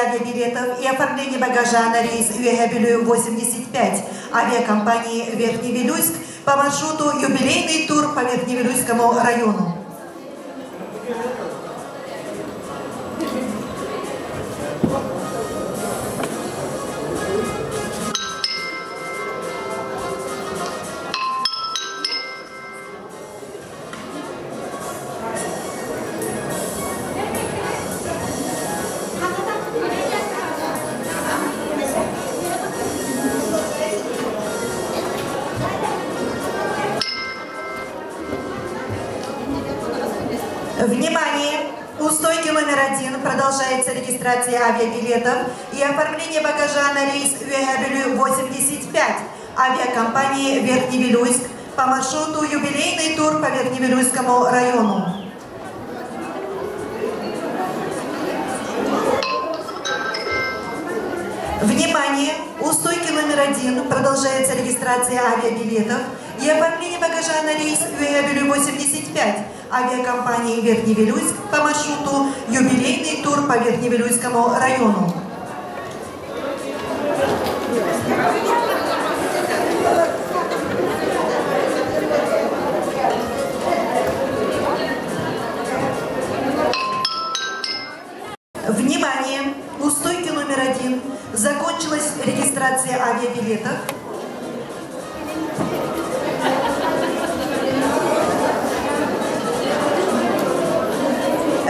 Авиабилетов и оформление багажа на рейс Үөһээ 85 авиакомпании Верхний Вилюйск по маршруту «Юбилейный тур» по Верхневилюйскому району. Внимание! У стойки номер один продолжается регистрация авиабилетов и оформление багажа на рейс Үөһээ 85 авиакомпании Верхний Вилюйск по маршруту «Юбилейный тур» по Верхневилюйскому району. Внимание! У стойки номер один продолжается регистрация авиабилетов и оформление багажа на рейс Үөһээ 85 авиакомпании Верхний Вилюйск по маршруту «Юбилейный тур» по Верхневилюйскому району. Внимание! У стойки номер один закончилась регистрация авиабилетов.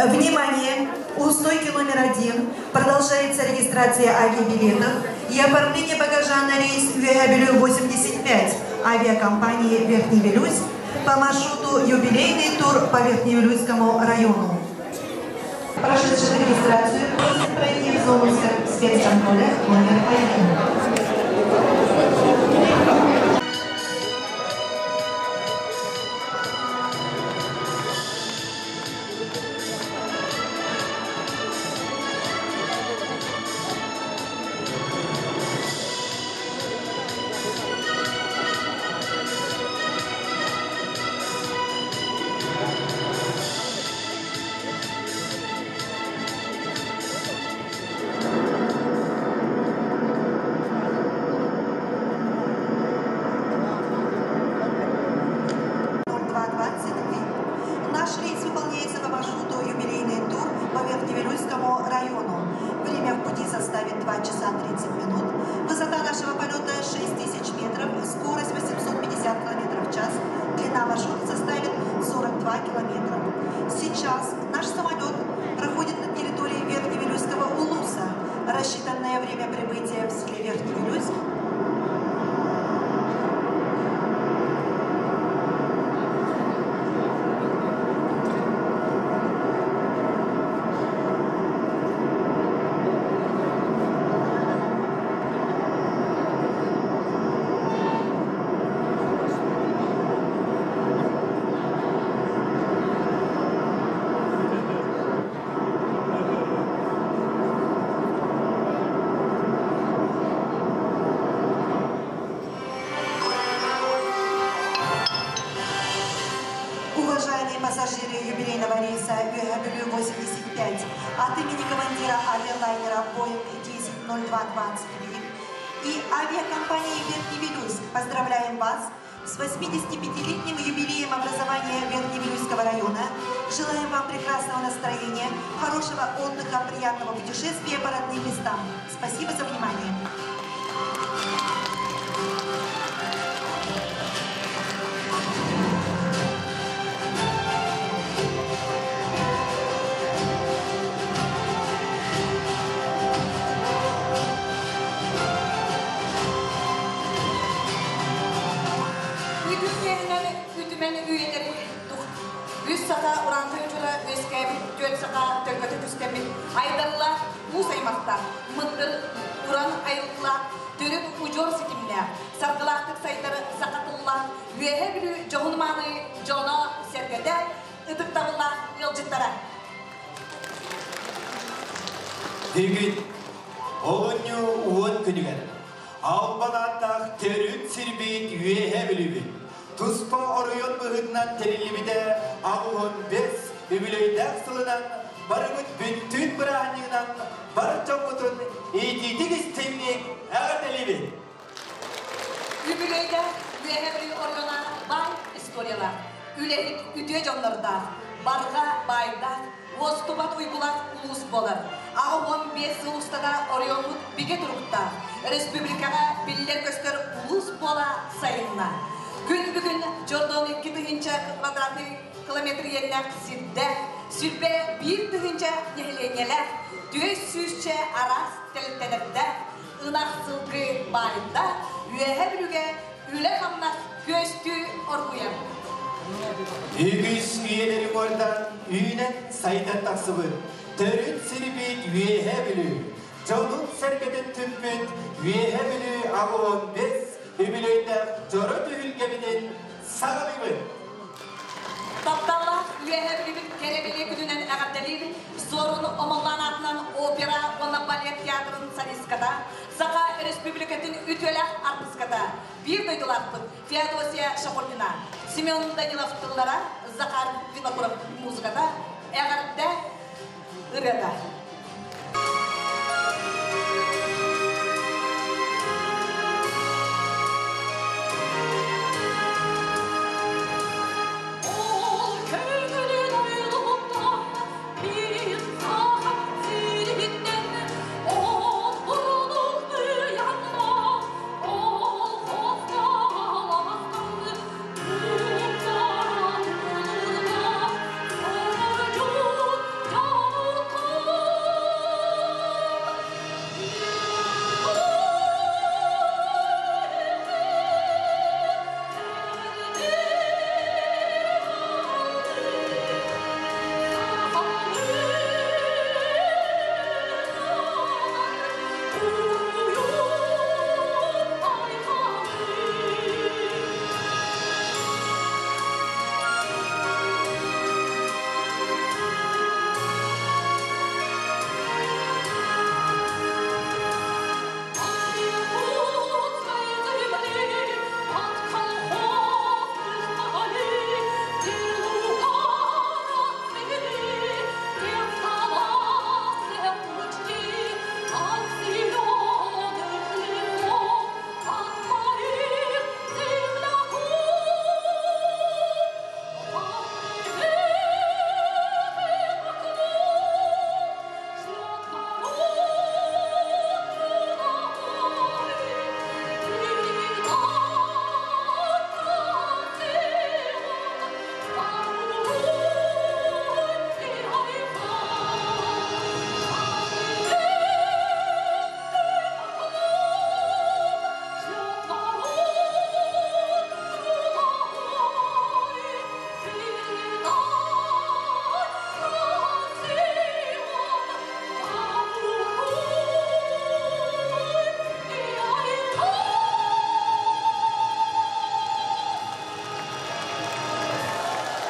Внимание! У стойки номер один продолжается регистрация авиабилетов и оформление багажа на рейс Үөһээ 85 авиакомпании Верхний Вилюйск по маршруту «Юбилейный тур» по Верхневилюйскому району. Прошедших регистрацию просят пройти в зону спецконтроля номер один. Наш рейс выполняется по маршруту «Юбилейный тур» по Верхневилюйскому району. Время в пути составит 2 часа 30 минут. Высота нашего полета 6000 метров, скорость 850 км в час. Длина маршрута составит 42 километра. Сейчас наш самолет проходит на территории Верхневилюйского улуса. Рассчитанное время прибытия в селе Верхний Вилюйск Уважаемые пассажиры юбилейного рейса Үөһээ 85 от имени командира авиалайнера Boeing 100220 и авиакомпании Верхний Вилюйск поздравляем вас с 85-летним юбилеем образования Верхневилюйского района. Желаем вам прекрасного настроения, хорошего отдыха, приятного путешествия по родным местам. Спасибо за внимание. Үтүмэн үйэлэри үс саха урааҥхай удьуора үөскээбит, түөрт саха төлкөтө түстэммит, айдарыылаах уус аймахтаах, мындыр уран айылгылаах, төрүт удьуор ситимнээх, саргылаахтык сайдар саха тыллаах, Үөһээ Бүлүү дьоһун-мааны дьоно-сэргэтэ, ытыктабыллаах ыалдьыттара. Бүгүн олунньу уон күнүгэр албан ааттаах төрүт сирбит Үөһээ Бүлүүбүт туспа оройуон быһыытынан тэриллибитэ 85 үбүлүөйдээх сылынан Барыбыт бүттүүн бырааһынньыгынан бар дьоммутун итиитик истиҥник эҕэрдэлиибит! Үбүлүөйдээх Үөһээ Бүлүү оройуона баай историялаах, үлэһит үтүө дьоннордоох, барҕа баайдаах, уостубат уйгулаах улуус буолар. 85 сыл устата оройуоммут бигэ туруктаах, республикаҕа биллэр-көстөр улуус буола сайынна. Күн бүгүн Дьордон 2000 квадратный километр иэннээх сирдээх, 21 000 нэһилиэнньэлээх, түөрт сүүсчэ араас тэрилтэлэрдээх, ынах сылгы баайдаах Үөһээ Бүлүүгэ үлэ-хамнас күөстүү оргуйар. Үгүс үйэлэри уҥуордаан үүнэн сайдан тахсыбыт төрүт сирбит Үөһээ Бүлүү, дьонун-сэргэтин түмпүт Үөһээ Бүлүү 85 үбүлүөйдээх дьоро түһүлгэбитин саҕалыыбыт! Тапталлаах Үөһээ Бүлүүбүт кэрэ бэлиэ күнүнэн эҕэрдэлиир Суорун Омоллоон аатынан опера уонна балет театрын солистката, Саха Республикатын үтүөлээх артыската, биир дойдулаахпыт Феодосия Шахурдина, Семен Данилов тыллара, Захар Винокуров музыката, эҕэрдэ ырыата. Ол көҥүлүн ойулуктан биир саха сириттэн от бурдук быйаҥнаах ол хостаалаахтан туттаран булурдаах сордьут дьалкын.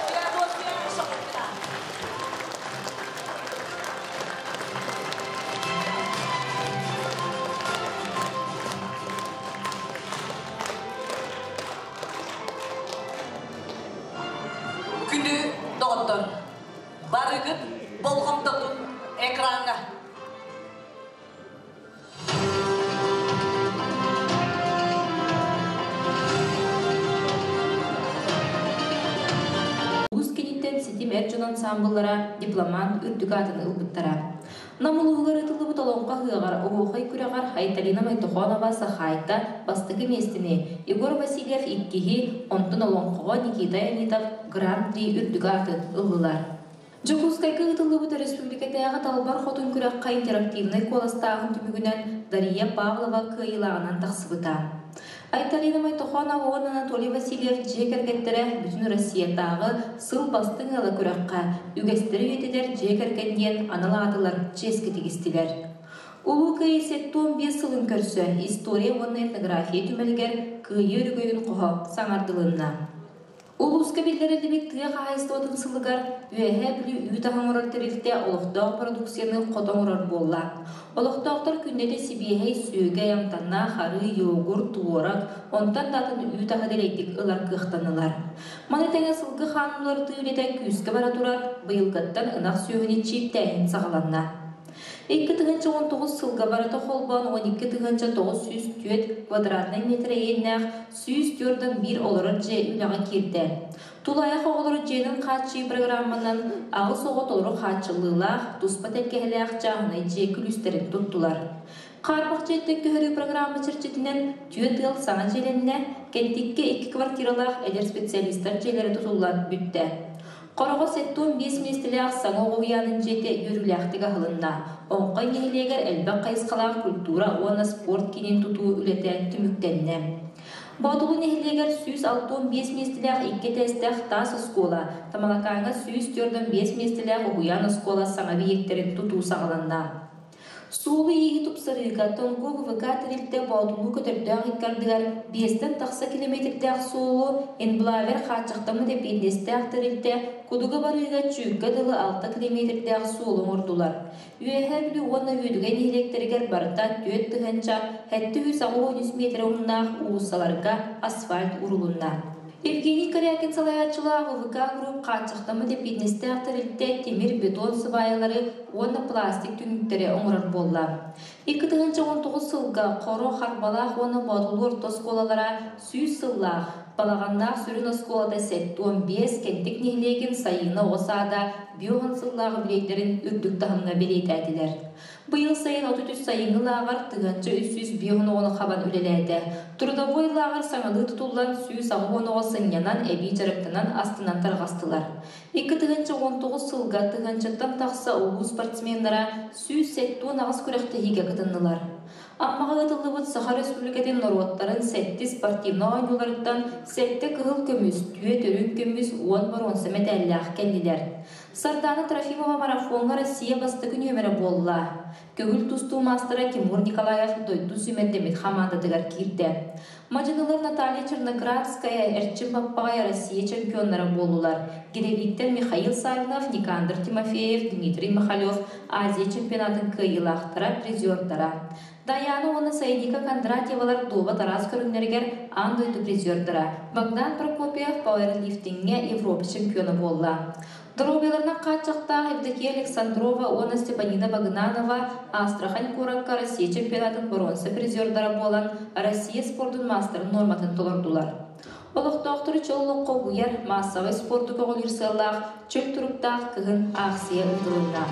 Феодосия Шахурдина. Күндү доҕоттор, барыгыт болҕомтотун экраҥҥа. Улуус киниттэн ситим эр дьон ансаамбыллара дипломант үрдүк аатын ылбыттара. Нам улууһугар ыытыллыбыт Олоҥхо ыһыаҕар оһуохай күрэҕэр Айталина Мойтохонова Сахаайта бастакы миэстэни, Егор Васильев иккиһи, онтон олоҥхоҕо Никита Аянитов Гран-при үрдүк аатын ыллылар. Дьокуускайга ыытыллыбыт өрөспүүбүлүкэтээҕи Далбар Хотун күрэххэ интерактивнай куоластааһын түмүгүнэн Дария Павлова кыайыылааҕынан тахсыбыта. Айталина Мойтохонова уонна Анатолий Васильев дьиэ кэргэттэрэ Бүтүн Россиятааҕы Сыл бастыҥ ыала күрэххэ үгэстэри үйэтитэр дьиэ кэргэн диэн анал аатылар чиэскэ тигистилэр. Улуу Кыайыы 75 сылын көрсө история уонна этнография түмэлигэр Кыайыы өрөгөйүн хоһо саҥардылынна. Улууска биллэриллибит тыа хаһаайыстыбатын сылыгар Үөһээ Бүлүү үүт аһа оҥорор тэрилтэ олохтоох продукцияны хото оҥорор буолла. Олохтоохтор күннэтэ сибиэһэй сүөгэй, амтаннаах арыы, йогурт, туорак, онтон да атын үүт аһы дэлэйдик ылар кыахтаннылар. Маны тэҥэ сылгы хаанын уларытыы үлэтэ күүскэ бара турар, быйылгыттан ынах сүөһүнү чииптээһин саҕаланна. 2019 сылга барыта холбоон 12 904 квадратнай метр иэннээх 141 олорор дьиэ үлэҕэ киирдэ. Тулаайах оҕолору дьиэнэн хааччыйыы программанан аҕыс оҕо толору хааччыллыылаах, туспа тэлгэһэлээх чааһынай дьиэ күлүүстэрин туттулар. Хаарбах дьиэттэн көһөрүү программа чэрчитинэн түөрт ыал саҥа дьиэлэннэ, Кэнтиккэ икки квартиралаах эдэр специалистар дьиэлэрэ тутуллан бүттэ. Хороҕо 75 миэстэлээх саҥа оҕо уһуйаанын дьиэтэ үөрүүлээхтик аһылынна. Оҥхой нэһилиэгэр элбэх хайысхалаах культура уонна спорт киинин тутуу үлэтэ түмүктэннэ. Боотулуу нэһилиэгэр 165 миэстэлээх икки этээстээх таас оскуола, Тамалакааҥҥа 145 миэстэлээх уһуйаан оскуола саҥа эбийиэктэрин тутуу саҕаланна. Суолу-ииһи тупсарыыга Тонгу ВВК тэрилтэ Боотулуу Көтөрдөөх икки ардыгар биэстэн тахса километрдээх суолу Энблавер хааччахтаммыт эппиэтинэстээх тэрилтэ Кудуга барыыга Чүүккэ дылы алта километрдээх суолу оҥордулар. Үөһээ Бүлүү уонна Үөдүгэй нэһилиэктэригэр барыта 4883 миэтэрэ уһуннаах уулуссаларга асфальт уурулунна. Евгений Корякин салайааччылаах ВВК Групп хааччахтаммыт эппиэтинэстээх тэрилтэ тимир, бетон сыбаайалары уонна пластик түннүктэри оҥорор буолла. 2019 сылга Хоро, Харбалаах уонна Боотулуу орто оскуолалара 100 сыллаах, Балаҕаннаах сүрүн оскуолата 75, Кэнтик нэһилиэгин Сайыына оҕо саада 50 сыллаах үбүлүөйдэрин үрдүк таһымҥа бэлиэтээтилэр. Быйыл сайын 33 сайыҥҥы лааҕыр 1350 оҕону хабан үлэлээтэ. Трудовой лааҕыр саҥалыы тутуллан 180 оҕо сынньанан, эбии дьарыктанан, астынан тарҕастылар. 2019 сылга тыһыынчаттан тахса улуус спортсменнара 178 күрэхтэһиигэ кытыннылар. Аммаҕа ыытыллыбыт Саха Республикатын норуоттарын сэттис спортивнай оонньууларыттан сэттэ кыһыл көмүс, түөрт үрүҥ көмүс, уон боруонса мэтээллээх кэллилэр. Сардаана Трофимова марафоҥҥа Россия бастакы нүөмэрэ буолла. Көҥүл тустуу маастара Тимур Николаев дойду сүүмэрдэммит хамаандатыгар киирдэ. Мадьынылар Наталья Черноградская, Эрчим Баппаҕай Россия чемпионнара буоллулар. Гиревиктэр Михаил Савинов, Никандр Тимофеев, Дмитрий Махалев Азия чемпионатын кыайыылаахтара, призердара. Даяна уонна Сайника Кондратьевалар дуобат араас көрүҥнэригэр аан дойду призердара. Богдан Прокопьев пауэрлифтиҥҥэ Европа чемпиона буолла. Доруобуйаларынан хааччахтаах Евдокия Александрова уонна Степанина Багынанова Астрахань куоракка Россия чемпионатын боруонса призердара буолан Россия спордун маастарын нуорматын толордулар. Олохтоохтору чөл олоххо угуйар, маассабай спорду көҕүлүүр сыаллаах чөл туруктаах кыһын аахсыйа ыытылынна.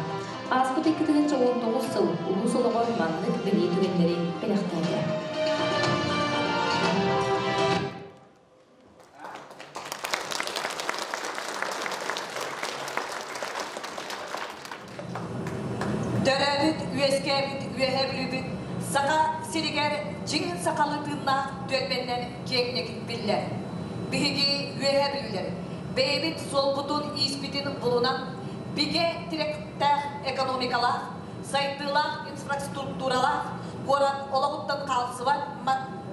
Ааспыт 2019 сыл улуус олоҕор маннык бэлиэ түгэннэри бэлэхтээтэ. Төрөөбүт, үөскээбит Үөһээ Бүлүүбүт Саха сиригэр дьиҥ сахалыы тыыннаах түөлбэннэн киэҥник биллэр. Биһиги Үөһээ Бүлүүлэр бэйэбит суолбутун-ииспитин булунан, бигэ тирэхтээх экономикалаах, сайдыылаах инфраструктуралаах, куорат олоҕуттан хаалсыбат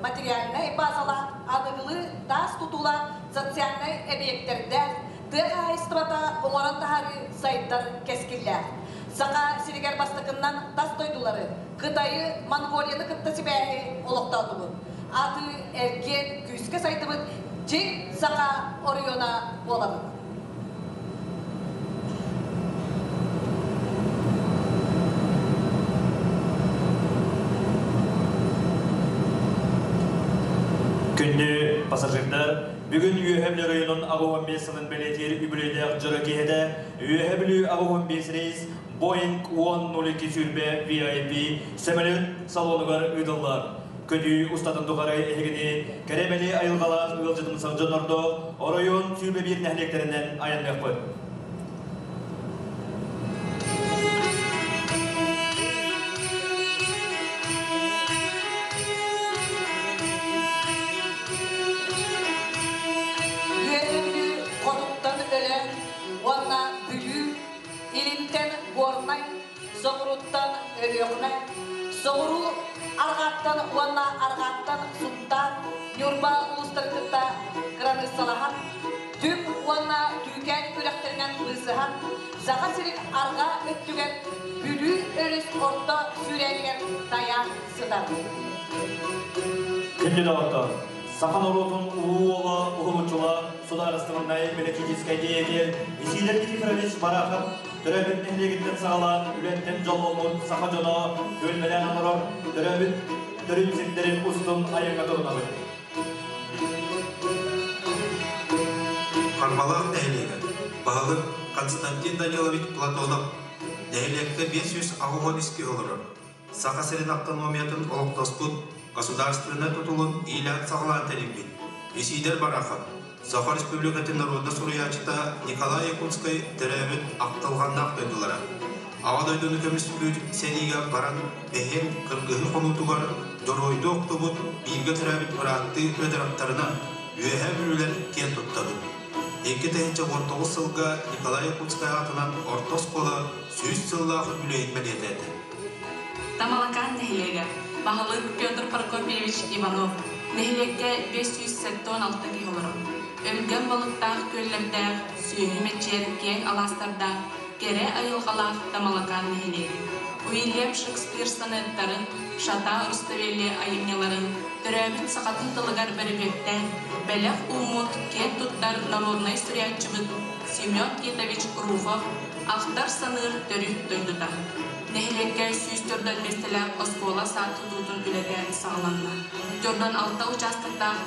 материальнай базалаах, аныгылыы таас тутуулаах социальнай эбийиэктэрдээх, тыа хаһаайыстыбата оҥорон таһаарыы сайдар кэскиллээх. Саха сиригэр бастакыннан тас дойдулары, Кытайы, Монголияны кытта сибээһи олохтоотубут. Атыы, эргиэн күүскэ сайдыбыт дьиҥ саха оройуона буолабыт. Күндү пассажирдар, бүгүн Үөһэ Бүлүү районун 85 сылын бэлиэтиир үбүлүөйдээх дьоро киэһэтэ Үөһэ Бүлүү 85 рейс Boeing 10-02 сүүрбэ VIP сөмөлүөт салонугар ыытыллар. Көтүү устатын тухары эһигини кэрэ-бэлиэ айылҕалаах ыалдьытымсах дьоннордоох оройуон 21 нэһилиэктэринэн айанныахпыт. Үөһэ Бүлүү хотуттан Өлөөн уонна Бүлүү, илинтэн Горнай, соҕурууттан Өлүөхүмэ, соҕуруу арҕааттан уонна арҕааттан Сунтаар, Ньурба улуустарын кытта кыраныыссалаһан, түҥ уонна Түүкээн үрэхтэринэн быысыһан, Саха сирин арҕаа өттүгэр Бүлүү өрүс орто сүүрээнигэр тайаан сытар. Күндү доҕоттор, саха норуотун улуу уола, уһулуччулаах судаарыстыбаннай бэлитиическэй деятель Исидор Никифорович Барахов төрөөбүт нэһилиэгиттэн саҕалаан үлэттэн дьолломмут саха дьоно түөлбэлээн олорор төрөөбүт төрүт сирдэрин устун айаҥҥа турунабыт. Харбалаах нэһилиэгэ. Баһылык Константин Данилович Платонов нэһилиэккэ 583 киһи олорор. Саха сирин автономиятын олохтоспут государственнай тутулун иилээн-саҕалаан тэрийбит Исидор Барахов, Саха Республикатын народна суруйааччыта Николай Якутскай төрөөбүт ахтылҕаннаах дойдулара. Аҕа дойдуну көмүскүүр сэриигэ баран бэһиэн кыргыһыы хонуутугар дьоруойдуу охтубут бииргэ төрөөбүт бырааттыы Федоровтарынан Үөһээ Бүлүүлэр киэн туттабыт. 2019 сылга Николай Якутскай аатынан орто оскуола 100 сыллаах үбүлүөйүн бэлиэтээтэ. Тамалакаан нэһилиэгэ. Баһылык Петр Прокопьевич Иванов. Нэһилиэккэ 576 киһи олорор. Өлгөм балыктаах күөллэрдээх, сүөһү мэччийэр киэҥ алаастардаах, кэрэ айылҕалаах Тамалакаан нэһилиэгэ. Уильям Шекспир сонеттарын, Шата Руставели айымньыларын төрөөбүт сахатын тылыгар бөрүкүттээн, бэлэх ууммут киэн туттар народнай суруйааччыбыт Семен Титович Руфов ахтар-саныыр төрүт дойдута. Нэһилиэккэ 104 миэстэлээх оскуола саад тутуутун үлэтэ саҕаланна. Дьордон алта учаастактаах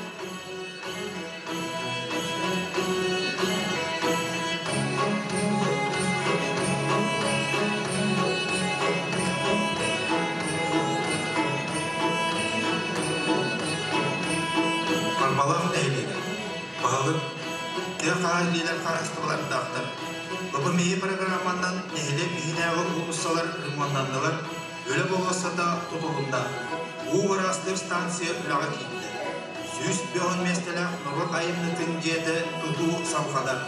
Харбалаах нэһилиэгэ. Баһылык тыа хаһаайынньыылар хаһаайыстыбалардаахтар. БПМИ программанан нэһилиэк иһинээҕи уулуссалар ремоннаннылар, үлэ болуоссата тутулунна. Уу ыраастыыр станция үлэҕэ киирдэ. 150 миэстэлээх норуот айымньытын дьиэтэ тутуу салҕанар.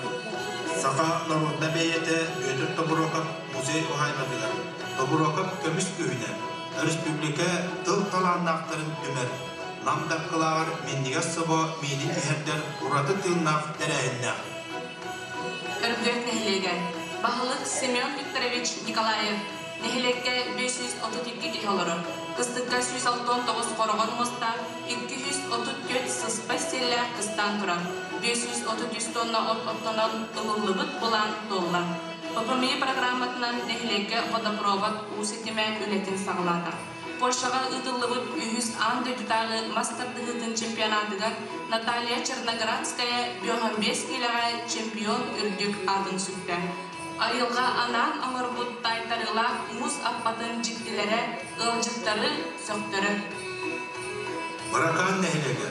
Саха народна бэйиэтэ Бүөтүр Тобуруокап музей уһаайбатыгар Тобуруокап көмүс күһүнэ өрөспүүбүлүкэ тыл талааннаахтарын түмэр Нам Даркылааҕар минньигэс собо миинин иһэрдэр ураты тыыннаах тэрээһиннээх. Өргүөт нэһилиэгэ. Баһылык Семен Викторович Николаев нэһилиэккэ 532 киһи олорор. Кыстыкка 169 хороҕор муостаах, 234 сыспай сиэллээх кыстаан турар. 533 тонна от оттонон ылыллыбыт былаан туолла. ППМИ программатынан нэһилиэккэ водопровод уу ситимэ үлэтин саҕалаата. Польшаҕа ыытыллыбыт үһүс аан дойдутааҕы мас тардыһыытын чемпионатыгар Наталья Черноградская 55 киилэҕэ чемпион үрдүк аатын сүктэ. Айылҕа анаан оҥорбут таайтарыылаах муус аппатын дьиктилэрэ ыалдьыттары сөхтөрөр. Быракаан нэһилиэгэ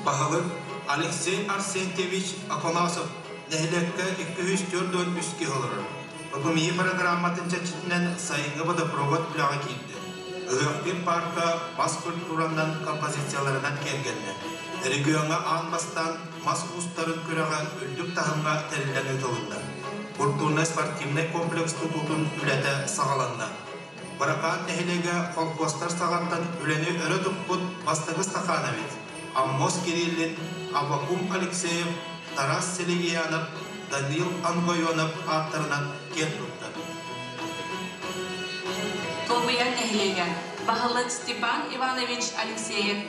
баһылык Алексей Арсентьевич Афанасов нэһилиэккэ 243 киһи олорор. ППМИ программатын чэрчитинэн сайыҥҥы водопровод үлэҕэ киирдэ. Ыһыахтыыр паарка мас культуранан композицияларынан киэргэннэ. Региоҥҥа аан бастаан мас уустарын күрэҕэ үрдүк таһымҥа тэриллэн ыытылынна. Культурнай-спортивнай комплекс тутуутун үлэтэ саҕаланна. Быракаан нэһилиэгэ холкуостар саҕаттан үлэни өрө туппут бастакы стахановец Аммос Кириллин, Аввакум Алексеев, Тарас Селигиянов, Данил Ангойонов ааттарынан киэн туттар. Туобуйа нэһилиэгэ баһылык Степан Иванович Алексеев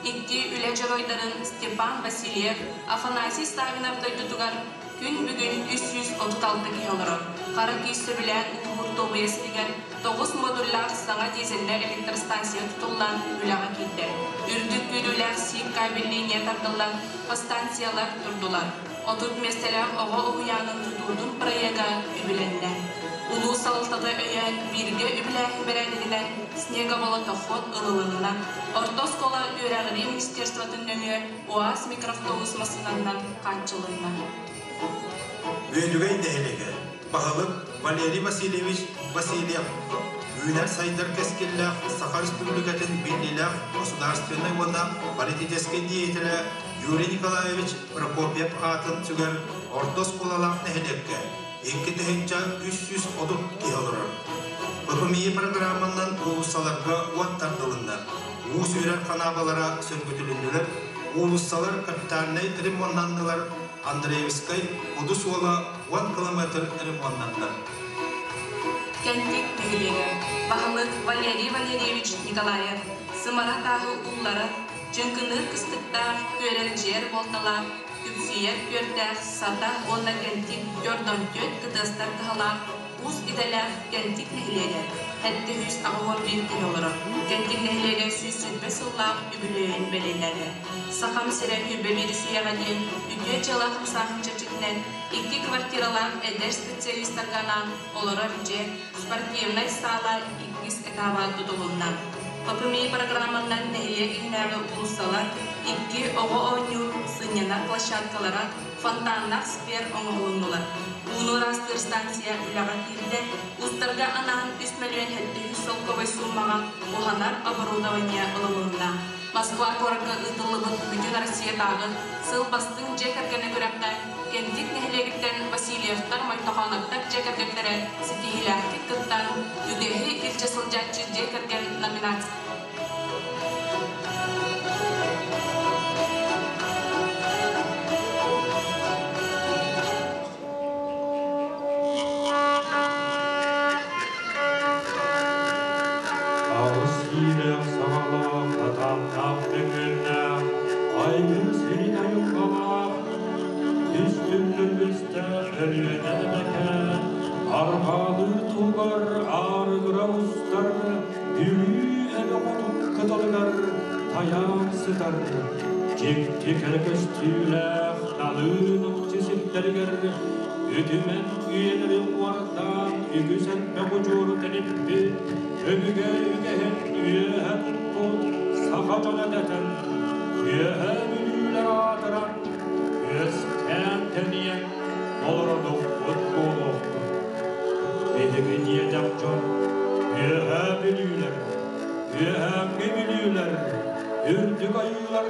икки үлэ дьоруойдарын Степан Васильев, Афанасий Савинов дойдутугар күн бүгүн 336 киһи олорор. Хара күүс сөбүлээн ууһуур Туобуйа сиригэр тоҕус модуллаах саҥа дизельнэй электростанция тутуллан үлэҕэ киирдэ. Үрдүк күүрүүлээх сиик кабель линия тардыллан, подстанциялар турдулар. 30 миэстэлээх оҕо уһуйаанын тутуутун проега үбүлэннэ. Улуус салалтата өйөөн, бииргэ үбүлээһин бэрээдэгинэн снеговолотоход ылылынна. Орто оскуола үөрэҕирии министерствотын нөҥүө УАЗ микроавтобус массыынанан хааччылынна. Үөдүгэй нэһилиэгэ баһылык Валерий Васильевич Васильев үүнэр-сайдар кэскиллээх Саха Республикатын биллиилээх государственнай уонна политическай деятелэ Юрий Николаевич Прокопьев аатын сүгэр орто оскуолалаах нэһилиэккэ 2330 киһи олорор. ППМИ программанан уулуссаларга уот тардылынна. Уу сүүрэр ханаабалара сөргүтүлүннүлэр, уулуссалар капитальнай ремоннаннылар. Андреевскай Куду суола уон километр ремоннанна. Кэнтик нэһилиэгэ баһылык Валерий Валерьевич Николаев сымара тааһы уулларар, чыҥкыныыр кыстыктаах, күөрэлдьийэр буолталаах, күпсүйэр күөртээх Сата уонна Кэнтик төрдөн түөрт кытыастар кыһалаах уус идэлээх Кэнтик нэһилиэгэ 781 киһи олорор. Кэнтик нэһилиэгэ 120 сыллаах үбүлүөйүн бэлиэтээтэ. Сахам сирэ Күбэ биирисийэҕэ диэн үтүө дьыала хамсааһын чэрчитинэн икки квартиралаах эдэр специалистарга анаан олорор дьиэ, спортивнай саала иккис этаба тутулунна. ППМИ программанан нэһилиэк иһинээҕи уулуссалар, икки оҕо оонньуур, сынньанар площадкалара, фонтаннаах сквер оҥоһулуннулар. Ууну ыраастыыр станция үлэҕэ киирдэ, устарга анаан 3 мөлүйүөн 700 солкуобай сууммаҕа уһанар оборудование ылылынна. Москва куоракка ыытыллыбыт Бүтүн Россиятааҕы сыл бастыҥ дьиэ кэргэнэ күрэххэ Кэнтик нэһилиэгиттэн Васильевтар, Мойтохооноптор дьиэ кэргэттэрэ ситиһиилээхтик кыттан, үгэһи илдьэ сылдьааччы дьиэ кэргэн номинация Аҕыс иилээх саҕалаах, атааннаах мөҥүөннээх, айгыр сирин айылҕалаах, үс түннүк үстээх Өлүөнэ эбэкээн, арҕаалыы туһугар аарыгыра устар, Бүлүү эбэ хотун кытылыгар тайаан сытар, дьикти кэрэ көстүүлээх налыы нукча сирдэригэр үтүмэн үйэлэри уҥуордаан үгүс элбэх удьуору тэниппит, өбүгэ үгэһин үөһэ туппут саха дьоно дэтэн, үөһэ бүлүүлэр аатыран, үөскээн тэнийэн олородохпут буолуохтун. Биһиги диэтэх дьон үөһэ бүлүүлэр, үөһээҥҥи бүлүүлэр, үрдүк айыылар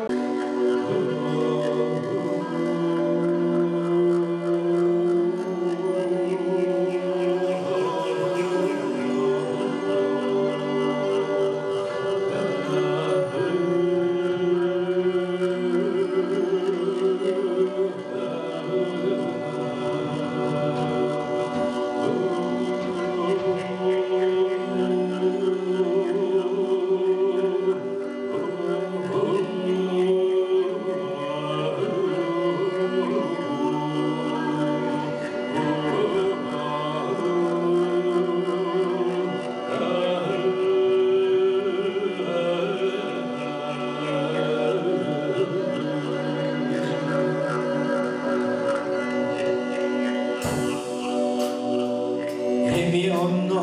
Эми онно,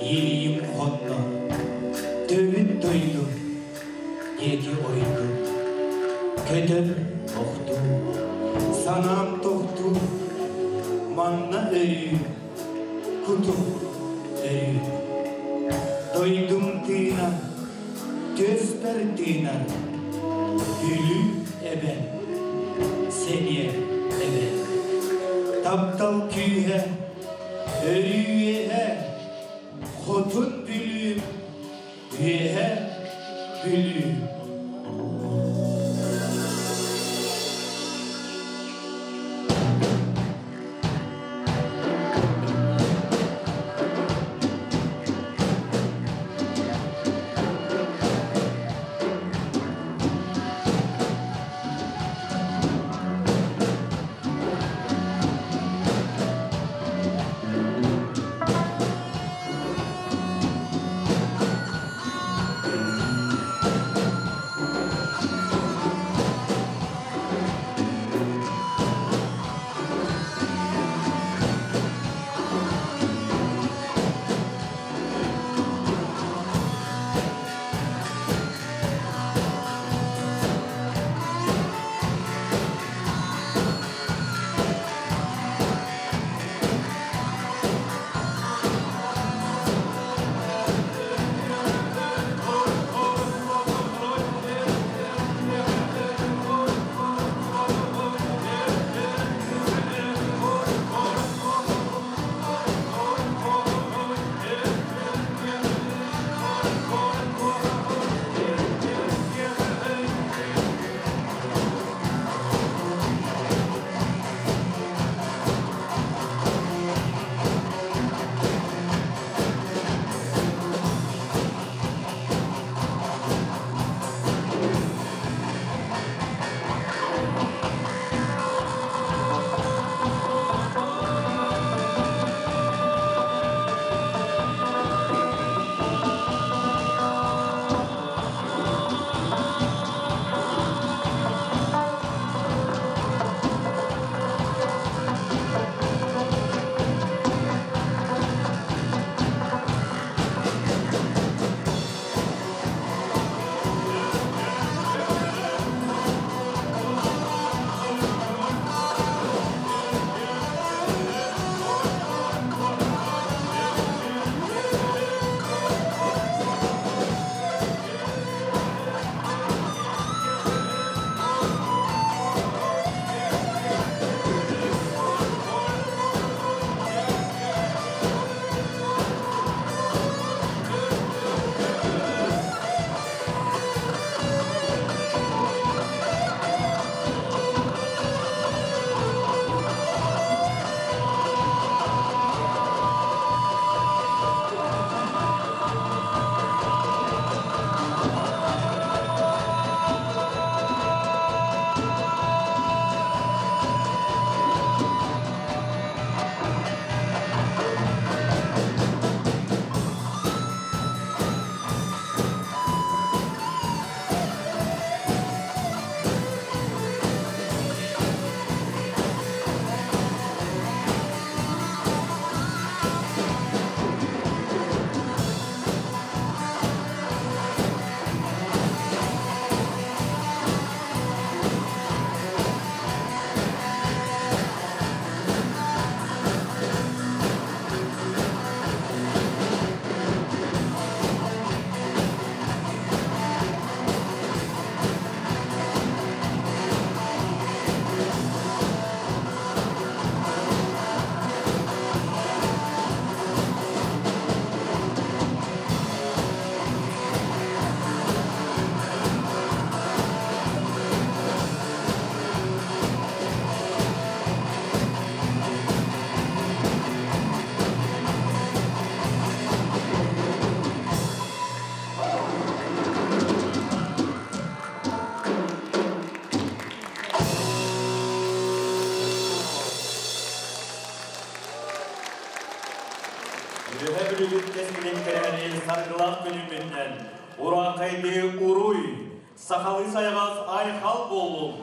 илиим хонно, төрүт дойду, диэки ойдум. Көтөн охтуу, санаам тохтуу, манна өрүү, кутум өрүү. Дойдум тыына, төспөр тыынар, Бүлүү эбэ, сэниэ эбэ. Таптал күүһэ, өрүү үөһэ, хотун Бүлүүм, үөһэ Бүлүү. үүммүтүнэн урааҥхайдыы уруй, сахалыы сайаҕас айхал буоллун!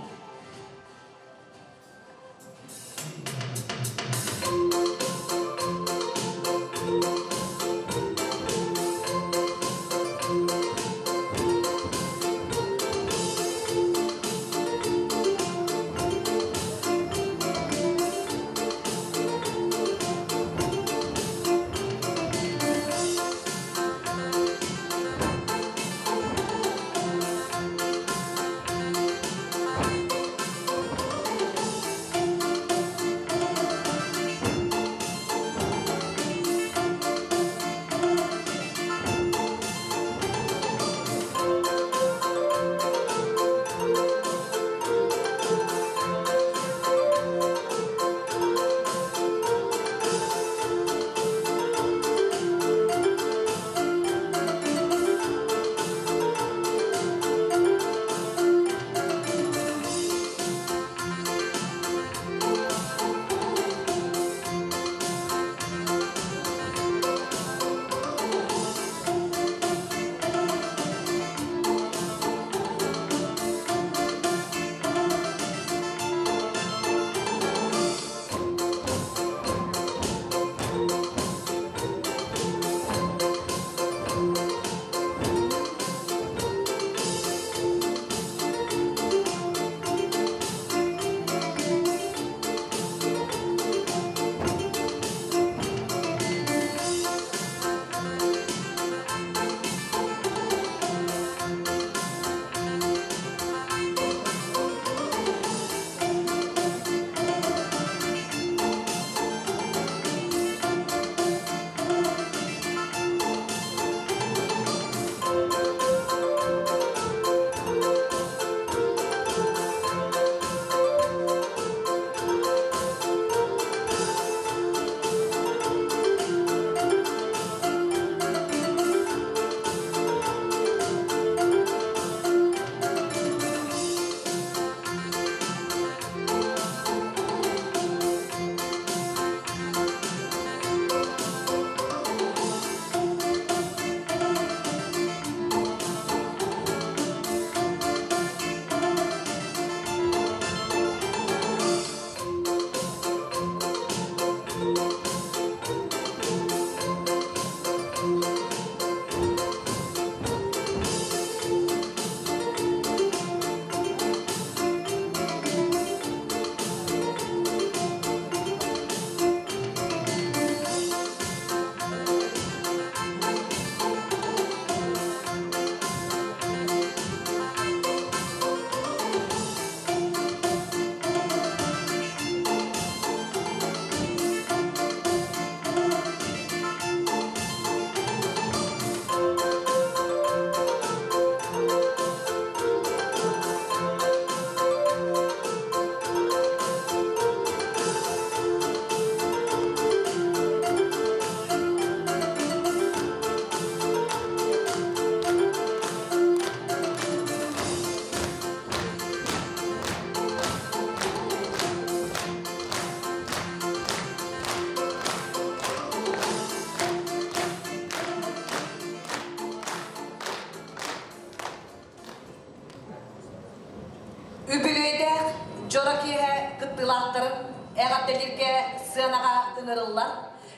Үбүлүөйдээх дьоро киэһэ кыттыылаахтарын эҕэрдэлииргэ сыанаҕа ыҥырыллар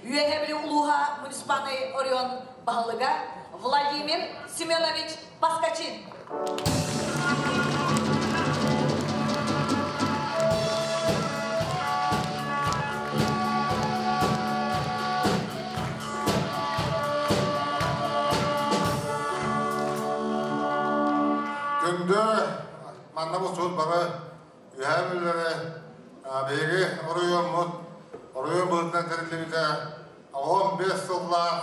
Үөһээ Бүлүү улууһа муниципальнай оройуон баһылыга Владимир Семенович Поскачин. Күндү манна бу суут бары үһээ бүллэри биһиги оройуоммут оройуон быһыытынан тэриллибитэ 15 сыллаах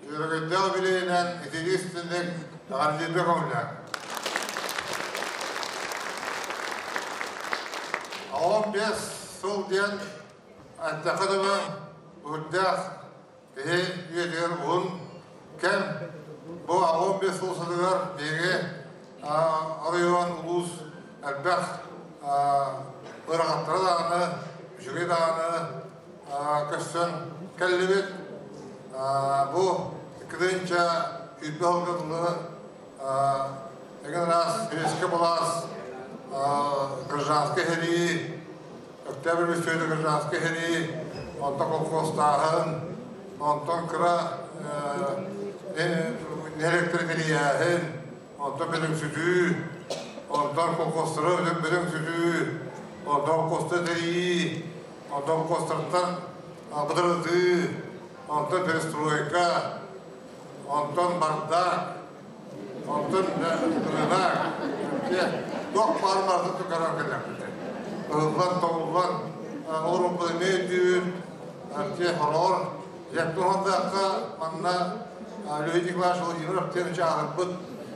үөрэгөйдөөх билиинэн итирии истинник эҕэрдииргэ көҥүллээх. 15 сыл диэн эттэххэ дылы үрдээх киһи үйэтигэр уһун кэм. Бу 15 сыл сылыгар биһиги оройуон улуус элбэх ыарахаттары даҕаны, үчүгэй даҕаны көстөн кэллибит. Бу 2 Сүүрбэ сылга дылы эгин араас Советскай былаас, гражданскай сэрии, Өктөөп революцията, гражданскай сэрии, онтон колхозтааһын, онтон кыра нэһилиэктэри тэрийээһин, онтон бөдөҥсүтүү, онтон колхозтары бөдөҥсүтүү, онтон колхозтары тэрийии, онтон колхозтартан быдырытыы, онтон перестройка, онтон бардак, онтон рынок, туох баар барыта тукаран кэллэхпит. Ыһыллан, тоҕуллан, олорбут эмиэ өйдүүр, хороор, дьэ, манна Леонид Николаевич Владимиров диэн чааһырбыт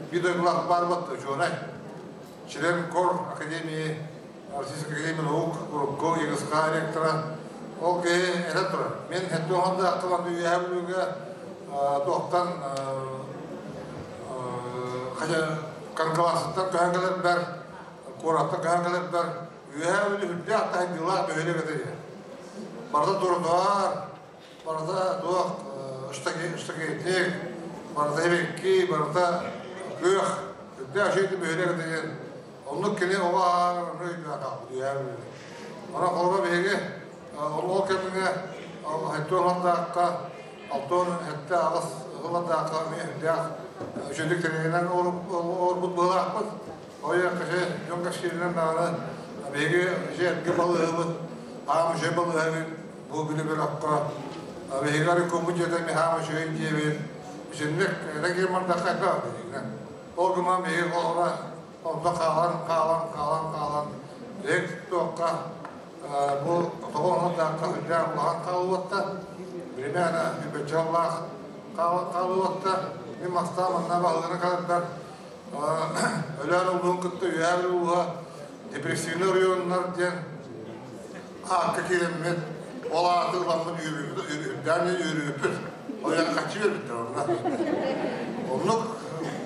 биир дойдулаах баар буолла учуонай. Член кор Академии, Российской Академии наук, урукку ЕГСХ ректора. Ол киһи этэн турар. Мин хеттуохандаахха манна Үөһээ Бүлүүгэ туохтан Кангалаасыттан көһөн кэлэрбэр, куораттан көһөн кэлэрбэр Үөһээ Бүлүү үрдээх таһындыылаах бөһүөлэк этэ диэн. Барыта тротуар, барыта туох штакетник, барыта эбэкки, барыта күөх, үрдээх үчүгэй бөһүөлэк этэ диэн. Оннук кини оҕо ааҕар онно өйдөөн хаалбыт Үөһээ Бүлүүнү. Онон холобура биһиги ол кэмҥэ 76-даахха, 67-8 сыллардаахха эмиэ үрдээх үчүгэйдик тэрийинэн олорбут быһыылаахпыт. Ой, кэһи дьон кэпсииринэн даҕаны биһиги эргэ балыыһабыт, аам үчүгэй балыыһабыт бу били бөлөххө биһиги арыккоммут дьиэтэ эмиэ аам үчүгэй диэбит. Итинник эрэ мардахха элбэх биһигинэн. Ол гынан биһиги холобура онто хаалан, хаалан, хаалан, хаалан биһиги туохха бу тоҕо онон үрдээх улахан хаалыбатта. Билимэ билбэччэ аллаах хаалыбатта. Мин мастаан манна баһылыгына калардар Өлөөн улууһун кытта Үөһээ улууһа депрессивный оройуоннар диэн аакка киирэммит, ол ааты ыламмыт үрдээн үөрүүппүт. Ойон хаччы бербиттэр онно. Оннук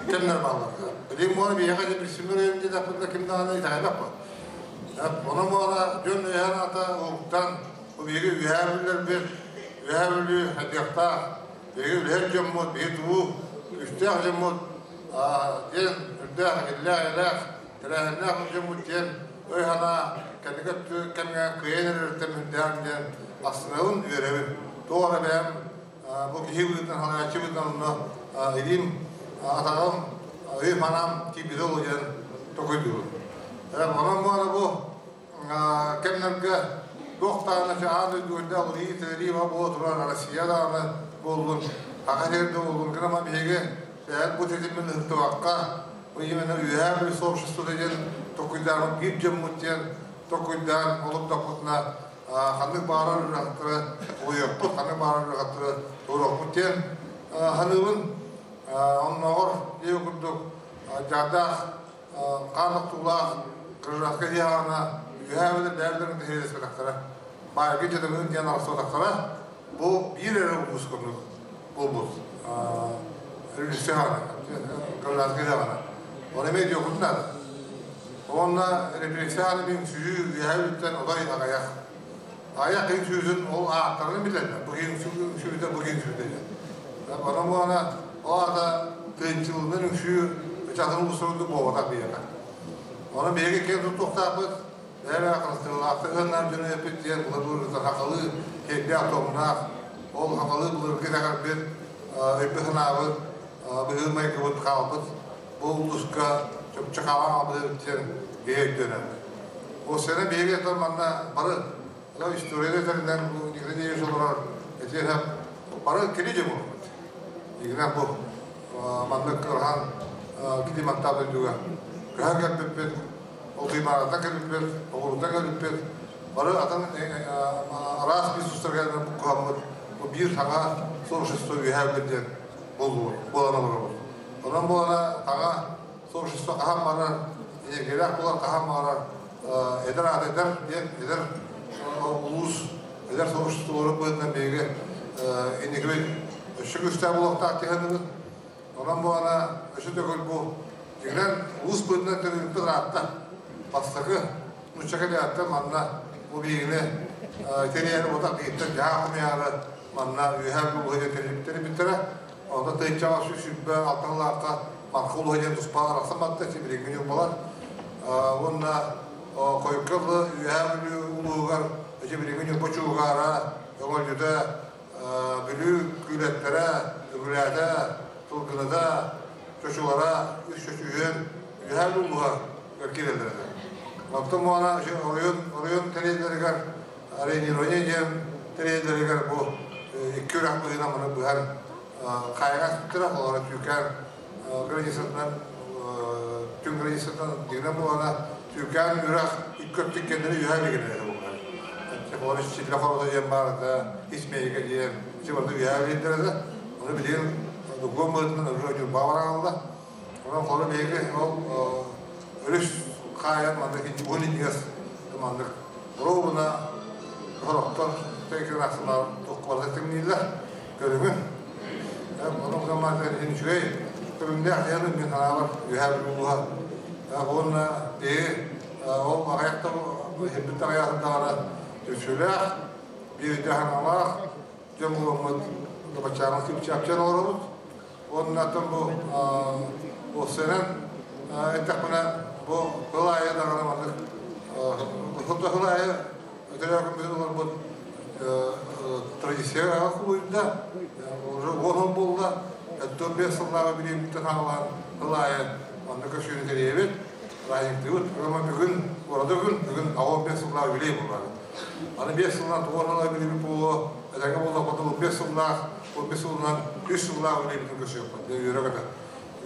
кэмнэр бааллар. Билим буола биһиэхэ депрессивный оройуон диэтэхпитинэ ким даҕаны итэҕэйбэт. Онон буола дьон үөһээ аата уһуктан, бу биһиги Үөһээ Бүлүүлэрбит, Үөһээ Бүлүү хайдыахтаах, биһиги үлэһит дьоммут, биһиги туу күүстээх дьоммут диэн үрдээх иллээх-эйэлээх тэрээһиннээх дьоммут диэн өй-санаа кэнники кэмҥэ кыайан эрэртэн үрдээх диэн астынабын, үөрэбин. Туох эрэ бэйэм бу киһи быһыытынан, салайааччы быһыытынан онно илиим, атаҕым, өйүм-санаам тиийбитэ ол диэн толкуйдуубун. Онон буолара бу кэмнэргэ туох даҕаны аан дойду үрдэ алырыы-тыырыы буола турар Россия даҕаны буоллун, Саха сирин да буоллун, гына биһиги бу тэтимин ыһыктыбакка, бу именно Үөһээ Бүлүү сообществота диэн толкуйдаабыт биир дьоммут диэн толкуйдаан олордохпутуна ханнык баҕарар ыарахаттары тулуйуохпут, ханнык баҕарар ыарахаттары туоруохпут диэн саныыбын. Оннооҕор диэбит курдук дьаардаах хаан охтуулаах гражданскай дьаһаҕына үөһээ эбэтэр бэйэлэрин тэһиэлэспэтэхтэрэ, баайга дьадаҥы диэн арахсыбатахтара, бу биир эрэ улуус курдук буолбут революция хаҕана, гражданскай дьаһаҕына. Оны эмиэ диэххитин наада. Уонна репрессия хаҕана үҥсүү үөһээ бүттэн отой аҕыйах. Аҕыйах үҥсүүтүн ол ааттарын билэллэр. Бу үҥсүүтэ, бу үҥсүүтэ диэн. Онон буолана ол аата тыынчылынан үҥсүү ычатын улуустарыгар буолбатах биһиэхэ. Ону биһиги киэн туттуохтаахпыт, бэйэ-бэйэ харыстыылаахтык ыһыннар дьону эппит диэн былыр-былыргыттан хахалыы киэрдээх-туомнаах, ол хахалыы былыргы итэҕэлбит, өйбүт-санаабыт, быһыы-майгыбыт хаалбыт бу улууска чопчу хаалан хаалбыт эбит диэн киһи өйдөнөр. Ол сэрэ биһиги этэр манна бары историяда этэринэн бу Николай Ильич олорор этиэхэ бары кини дьэ буолбут. Игинэн бу маннык ырахан кити мантаах дойдуга көһөн кэлбиппит, ол туймаараттан кэлбиппит, оҕуруттан кэлбиппит, бары атын араас бизнестарга куһаммыт бу биир саҥа сообщество үөһээ диэн буолан олоробут. Онон буолана таҥа сообщество хаһан барар, энергиялээх буолар хаһан барар, эдэр аат эдэр диэн эдэр улуус эдэр сообществолары быһыытынан биһиги инникибит өссө күүстээх буолуохтаах диһаныбыт. Онон буолана өссө төгүл бу дьиҥинэн улуус быһыытынан төрүппүт ыраатта. Бастакы нуучча кэлиэҕиттэн манна бу биһигини тэрийэр ботах биһиттэн дьаһаах хомуйаары манна Үөһээ Бүлүү тэрийбиттэрэ. Онно тыйчаҕа сүүсүбэ алталаахха Марха улуһа диэн туспа арахсан батта, билиҥҥи Ньурбалар. Уонна Хойукка Үөһээ Бүлүү улууһугар билиҥҥи Ньурба Чуугаара, Өҥөлдьүтэ, Бүлүү Күүлэттэрэ, Үгүлээтэ, Тылгыныта, Чочулара, үс чөчүүһүн Үөһээ Бүлүү улууһа киирэллэр этэ. Оттон буона оройуон тэрилэригэр ориентирование диэн тэрилэригэр бу икки үрэх быһыынан маны быһан хайаҕас туттара, олоро Түүкээн границатынан, түҥ границатынан дигинэн буолана Түүкээн үрэх икки өттүккэннэри үһэ билигинэ буолар. Олор силлэ хорото диэн баар этэ, Исмейка диэн, ити барыта үһэ билиттэр этэ. Ону билигин дугуон быһыытынан уже Ньурба бараалла. Онон холо биһиги ол өрүс хаайан маннык уһун иннигэр маннык ровно сороктор тэкин ахсылар туохка тэҥнииллэр көрүҥүн. Онон гаммаата үчүгэй көрүҥнээх диэн мин санаабар Үөһээ Бүлүү улууһа. Уонна биһи ол аҕыйахта иһирбит аҕыйахын даҕаны түмсүүлээх, биир санаалаах дьон буоламмыт баччааҥҥа кипчаапчан олоробут. Уонна бу уопсайынан эттэхпинэ, бу сыл аайы даҕаны маннык сыл аайы өтөрөөкүммүтүн олорбут традиция кулуйда, уже уон буолла, 45 сыллааҕы билиэбиттэн хаалан сыл аайы маннык көсүүнү тэрийэбит, праздниктыыбыт. Бүгүн ураты күн, бүгүн 85 сыллааҕы юбилей буолар. Аны 5 сылынан тугу сыллааҕы билиэбит буолуо, этэҥҥэ буоллахпытына 5 сыллаах, 15 сылынан 3 сыллаах юбилейбитин көрсүөхпүт. Үөрэ көтө.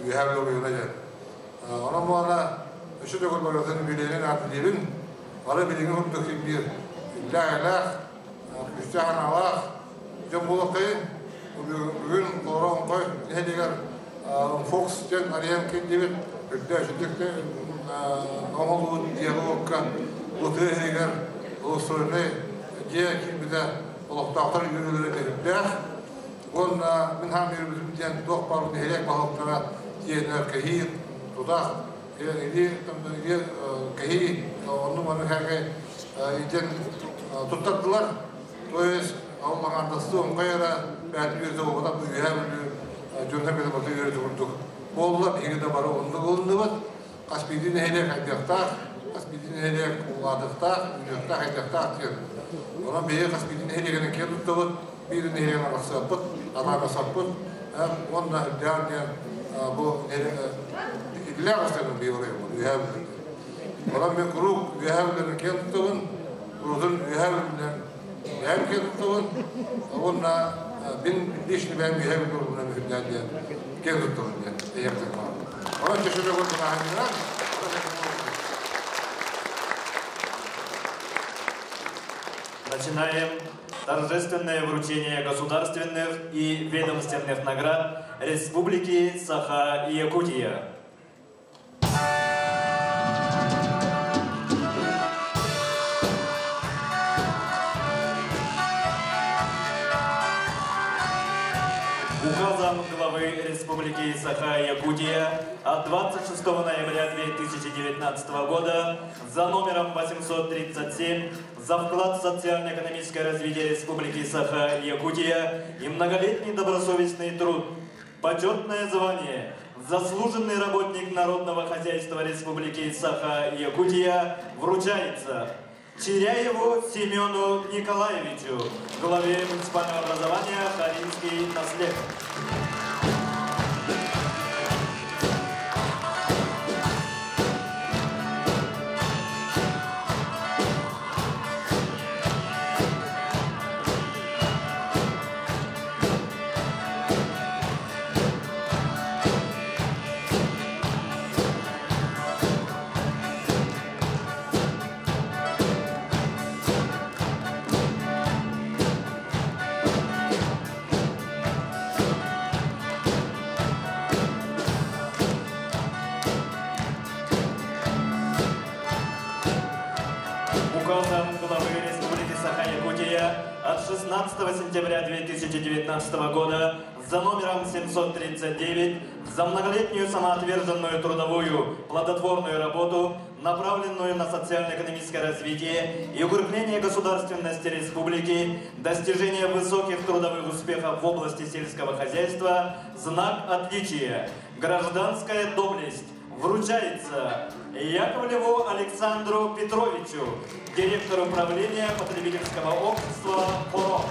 Үөһээ Бүлүү диэн. Онон буолана өссө төгүл барытын юбилейинэн эҕэрдэлиибин. Бары билиҥҥи курдук биир иллээх-иллээх, күүстээх санаалаах дьон буолуохтайын. Бүгүн Холоро Оҥхой нэһилиэгэр Фокс диэн арыйан киирдибит. Үрдэ үчүгдүк оҥоһуллубут дьиэ-уокка бу тыа иһигэр устроенный дьиэ киирбитэ олохтоохтор үөрүүлэрэ үрдээх. Уонна мин хаам үөрбүтүм диэн туох баар нэһилиэк баһылыктара тиэннэр кэһии, тутах, илии кэһии, онну маны кэкэ иден туттардылар. То есть ол аҥардастыы Оҥхой эрэ бэйэтин үөрдэ буолбатах, бу Үөһээ Бүлүү дьонно кэлэ бары үөрдэ курдук буолла. Биһиги да бары оннук ылынныбыт. Хас биирдии нэһилиэк хайдыахтаах, хас биирдии нэһилиэк улаатыахтаах, үүнүөхтээх, хайдыахтаах диэн. Онон биһиги хас биирдии нэһилиэгинэн киэн туттабыт, биир нэһилиэгин арахсыаппыт, атаанасаппыт, уонна үрдээн диэн бу иллээх астарын биир Үөһээ Бүлүү. Онон мен куруук Үөһээ Бүлүүнэн киэн туттабын, куруутун Үөһээ Бүлүүнэн бэйэм киэн туттабын, уонна мин лично бэйэм Үөһээ Бүлүү үрдээн диэн киэн туттабын диэн эйэхтэн баар. Онон төсөдө көрдүнааһыннаран. Начинаем торжественное вручение государственных и ведомственных наград Республики Саха-Якутия. Указом главы Республики Саха-Якутия от 26 ноября 2019 года за номером 837 за вклад в социально-экономическое развитие Республики Саха-Якутия и многолетний добросовестный труд почетное звание «Заслуженный работник народного хозяйства Республики Саха-Якутия» вручается Чиряеву Семену Николаевичу, главе муниципального образования Харинский наслед. Указом главы Республики Саха-Якутия от 16 сентября 2019 года за номером 739 За многолетнюю самоотверженную трудовую плодотворную работу, направленную на социально-экономическое развитие и укрепление государственности республики, достижение высоких трудовых успехов в области сельского хозяйства, знак отличия «Гражданская доблесть» вручается Яковлеву Александру Петровичу, директору правления потребительского общества «Хоро».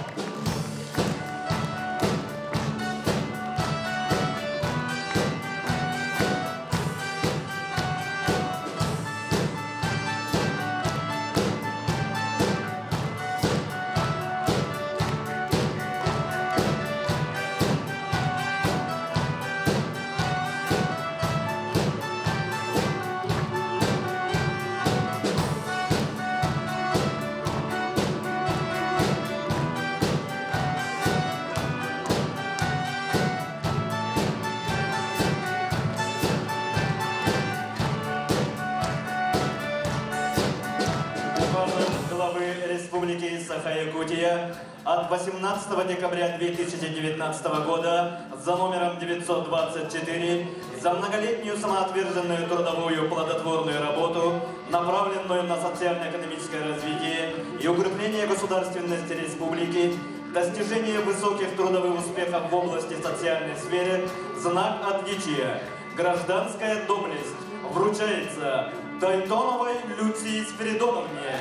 Главы Республики Саха-Якутия от 18 декабря 2019 года за номером 924 за многолетнюю самоотверженную трудовую плодотворную работу, направленную на социально-экономическое развитие и укрепление государственности республики, достижение высоких трудовых успехов в области социальной сферы, знак отличия «Гражданская доблесть» вручается Дайтоновой Люции Спиридоновне,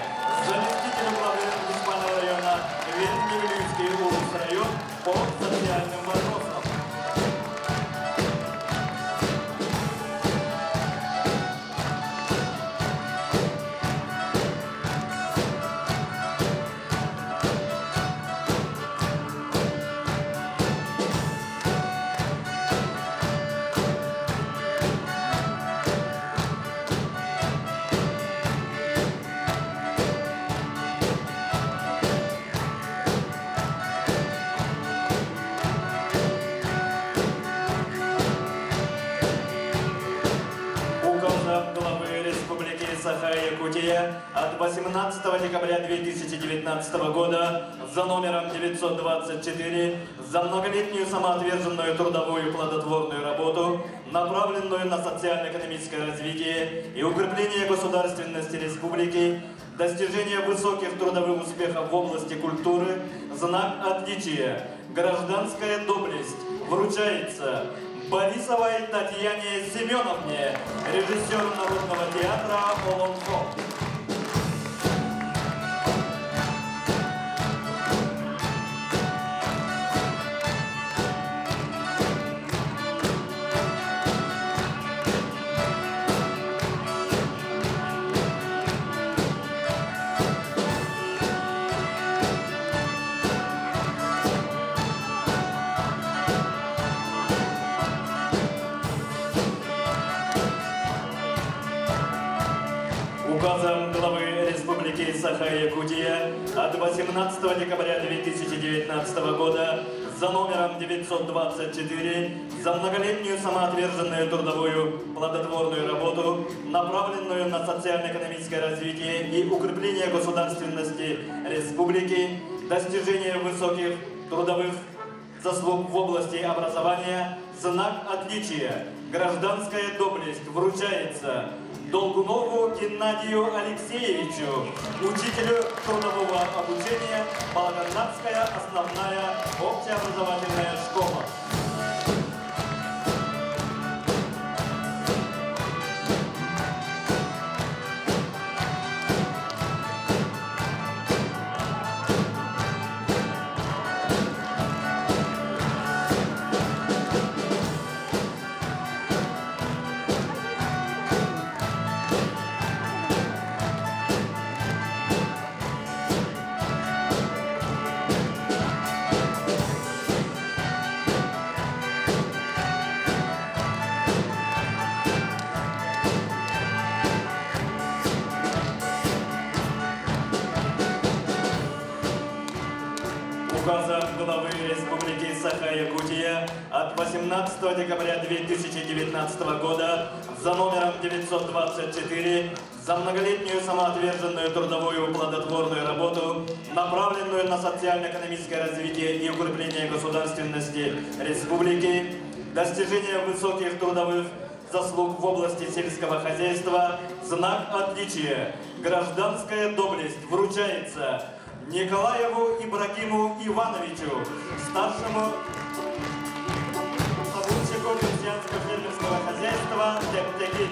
заместителю главы муниципального района Верхневилюйский улус район по социальным вопросам. Саха-Якутия от 18 декабря 2019 года за номером 924 за многолетнюю самоотверженную трудовую плодотворную работу, направленную на социально-экономическое развитие и укрепление государственности республики, достижение высоких трудовых успехов в области культуры, знак отличия «Гражданская доблесть» вручается Борисовой Татьяне Семеновне, режиссеру Народного театра «Олонхо». Указом главы Республики Саха-Якутия от 18 декабря 2019 года за номером 924 за многолетнюю самоотверженную трудовую плодотворную работу, направленную на социально-экономическое развитие и укрепление государственности республики, достижение высоких трудовых заслуг в области образования, знак отличия «Гражданская доблесть» вручается Долгунову Геннадию Алексеевичу, учителю трудового обучения, Балаганнадская основная общеобразовательная школа. Указом главы Республики Саха-Якутия от 18 декабря 2019 года за номером 924 за многолетнюю самоотверженную трудовую плодотворную работу, направленную на социально-экономическое развитие и укрепление государственности республики, достижение высоких трудовых заслуг в области сельского хозяйства, знак отличия «Гражданская доблесть» вручается Николаеву Ибрагиму Ивановичу, старшему табунщику крестьянско-фермерского хозяйства Тептеги.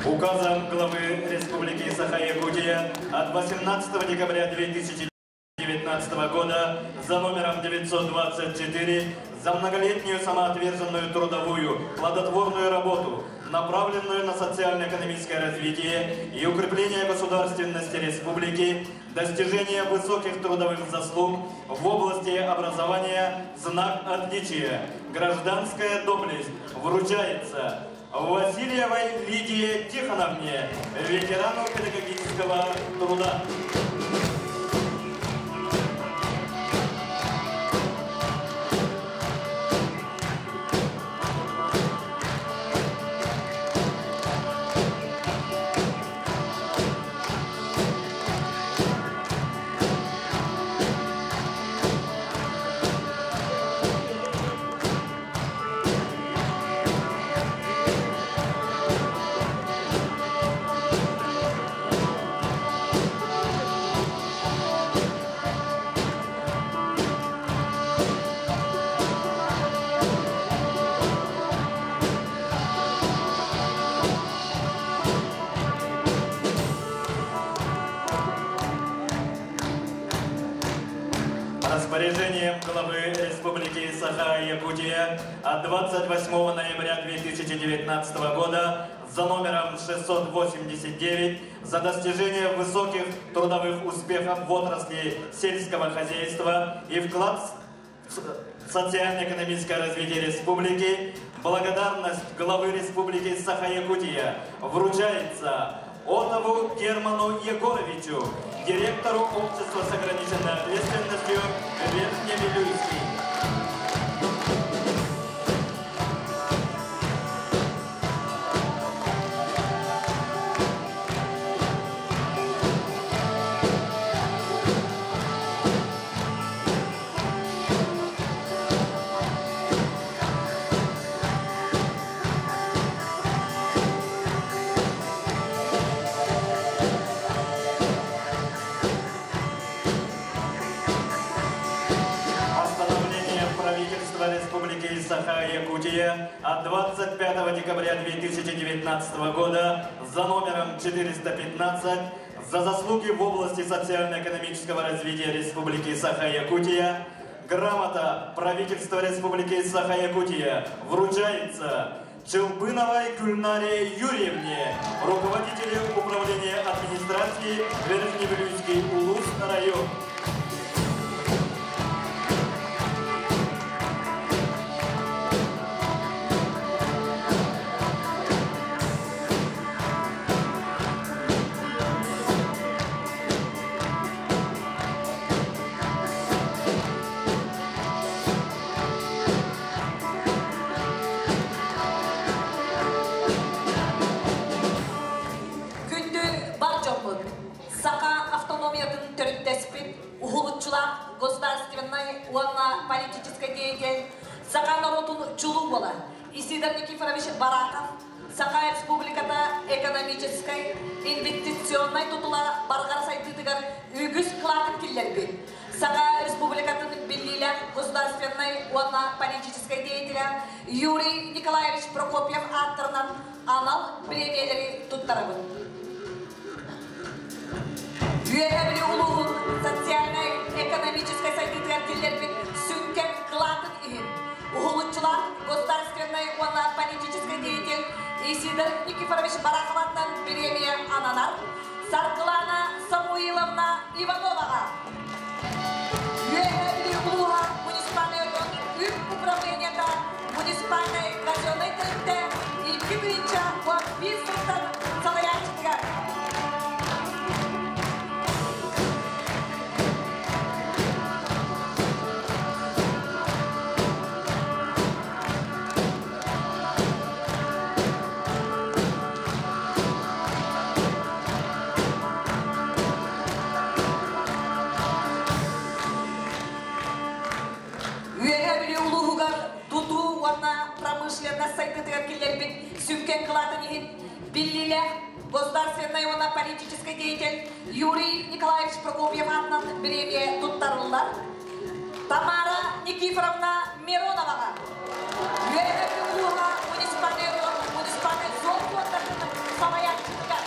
Указом главы Республики Саха-Якутия от 18 декабря 2019 года за номером 924 за многолетнюю самоотверженную трудовую плодотворную работу, направленную на социально-экономическое развитие и укрепление государственности республики, достижение высоких трудовых заслуг в области образования, знак отличия «Гражданская доблесть» вручается Васильевой Лидии Тихоновне, ветерану педагогического труда. Распоряжением главы Республики Саха-Якутия от 28 ноября 2019 года за номером 689 за достижение высоких трудовых успехов в отрасли сельского хозяйства и вклад в социально-экономическое развитие республики благодарность главы Республики Саха-Якутия вручается Отову Герману Егоровичу, директору общества с ограниченной ответственностью Верхневилюйский. Саха-Якутия от 25 декабря 2019 года за номером 415 за заслуги в области социально-экономического развития Республики Саха-Якутия грамота правительства Республики Саха-Якутия вручается Челбыновой Гульнаре Юрьевне, руководителю управления администрации Верхневилюйский улус район. Государственной уонна политической деятель Саха народун чулуу бола Исидор Никифорович Бараков Саха Республиката экономической инвестиционной тутула баргар сайдытыгар үгүс кылатын киллербит. Саха Республикатын биллилер государственной уонна политической деятеля Юрий Николаевич Прокопьев аттарынан анал премиялери туттарабыт. Үөһэбили улуһун социальной экономической сайдытыгар киллербит сүнкен кылатын иһин Исидор Никифорович Барахов атынан бириэмийэ ананар Саргылана Самуиловна Ивановаҕа. Үөһээ Бүлүү улууһа муниципальнай оройуон үп управлениета муниципальнай казеннай тэрилтэ 2011 сылтан салайааччытыгар. Үөһээ Бүлүү улууһугар тутуу уонна промышленность сайдыытыгар киллэрбит сүҥкэн кылаатын иһин биллиилээх государственнай уонна политическай деятель Юрий Николаевич Прокопьев аатынан бириэмийэ туттарыллар. Тамара Никифоровна Мироноваҕа Үөһээ Бүлүү улууһа муниципальнай муниципальнай суол пуондатын салайааччытыгар.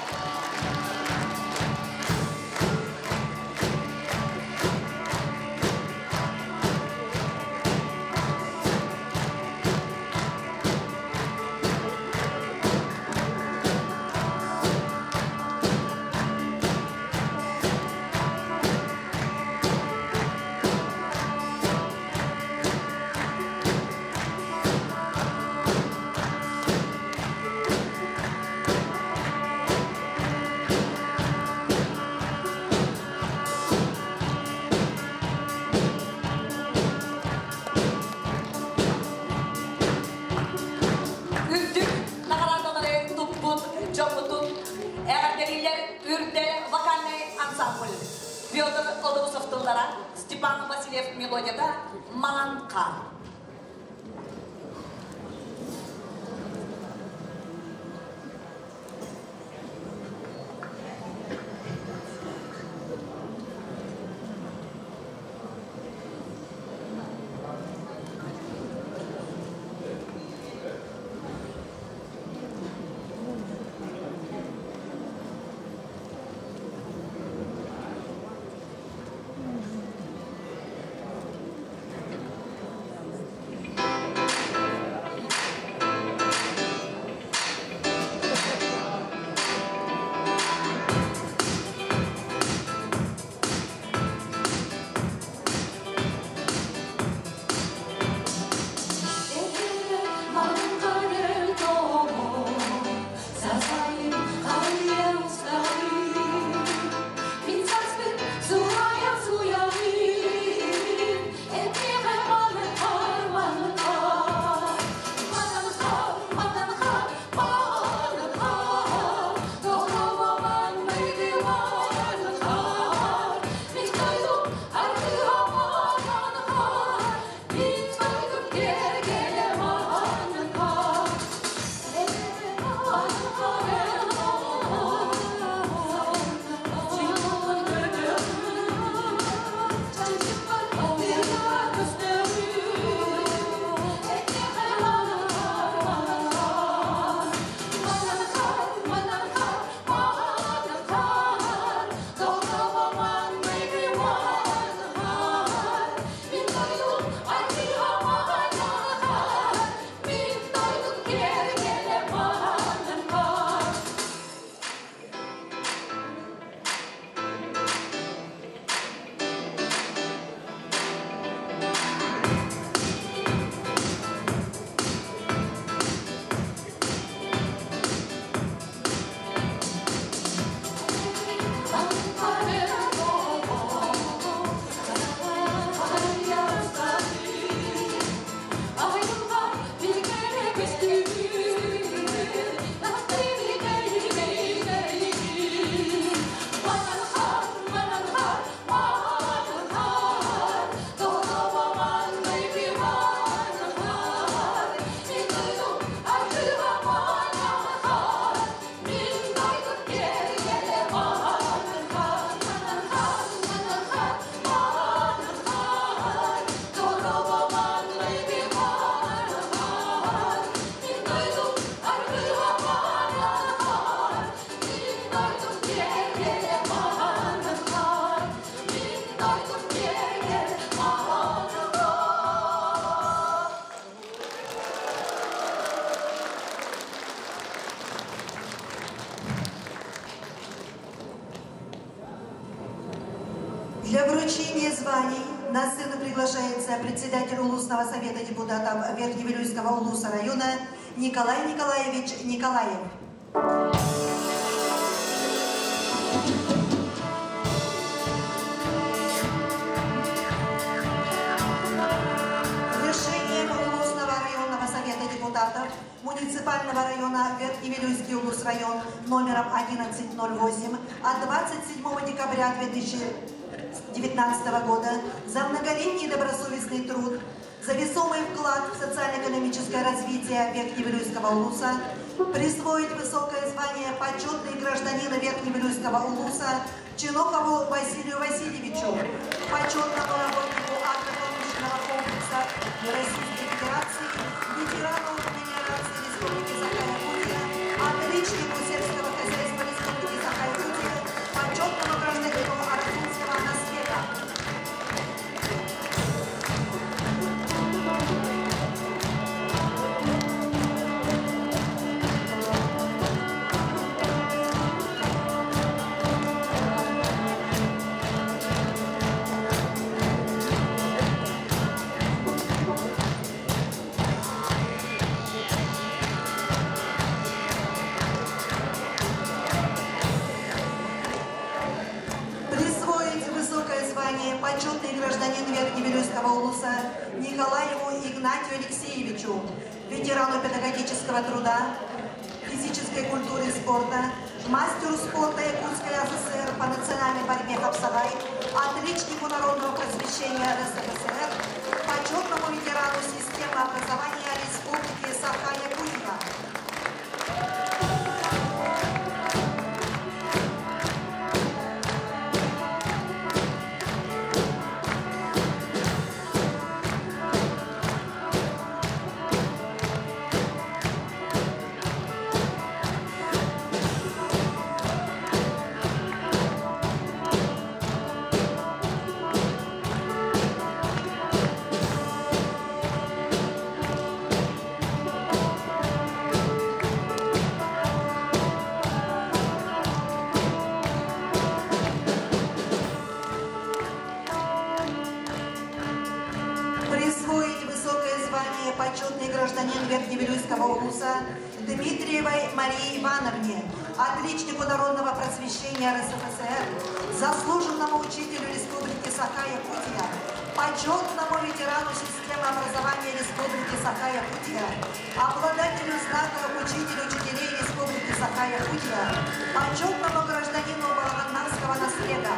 Үрдүк наҕараадалары туппут дьоммутун эҕэрдэлииллэр Үрдэл вокальнай ансамбль. Петр Одоусов тыллара, Степан Васильев мелодията «Маҥан хаар». Для вручения званий на сцену приглашается председатель Улусного совета депутатов Верхневилюйского улуса района Николай Николаевич Николаев. Решением Улусного районного совета депутатов муниципального района Верхневилюйский улус район номером 1108 от 27 декабря 2019 года за многолетний добросовестный труд, за весомый вклад в социально-экономическое развитие Верхневилюйского улуса присвоить высокое звание почетный гражданина Верхневилюйского улуса Чинохову Василию Васильевичу, почетному работнику агропромышленного комплекса Российской Федерации, ветерану мелиорации Республики Саха-Якутия, отличнику сельского хозяйства Республики Саха-Якутия, почетному гражданину Аргунского наслега. Присвоить высокое звание почетный гражданин Верхневилюйского улуса Николаеву Игнатию Алексеевичу, ветерану педагогического труда, физической культуры и спорта, мастеру спорта Якутской АССР по национальной борьбе Хапсагай, отличнику народного просвещения РСФСР, почетному ветерану системы образования Республики Саха-Якутия. Присвоить высокое звание почетный гражданин Верхневилюйского улуса Дмитриевой Марии Ивановне, отличнику народного просвещения РСФСР, заслуженному учителю Республики Саха-Якутия, почетному ветерану системы образования Республики Саха-Якутия, обладателю знака учитель учителей Республики Саха-Якутия, почетному гражданину Балаганнарского наслега.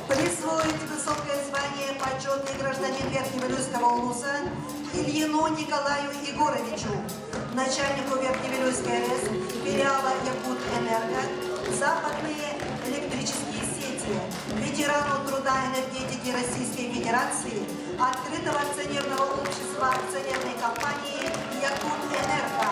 Присвоить высокое звание почетный гражданин Верхневилюйского улуса Ильину Николаю Егоровичу, начальнику Верхневилюйской РС, филиала Якутэнерго, западные электрические сети, ветерану труда энергетики Российской Федерации, открытого акционерного общества акционерной компании Якутэнерго.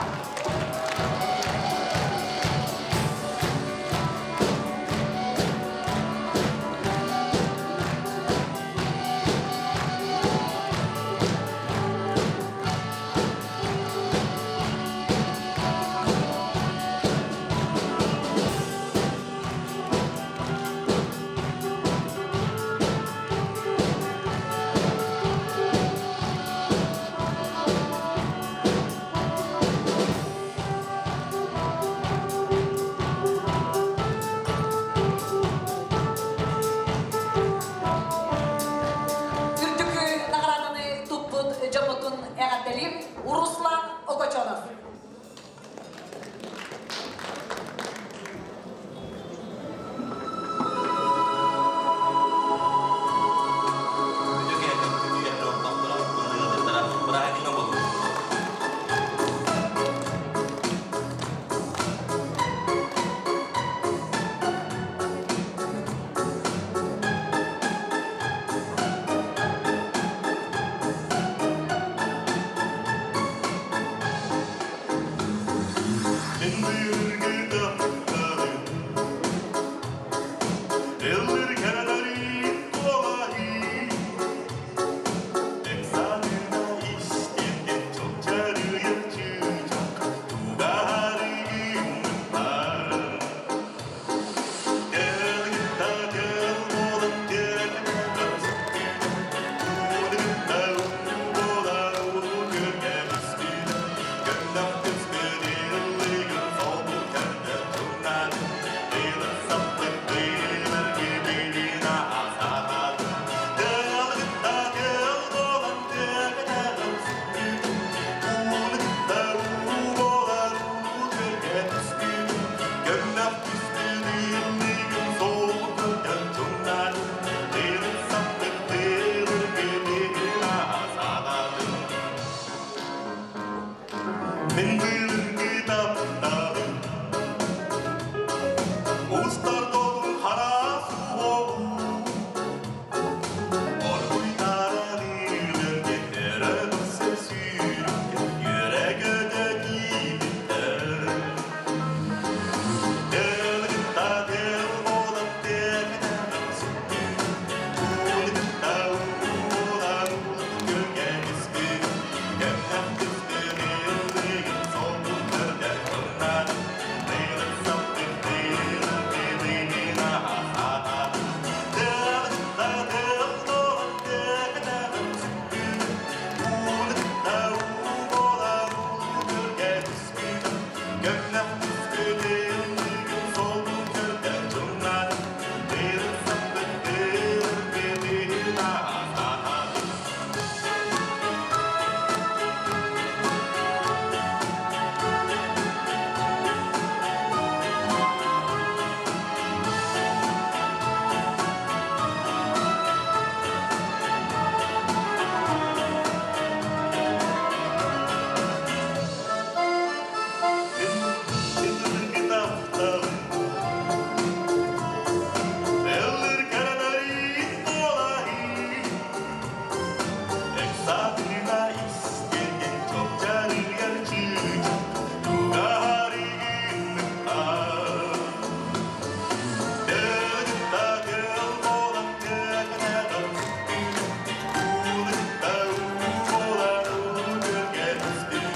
Үрдүкү наҕарааданы туппут дьоммутун эҕэрдэлиир Руслан Огочонов. Күндү киһи күндү олохтоохторо, ыалдьыттара, бырааһынньыгынан буоллун. Мин былыргы тапталым Устар долун хара суоҕу Оргуйдаран илерге өрө көрсө сүүрүккэ үөрэ көтө киирбиттэр Тылгытта тыл буолан тиэхинэҕин сүктүү Уулукта уулан көлгө түспүт Көмнөх түспүт ыллыгын солбут көрдөр тыллан Тыылык саппыт тыылык тыылыгын аһаатаат Тылгытта тыл буолан тиэхинэҕин сүктүү Уулукта уу буолан көлгө түспүт Көмнөх түспүт ыллыгын солбут көрдөр тыллан Тыылык саппыт тыылык тыылыгын аһаатаат Мин тапталым Эллир кэрэнэрин буолаһын Эксатына истерген чопчарыгар чыыча Тугарыгынныктар Тыгытта тыл буолан тыгынагар Уулукта уу буолан уу көлгө түстүн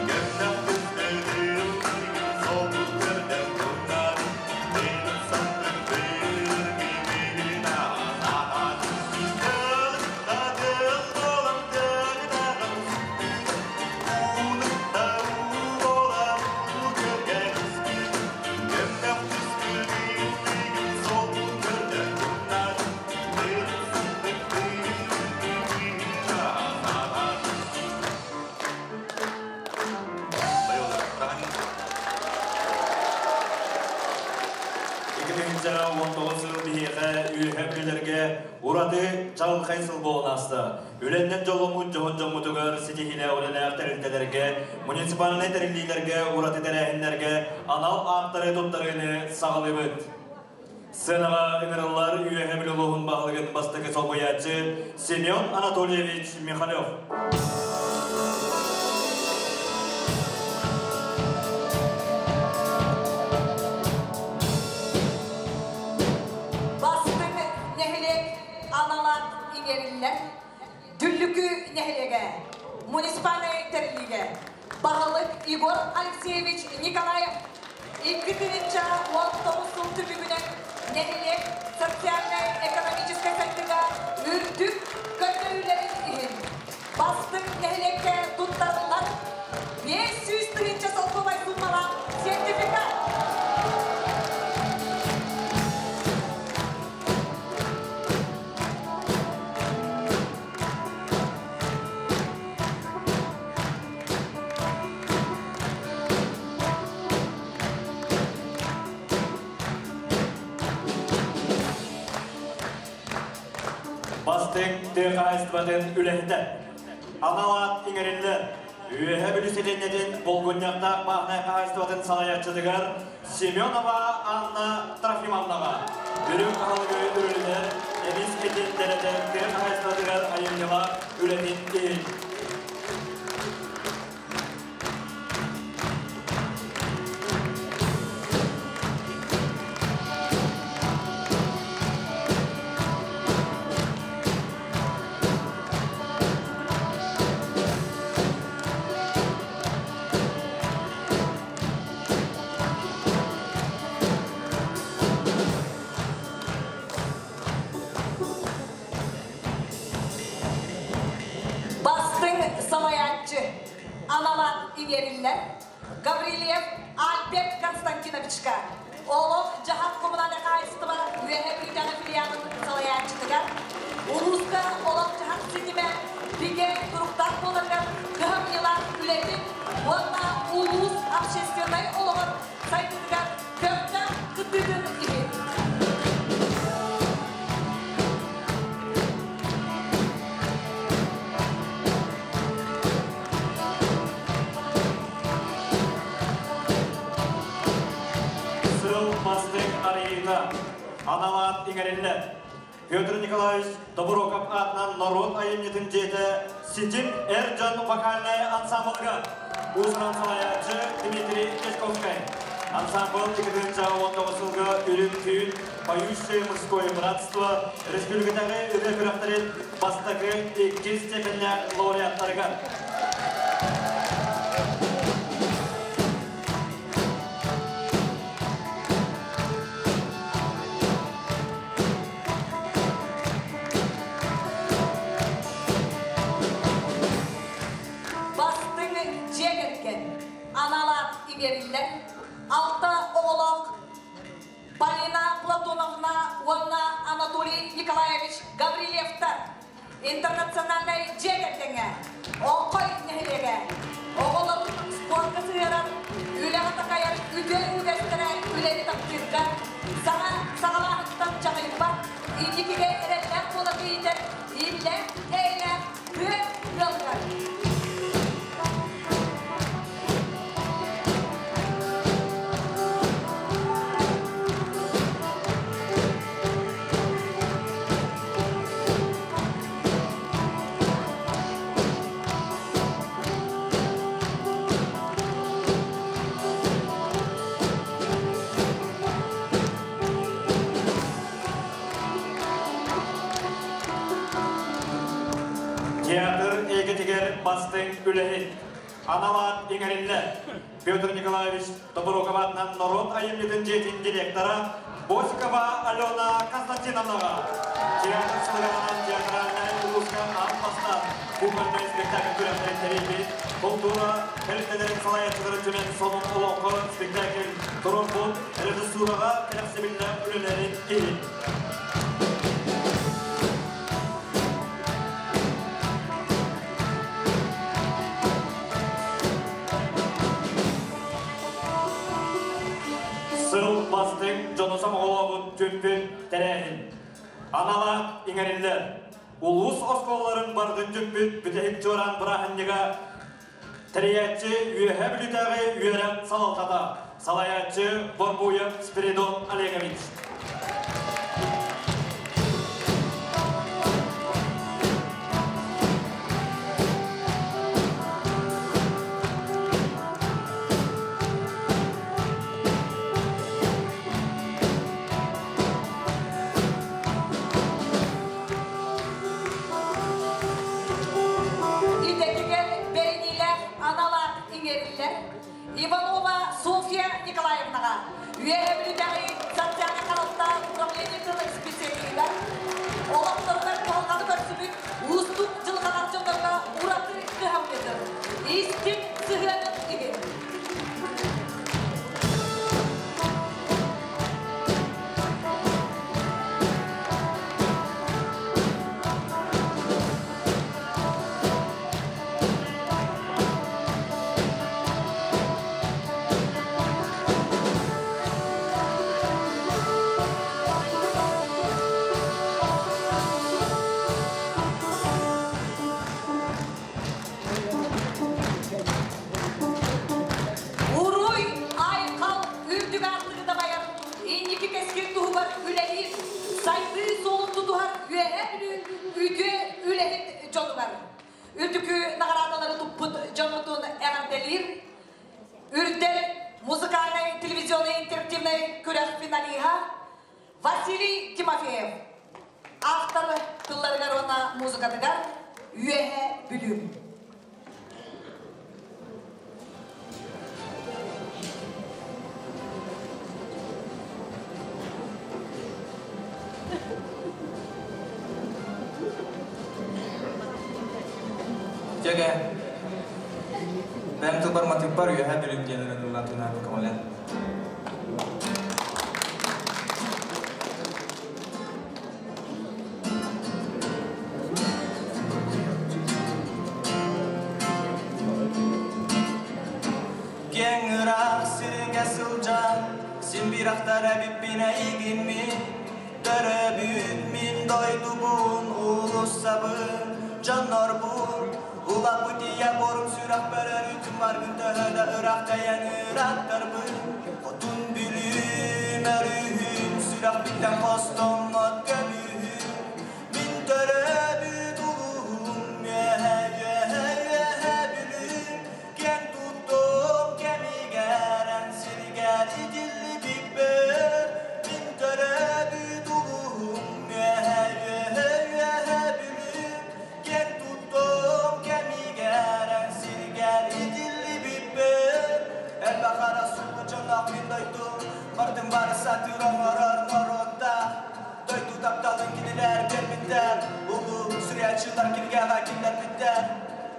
Көмнөх түстүн ыллыгын солбут көрдөр тыллар Тыгыт саппыт тыгын аһаат Тыгытта тыл буолан тыгынагар Уулукта уу буолан уу көлгө түстүн Көмнөх түстүн ыллыгын солбут көрдөр тыллар Тыгыт саппыт тыгын аһаат 2019 сыл биһиэхэ үөһэ бүлэргэ ураты чаҕылхай сыл буолан ааста. Үлэннэн дьолломмут дьоһун дьоммутугар ситиһиилээх үлэлээх тэрилтэлэргэ, муниципальнай тэриллиилэргэ ураты тэрээһиннэргэ анал ааттары туттарыыны саҕалыыбыт. Сценаҕа ыҥырыллар Үөһэ Бүлүү улууһун баһылыгын бастакы солбуйааччы Семен Анатольевич Михалев. Бастыҥ нэһилиэк аналаат иҥэриллэр Дүллүкү нэһилиэгэ муниципальнай тэриллиигэ баһылык Егор Алексеевич Николаев 2019 сыл түмүгүнэн нэһилиэк социальнай-экономическай сайдыыга үрдүк көрдөрүүлэрин иһин бастыҥ нэһилиэккэ туттарыллар 500 тыһыынча солкуобай суумалаах сертификат. Бастыҥ тыа хаһаайыстыбатын үлэһитэ. Анал аат иҥэриллэр. Үөһэ Бүлүү сэлиэнньэтин Булгунньахтаах бааһынай хаһаайыстыбатын салайааччытыгар Семенова Анна Трофимовнаҕа үрүҥ аһылыгы үрүлүнэр эмис этин дэлэтэр тыа хаһаайыстыбатыгар айымньылаах үлэтин иһин. Бастыҥ салайааччы аналаат иҥэриллэр Гаврильев Альберт Константиновичка олох-дьаһах коммунальнай хаһаайыстыба Үөһээ Бүлүүтээҕи филиалын салайааччытыгар улууска олох-дьаһах ситимэ бигэ туруктаах буоларыгар кыһамньылаах үлэтин уонна улуус общественнай олоҕор сайдыытыгар көхтөөх кыттыытын иһин. салайыыта. Анал аат иҥэриллэр. Петр Николаевич Тобуроков аатынан норуот айымньытын дьиэтэ Ситим эр дьон вокальнай ансамблыгар уус-уран салайааччы Дмитрий Дьячковскай. Ансамбл 2019 сылга Үрүҥ түүн Поющее мужское братство республикатааҕы ырыа күрэхтэрин бастакы иккис степеннээх лауреаттарыгар. Бастыҥ дьиэ кэргэн анал аат иҥэриллэр алта оҕолоох Полина Платоновна уонна Анатолий Николаевич Гаврильевтар интернациональнай дьиэ кэргэҥҥэ Оҥхой нэһилиэгэ оҕолорун спорка сыһыаран үлэҕэ такайар үтүө үгэстэрэ үлэни таптыырга, саҥа саҕалааһыттан чаҕыйбат, инникигэ эрэллээх буола иитэр иллээх, эйэлээх тыа ыалыгар. Театр эйгэтигэр бастыҥ үлэһит анал аат иҥэриллэр. Петр Николаевич Тобуроков аатынан норуот айымньытын дьиэтин директора Босикова Алена Константиновнаҕа театр сылыганынан театральнай улууска аан бастаан кукольнай спектакль күрэхтэрин тэрийбит, култуура тэрилтэлэрин салайааччыларын түмэн сонун олоҥхо спектакль туруорбут режиссураҕа кэрэхсэбиллээх үлэлэрин иһин. Сыл бастыҥ дьону сомоҕолообут түмпүт тэрээһин. Анала иҥэриллэр. Улуус оскуолаларын барытын түмпүт бүтэһик чуораан бырааһынньыга тэрийээччи Үөһээ Бүлүүтээҕи үөрэх салалтата, салайааччы Борбуев Спиридон Олегович. Идэтигэр бэриниилээх анал аат иҥэриллэр Иванова Софья Николаевнаҕа Үөһээ Бүлүүтээҕи социальнай харалта управлениетын специалиһыгар олохторугар кыһалҕаны көрсүбүт уустук дьылҕалаах дьоннорго ураты кыһамньытын, истиҥ сыһыанын иһин. Уруй, айхал, үрдүк аартыгы дабайар, инники кэскил туһугар үлэлиир, сайдыы суолун тутуһар Үөһээ Бүлүү үтүө үлэһит дьонугар үрдүкү наҕараадалары туппут дьоннордуун эҕэрдэлиир Үрдэл музыкальнай телевизионнай интерактивнай күрэх финалиһа Василий Тимофеев автор тылларыгар уонна музыкатыгар Үөһээ Бүлүү. Дьэгэ, бэйэм тылбар матыыппар Үөһээ Бүлүүм диэн ырыаны тынаан көҕүлээн. Киэҥ ыраах сиргэ сылдьан, син биир ахтар эбиппин эйигин мин. Төрөөбүт мин дойдубун, уулуссабын, дьоннорбун. Улаппыт ийэ буорум сүрэхпэр өрүүтүн баргын төһө да ыраах тэйэн ыраттарбын. Хотун Бүлүүм өрүһүм. Сиртэн хостоммот көмүһү Мин төрөөбүт улууһум Үөһэ, үөһэ, үөһэ Бүлүүм Киэн туттуом кэмигэр Эн сиргэр итиллибиппэр Мин төрөөбүт улууһум Үөһэ, үөһэ, үөһэ Бүлүүм Киэн туттуом кэмигэр Эн сиргэр итиллибиппэр Элбэх хара сулуу дьонноох мин дойдум Бардым бары сатыыр оҥорор норуоттаах Дойду тапталын кинилэр биэрбиттэр Улуу суруйааччылар кинигэҕэ киллэрбиттэр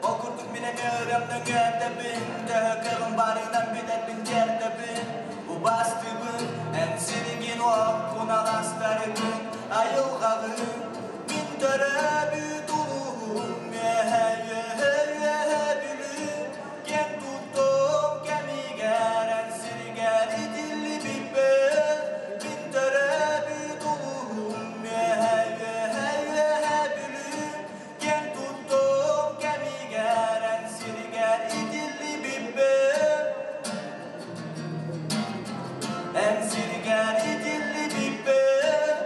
Ол курдук мин эмиэ ырыам нөҥүө этэбин Төһө кыаҕым баарынан билэрбин тиэрдэбин Убаастыыбын эн сиригин уоккун алаастаргын айылҕаҕын Мин төрөөбүт улууһум үөһэ үөһэ үөһэ Бүлүү Киэн туттуом кэмигэр эн сиригэр итиллибиппэр Мин төрөөбүт улууһум үөһэ үөһэ үөһэ Бүлүү Киэн туттуом кэмигэр эн сиригэр итиллибиппэр Эн сиригэр итиллибиппэр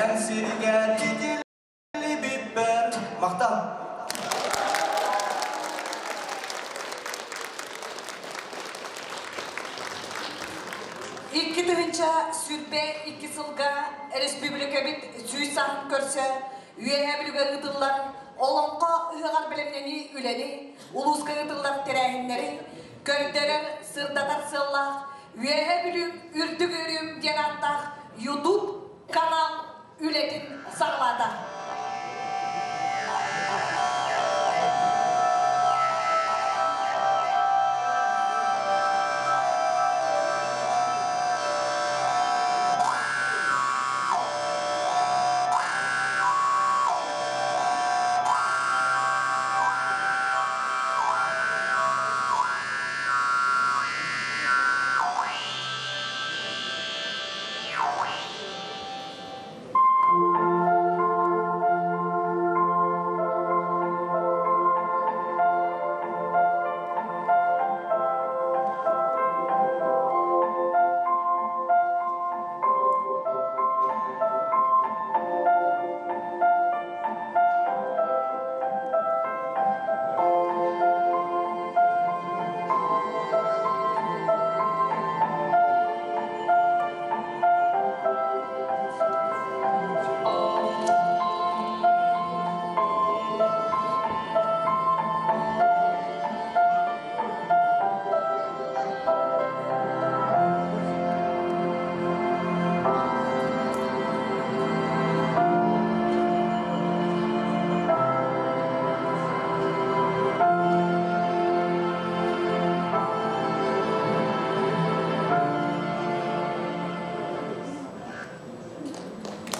Эн сиригэр итиллибиппэр Махтал! 2022 сылга республикабыт 100 сааһын көрсө Үөһээ Бүлүүгэ ыытыллар Олоҥхо ыһыаҕар бэлэмнэнии үлэни, улууска ыытыллар тэрээһиннэри көрдөрөр, сырдатар сыаллаах Үөһээ Бүлүүм үрдүк үөрүүм диэн ааттаах YouTube канал үлэтин саҕалаата.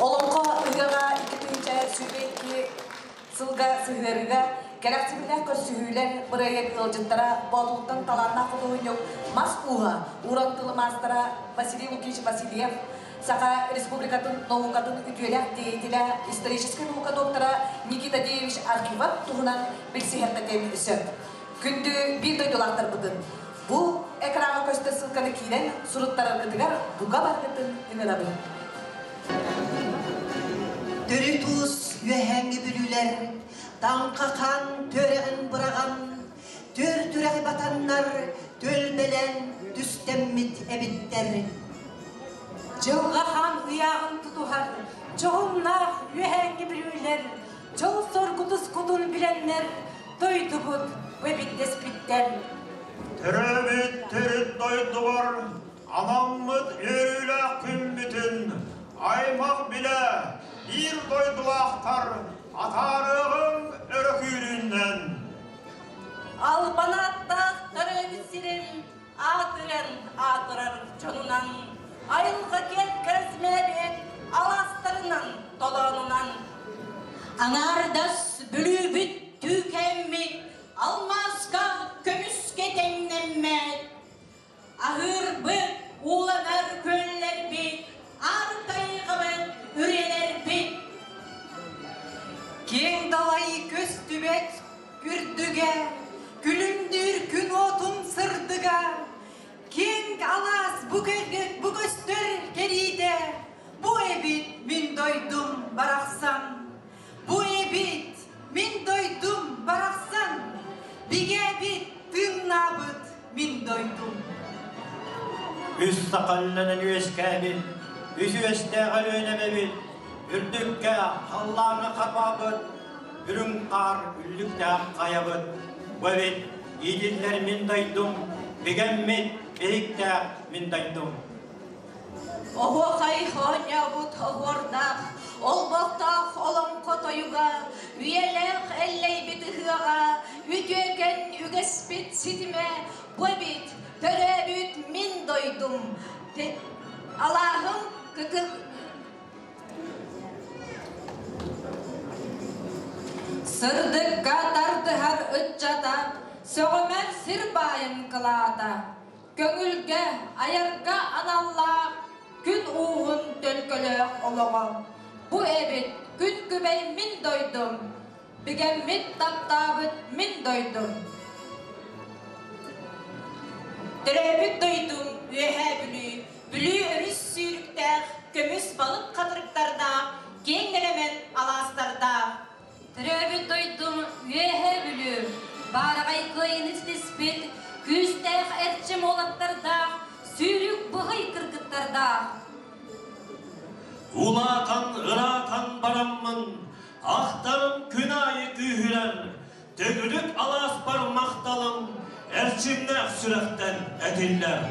Олоҥхо ыһыаҕа 2022 сылга сыһыарыыга кэрэхсэбиллээх көрсүһүүлэр бырайыак ыалдьыттара Боотултан талааннаах худуоһунньук мас ууһа, уран тылы маастара Василий Лукич Васильев, Саха Республикатын наукатын үтүөлээх деятеля, историческай наука доктора Никита Деевич Архипов туһунан билсиһэртэтин сөп. Күндү биир дойдулаахтарбытын бу экраҥҥа көстөр ссылканы киирэн суруттараргытыгар бука баргытын ыҥырабын. Төрүт уус үөһээҥҥи бүлүүлэр таҥха хаан түөрэҕин быраҕан, түөр түрэҕи батаннар түөлбэлээн түстэммит эбиттэр. Дьылҕа хаан ыйааҕын тутуһар дьоһуннаах үөһээҥҥи бүлүүлэр дьол соргутус кутун билэннэр дойдубут бу эбиттэспиттэр. Төрөөбүт төрүт дойдубар анаммыт үөрүүлээх күммүтүн аймах билэ биир дойдулаахтар атаарыаҕыҥ өрөкүүрүнэн. Албан ааттаах төрөөбүт сирим аатыран аатырар дьонунан, айылҕа киэн кэрэсмээбит алаастарынан толоонунан. Аҥаардас Бүлүүбүт түүкэммит алмааска көмүскэ тэҥнэммэт. Аһыырбыт, ууланар күөллэрбит, аар тайҕабыт, үрэлэрбит. Киэҥ далай көстүбэт үрдүгэ, күлүмнүүр күн уотун сырдыга, киэҥ алаас Алаас бу, бу көстөр кэриитэ, бу эбит мин дойдум барахсан. Бу эбит мин дойдум барахсан, бигэбит тыыннаабыт мин дойдум. Үс сақалланан үөскээбит, үс үөстээх өлүөнэбэбит, үрдүккэ халлааҥҥа харбаабыт, үрүҥ хаар үллүктээх хайабыт. Бу эбит иитиллэр мин дойдум, бигэммит биһиктээх мин дойдум. Оһуохай оонньообут оһуордаах, олбохтоох олоҥхо тойуга, үйэлээх эллэйбит ыһыаҕа, үтүөкэн үгэспит ситимэ, бу эбит төрөөбүт мин дойдум. Алааһым кыкыл Сырдыкка тардыһар ыччата, сөҕүмэр сир баайын кылаата, көҥүлгэ, айарга аналлаах күн ууһун төлкөлөөх олоҕо. Бу эбит күн күбэй мин дойдум, бигэммит таптаабыт мин дойдум. Төрөөбүт дойдум Үөһээ Бүлүү, Бүлүү өрүс сүүрүктээх, көмүс балык хатырыктардаах, киэҥ нэлэмэн алаастардаах. Төрөөбүт дойдум Үөһээ Бүлүү, баараҕай кыайыыны ситиспит, күүстээх эрчим уолаттардаах, сүүрүк быһый кыргыттардаах. Улаатан, ыраатан бараммын, ахтарым күн аайы күүһүрэр, төгүрүк алааспар махталым эрчимнээх сүрэхтэн этиллэр.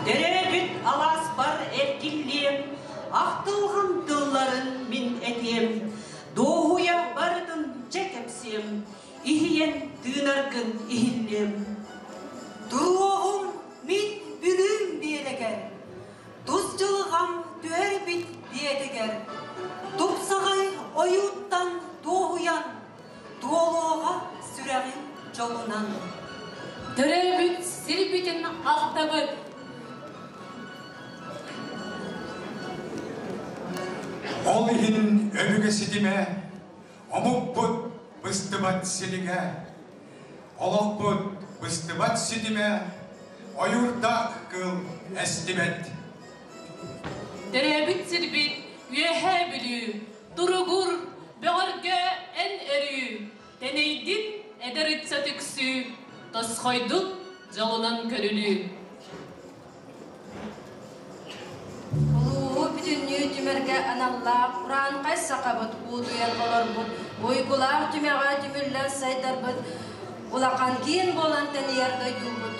Төрөөбүт алааспар эргиллиэм, ахтылҕан тылларын мин этиэм, дуоһуйа барытын дьэ кэпсиэм, иһийэн тыынаргын иһиллиэм. Туруоҕум мин Бүлүүм биэрэгэр, тус дьылҕам түһэрбит биэтигэр, тупсаҕай ойууттан дуоһуйан, туолуоҕа сүрэҕим дьолунан. Төрөөбүт сирбитин ахтабыт. Ол иһин өбүгэ ситимэ, омукпут быстыбат силигэ, олохпут быстыбат ситимэ, ойуурдаах кыыл эстибэт. Төрөөбүт сирбит Үөһээ Бүлүү, туругур, бөҕөргө эн өрүү, тэнийдин эдэр ыччат үксүү, тосхойдун дьолунан көрүлүү. Улууһу бүтүннүү түмэргэ аналлаах урааҥхай сахабыт уутуйан олорбут уйгулаах түмэҕэ түмүллэн сайдарбыт улахан киин буолан тэнийэр дойдубут.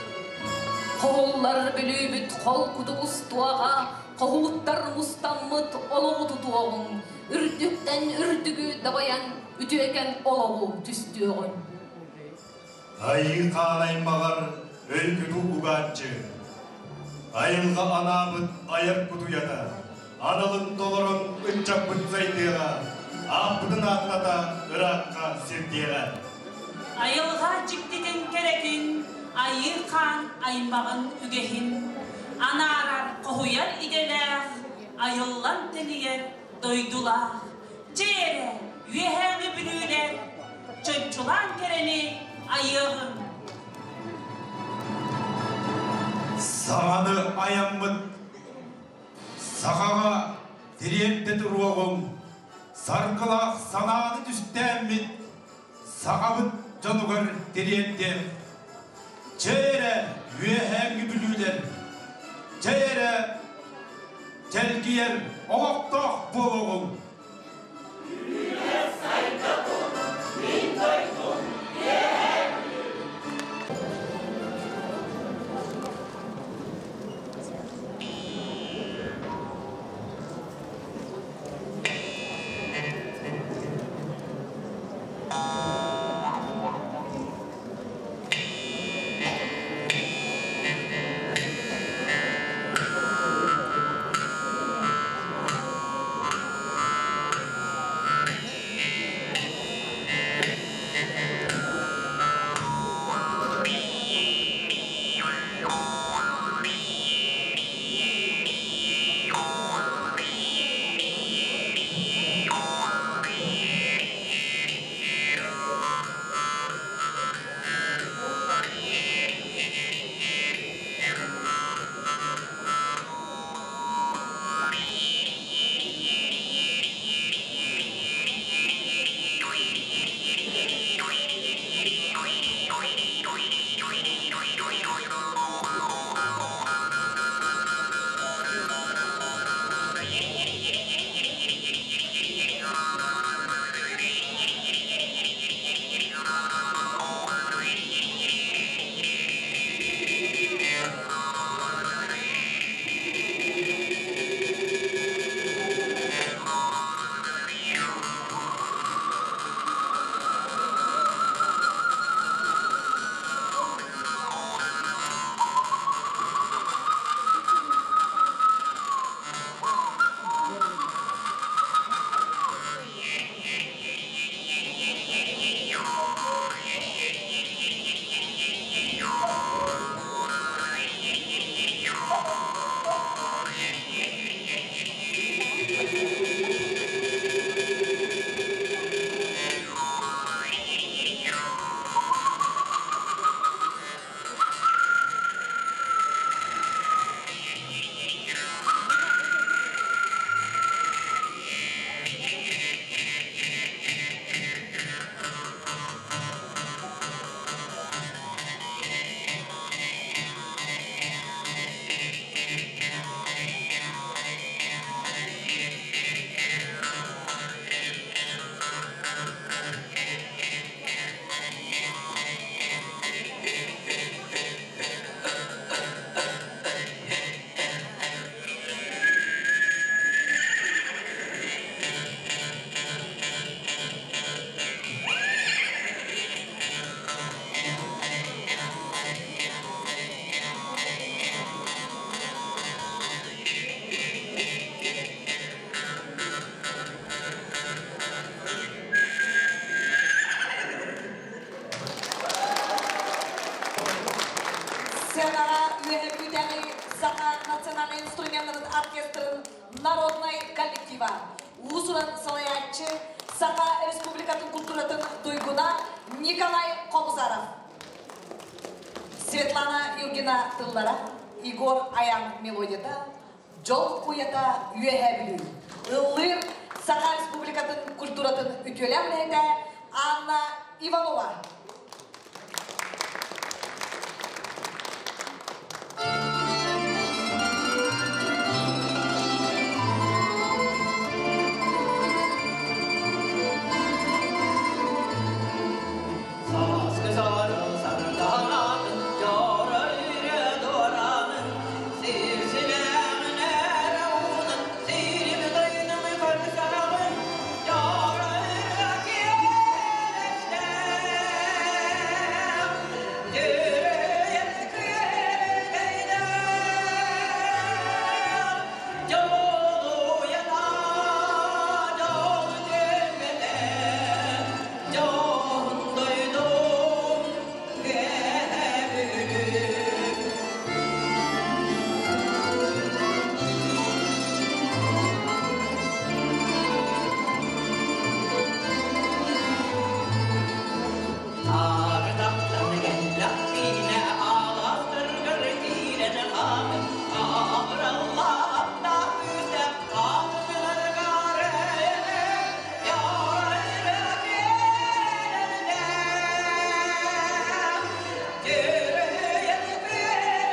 Хоһуллар Бүлүүбүт холкутук устуоҕа, хоһууттар мустаммыт олоҕу тутуоҕуҥ, үрдүктэн үрдүгү дабайан үтүөкэн олоҕу түстүөҕүҥ. Айыы хаан аймаҕар өй-күтү угааччы, айылҕа анаабыт айар кутуйата, аналын толорон ыччаппыт сайдыаҕа, ааппытын ааттата ыраахха сирдиэҕэ. Айылҕа дьиктитин кэрэтин, айыы хаан аймаҕын үгэһин, анаарар, хоһуйар идэлээх, айыллан тэнийэр дойдулаах, дьэ эрэ, үөһээҥи бүлүүлэр, чоччулаан кэрэни айыаҕыҥ. Саҥаны айаммыт сахаҕа тириэрдэ туруоҕуҥ, саргылаах санааны түстээммит сахабыт дьонугар тириэрдиэм. Чэ эрэ, үөһээҥҥи бүлүүлэр, чэ эрэ, чэлгийэр олохтоох буолуоҕуҥ. Мин дойдум, Үөһээ Бүлүү. национальнай инструменнарын оркестрын народнай коллектива. Уус-уран салайааччы Саха Республикатын культуратын туйгуна Николай Хобузаров. Светлана Юргина тыллара, Егор Аян мелодията, Дьол уйата Үөһээ Бүлүү. Ыллыыр Саха Республикатын культуратын үтүөлээх үлэһитэ Анна Иванова. Сааскы сарыл сардаанатын, дьоро үрэ дуораанын, сир симэҕин эрэ уунан, сирим дойдум көрсөҕүн, дьоро үрэ киэлэстээх, дьүрүһүйэн күөрэгэй дьолуйата, дьол түмэтэ, дьоһун дойдум Үөһээ Бүлүү. Ардахтан кэллэхпинэ аластыргар киирэн хаамын, абыраллааттаах күүстээх хаатыгынаргар ярайра киэрэллээх, дьүрүһүйэн күөрэгэй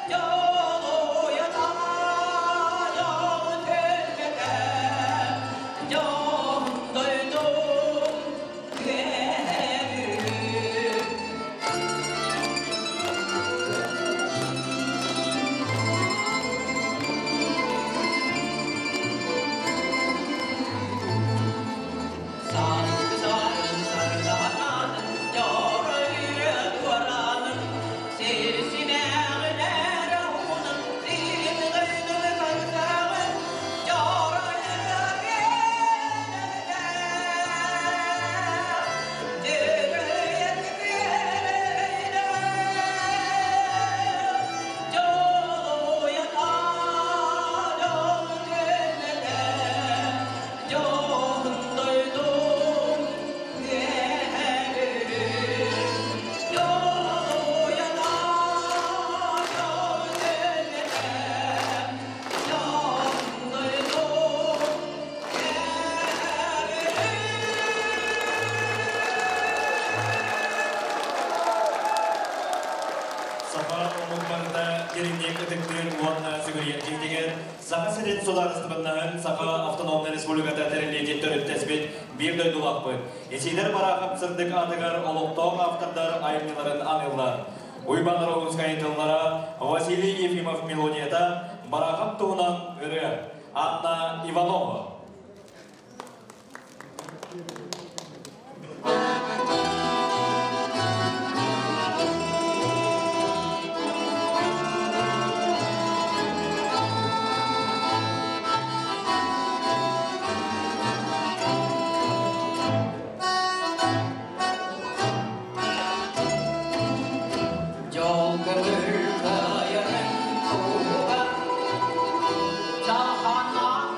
дьолуйата, дьол түмэтэ, дьоһун дойдум Үөһээ Бүлүү. Сааскы сарын сардаанатын, дьоро үрэ дуораанын, сир симэҕин эрэ уунан, сирим дойдум көрсөҕүн, дьоро үрэ киэрэллээх, дьүрүһүйэн күөрэгэйдээх, дьолуйата, дьол түмэтэ, дьоһун дойдум Үөһээ Бүлүү. Дьолуйата, дьол түмэтэ, дьоһун дойдум Үөһээ Бүлүү. Саха омук барыта дириҥник ытыктыыр уонна сүгүрүйэр киһитигэр Саха сирин судаарыстыбаннаһын Саха автономнай республиката тэриллиитин төрүттэспит биир дойдулаахпыт. Исиидэр Бараахап сырдык аатыгар олохтоох автордар айымньыларын аныыллар. Уйбаан Ороһуунскай тыллара, Василий Ефимов мелодията, Бараахап туһунан ырыа. Анна Иванова. Дьол көҥүл кыайарын туһугар саханан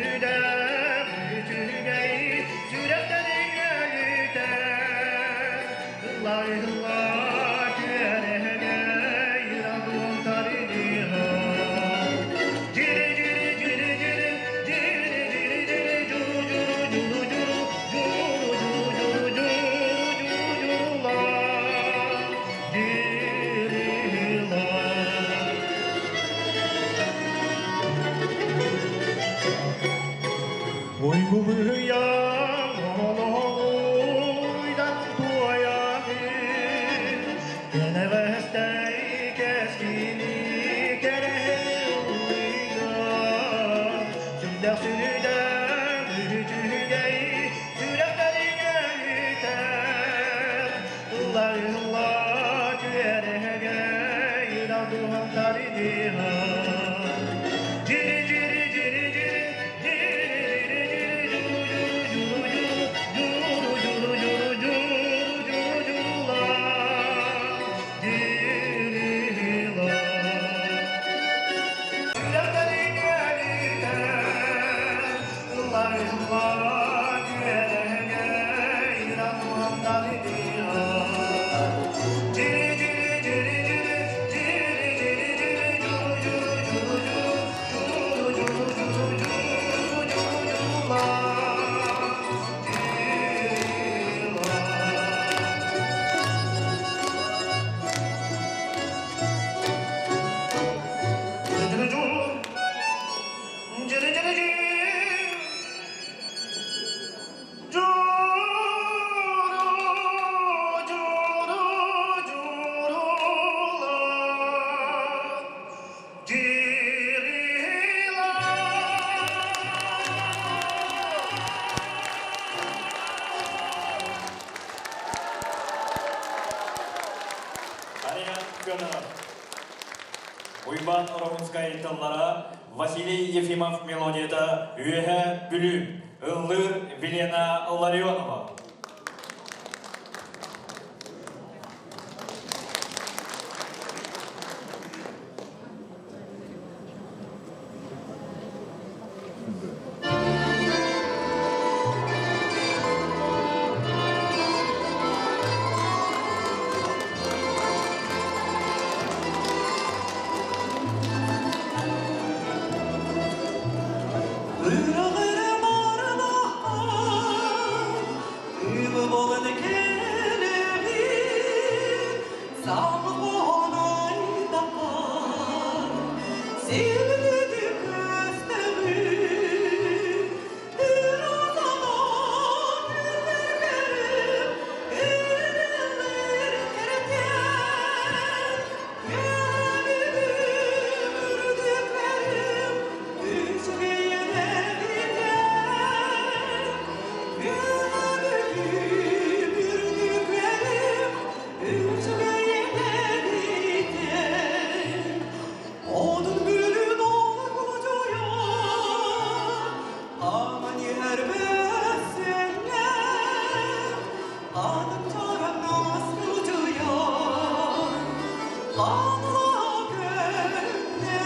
сүрдээх үчүгэй сүрэхтэриҥ өлүтэ Ыллай-ылла күөрэһэгэ ира-дуон-таридиһа Джири-джири-джири-джири джири-джири-джири джуру-джуру-джуру-джуру джуру-джуру-джуру-джуру-джуру-джурула джирила. Уйгу-быйаҥ олоҕуйдан туойаҕын, кэнэҕэстэй кэскили кэрэһэллига. Сүрдээх сүрдээх үчүгэй сүрэхтэриҥ өлүтэр, ыллай-ылла күөрэһэгэ ира-дуһан таридиһа. Джири-джири-джири-джири джири-джири-джуру-джуру-джуру-джуру-джуру-джуру-джуру-джурула джирила. Сүрэхтэриҥ өлүтэр, ыллай-ылла күөрэһэгэ ира-дуһан таридиһа. Джири-джири-джири-джири джири-джири-джири джуру-джуру-джуру-джуру джуру-джуру-джуру-джуру-джуру-джурула джирила. Джири-джуру, джири-джири-джи, джуру-джуру-джурула, джирила. Ариан Федоров. Уйбан Ороһунскай тыллара, Василий Ефимов мелодията Үөһээ Бүлүү, ыллыыр Вилена Ларионова. Ырағыры барнаққан, Үмі болын келеғі, Саңғы айдаққан, Сенеді көстіғі, Үр азамат үрмергерім, Үрілер керетен, Үмігім үрдіктерім, Үчүгейіне битен, Үмігім үрдіктерім, Үчүгейіне битен. Одун бүлүн олгучуя, Аман ербесенне, Аным чарам наскучуя, Анла көнне,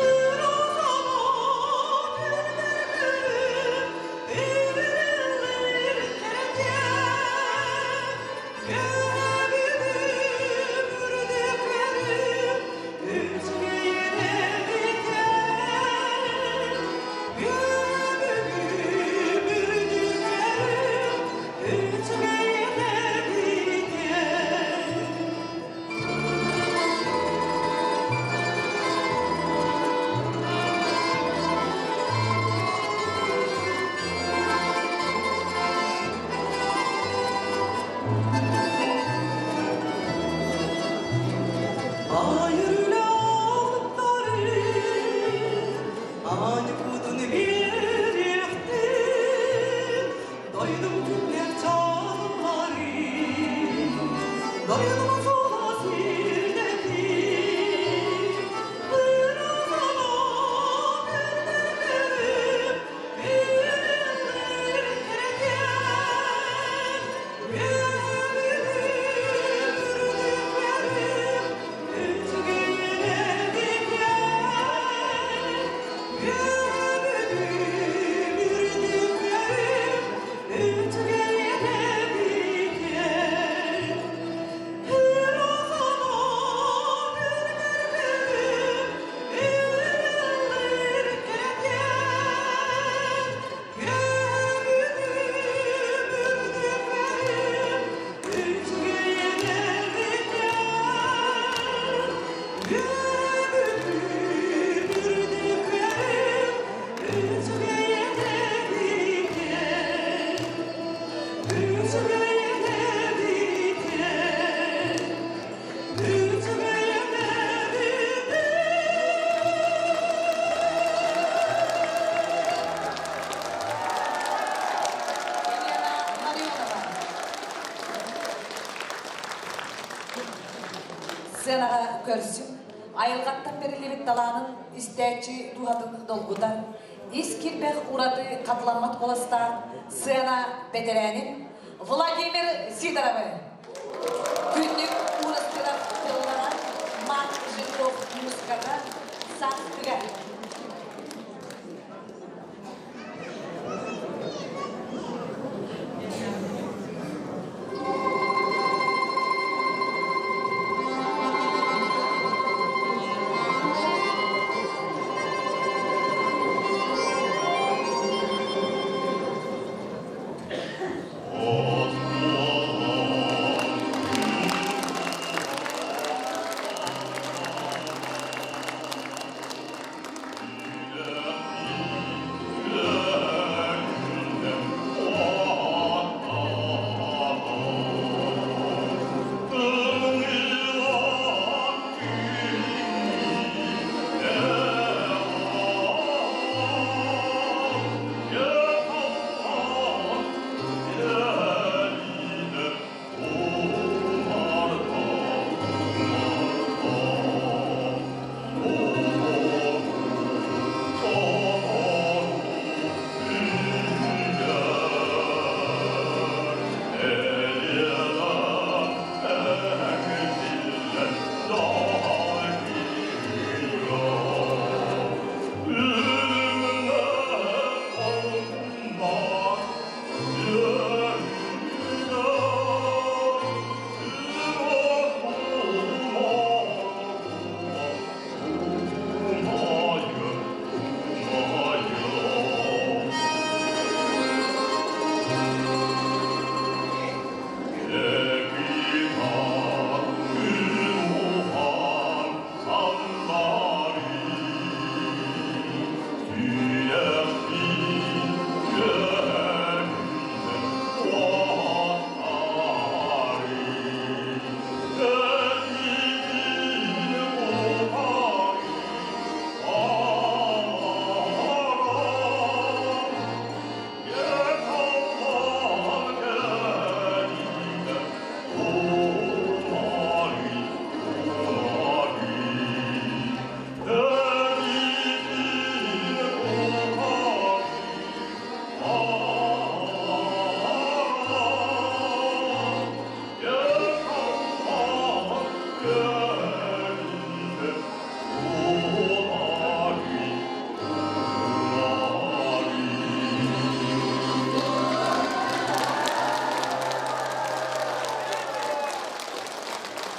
Үр азамат үрмергерим, Үрілер керетен, Үмігім үрдіктерім, Үчүгейіне битен, Үмігім үрдіктерім, Үчүгейіне битен. Айырыла алыптары, Аны кутун береги, Елена Ларионова. Сценаҕа көрсүҥ, айылҕаттан бэриллибит талаанын истээччи дууһатын долгутар, ис киирбэх ураты хатыламмат куоластаах сцена бэтэрээнин Владимир Сидоровы. Күннүк Уурастыырап тыллара, Марк Жирков музыката, Сааскыга.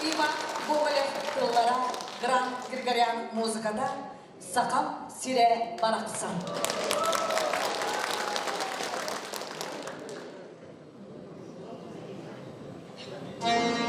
Иван Гоголев тыллара, Грант Григорян музыката, Сахам сирэ барахсан. Yeah.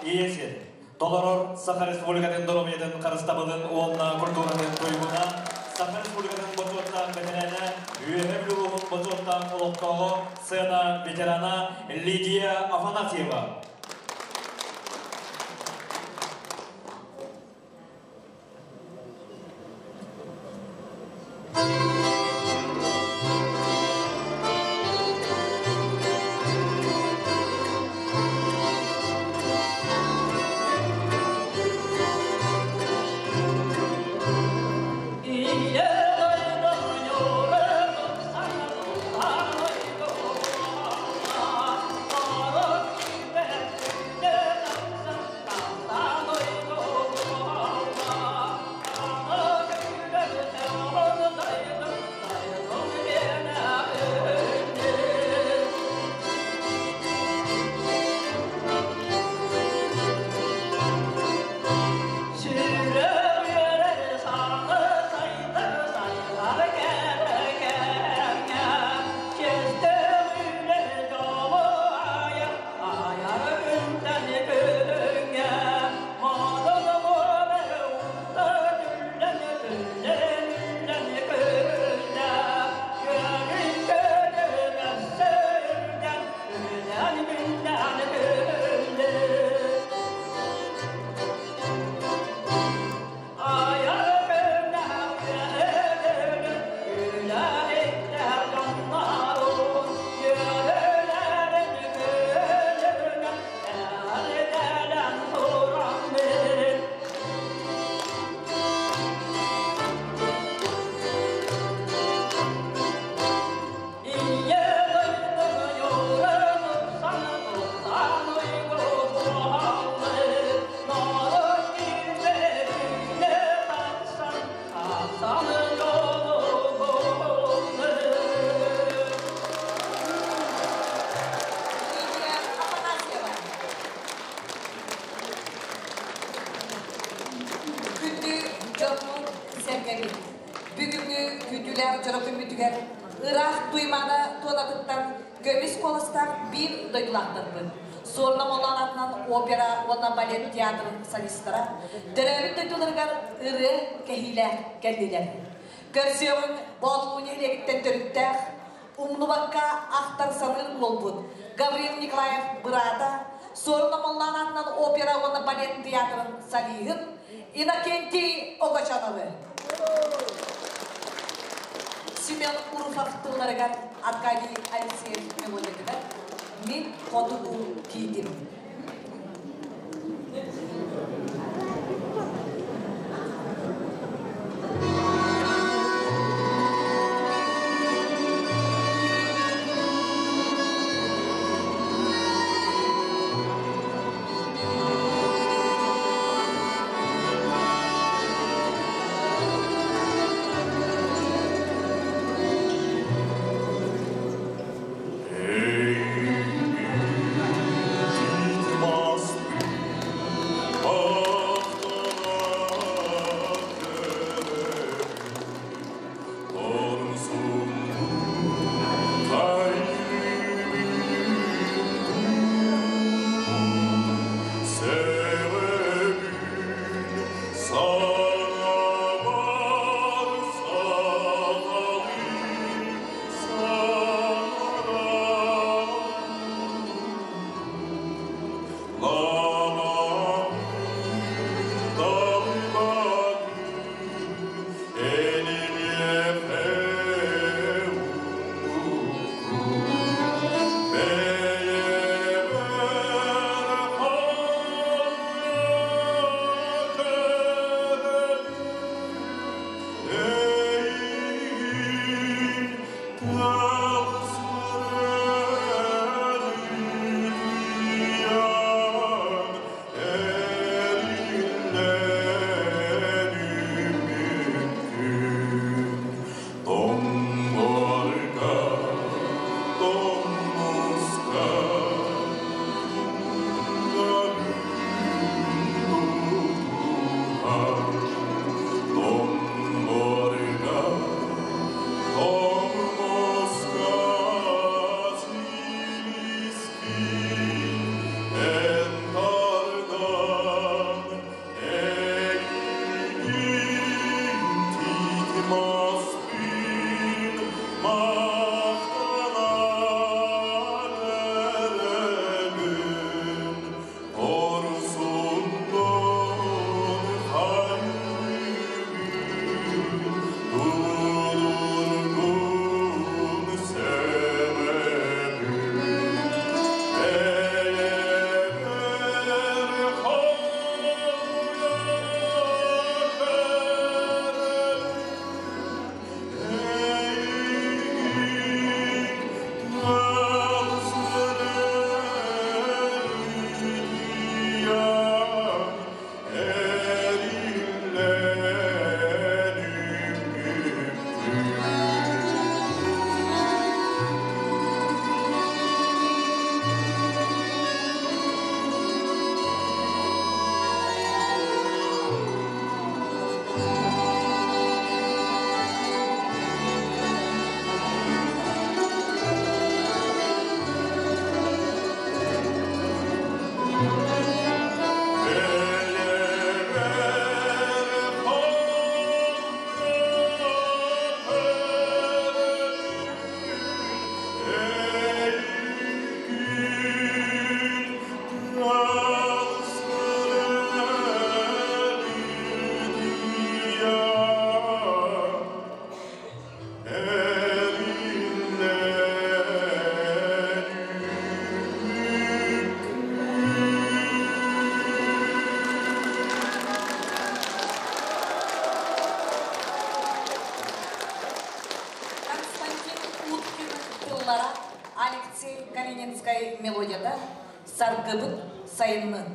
Ийэ сир. Толорор Саха Республикатын доруобуйатын харыстабылын уонна культуратын туйгуна, Саха Республикатын бочуоттаах бэтэрээнэ, Үөһээ Бүлүү улууһун бочуоттаах олохтооҕо, сцена ветерана Лидия Афанасьева. Күндү дьоммут сэргэбит. Бүгүҥҥү күүтүүлээх дьоро күммүтүгэр ыраах Туймаада туонатыттан көмүс куоластаах биир дойдулаахтарбыт. Суорна Моллоон атынан опера уонна балет театрын солистара төрөөбүт дойдуларыгар ырыа кэһиилээх кэллилэр. Көрсүөҕүҥ Боотулуу нэһилиэгиттэн төрүттээх, умнубакка ахтар саныыр буолбут Гаврил Николаев быраата Суорун Омоллоон аатынан опера уонна балет театрын солиһын Иннокентий Огочоновы. Семен Урусов тылларыгар Аркадий Алексеев мелодиятыгар «Мин хотугу киитим». Эй, Маспын мақтана көрөбүн, Орсундун хайбын, Тулургун себебин. Бэйэбэр Константин Уткин тыллара, Алексей Калининскай мелодията «Саргыбыт сайыннын».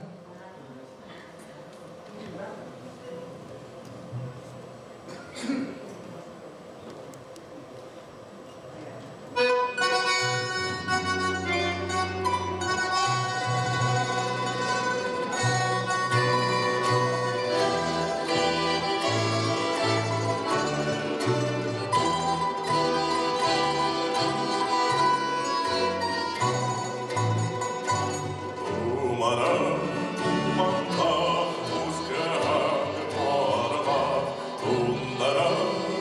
Тумара, туманнах, музган пармак, Тундара,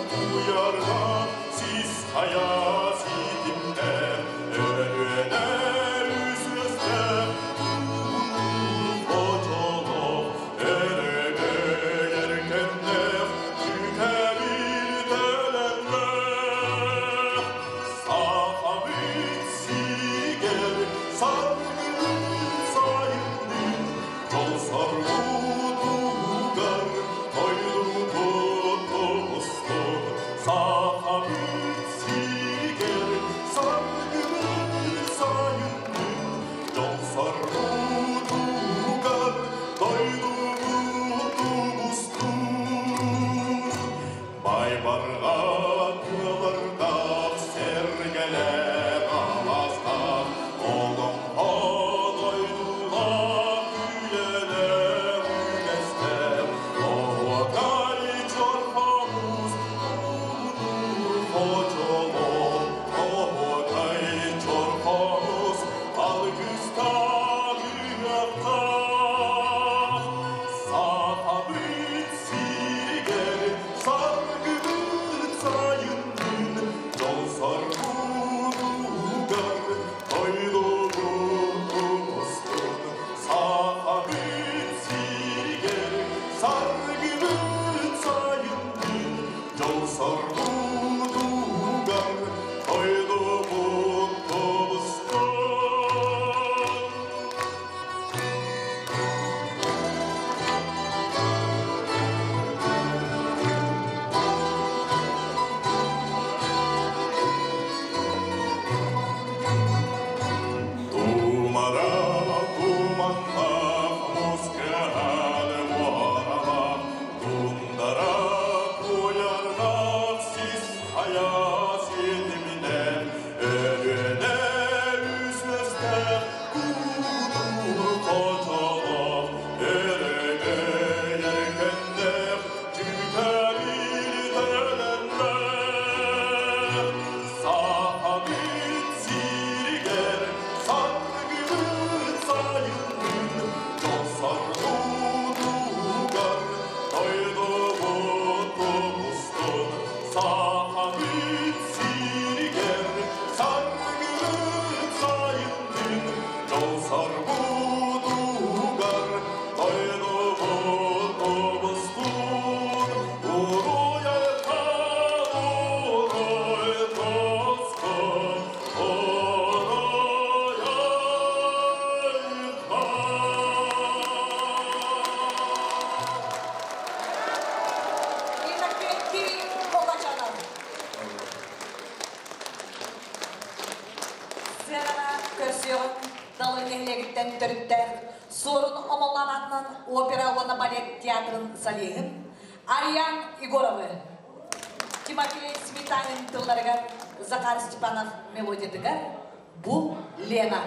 туярга, сис хая ситимдер, Өрүнер үсөстер, Очоло, өрөгөр эркеннер, Түтәбир төленлер. Сахабит сигер, саргын сайыннын, Жол саргутугар, тойлу тутустун. Сахабит сигер, саргын сайыннын, Жол саргутугар, тойлу тутустун. Байбарға кылырдақ, сергелер аластақ, Олың одойдулақ, үйлелер үлестер, Оғай чорхамыз, ұлы қожолон, Оғай чорхамыз, алгыстақ ұяқтақ. Сахабыт сиргер, саргыбыт сайыннын, Жол саргутугар, тойлугутустун. Сахабыт сиргер, саргыбыт сайыннын, Жол саргутугар, тойлугутустун. Тумара, туманнах, мускан муаралах, Тундара, туярнах, сис Сахабыт сиригэр саргыбыт сайыннын, дьол соргутугар дойдубут тубустун. Уруй айхал, уруй тоску, уруй Иннокентий Холлочанов. Сыанаҕа көрсүөҕүҥ Далыр нэһилиэгиттэн төрүттээх Суорун Омоллоон аатынан опера уонна балет театрын солиһын Ариан Егоровы, Тимофей Сметанин тылларыгар, Захар Степанов мелодиятыгар «Бу Лена».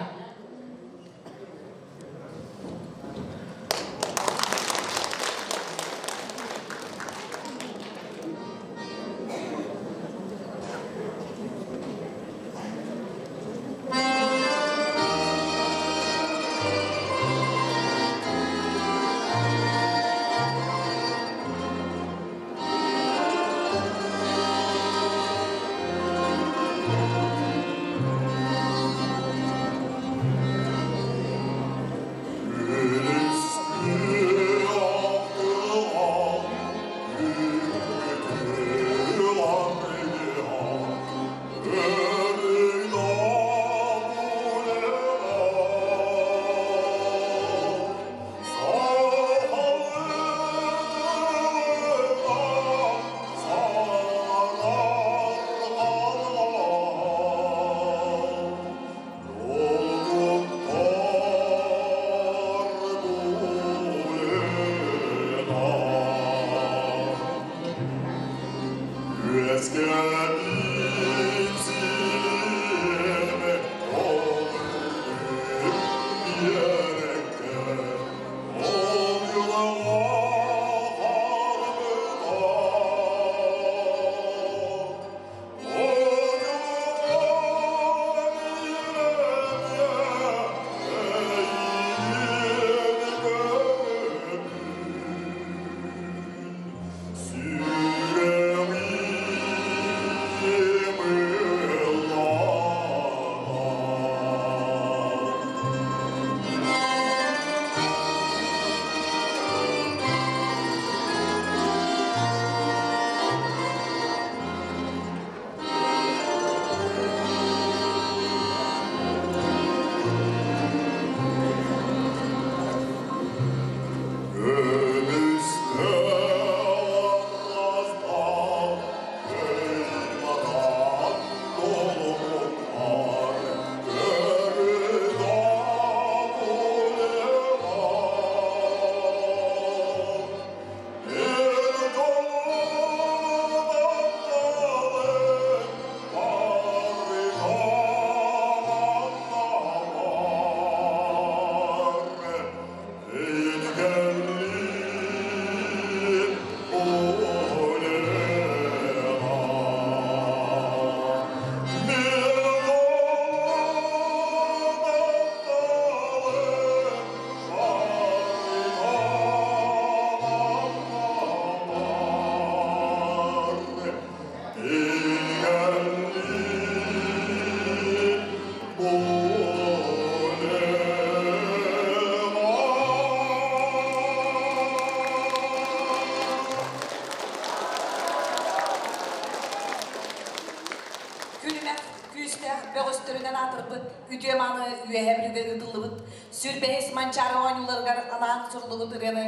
Күлүмэх күүстээх бөҕөстөрүнэн аатырбыт үтүө-мааны Үөһээ Бүлүүгэ ыытыллыбыт сүрбэһис Манчаары оонньууларыгар анаан суруллубут ырыаны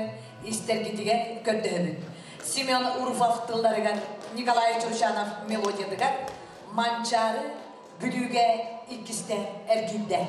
истэргитигэр көрдөһөбүт. Семен Руфов тылларыгар, Николай Чурчанов мелодиятыгар Манчаары Бүлүүгэ иккистэ эргийдэ.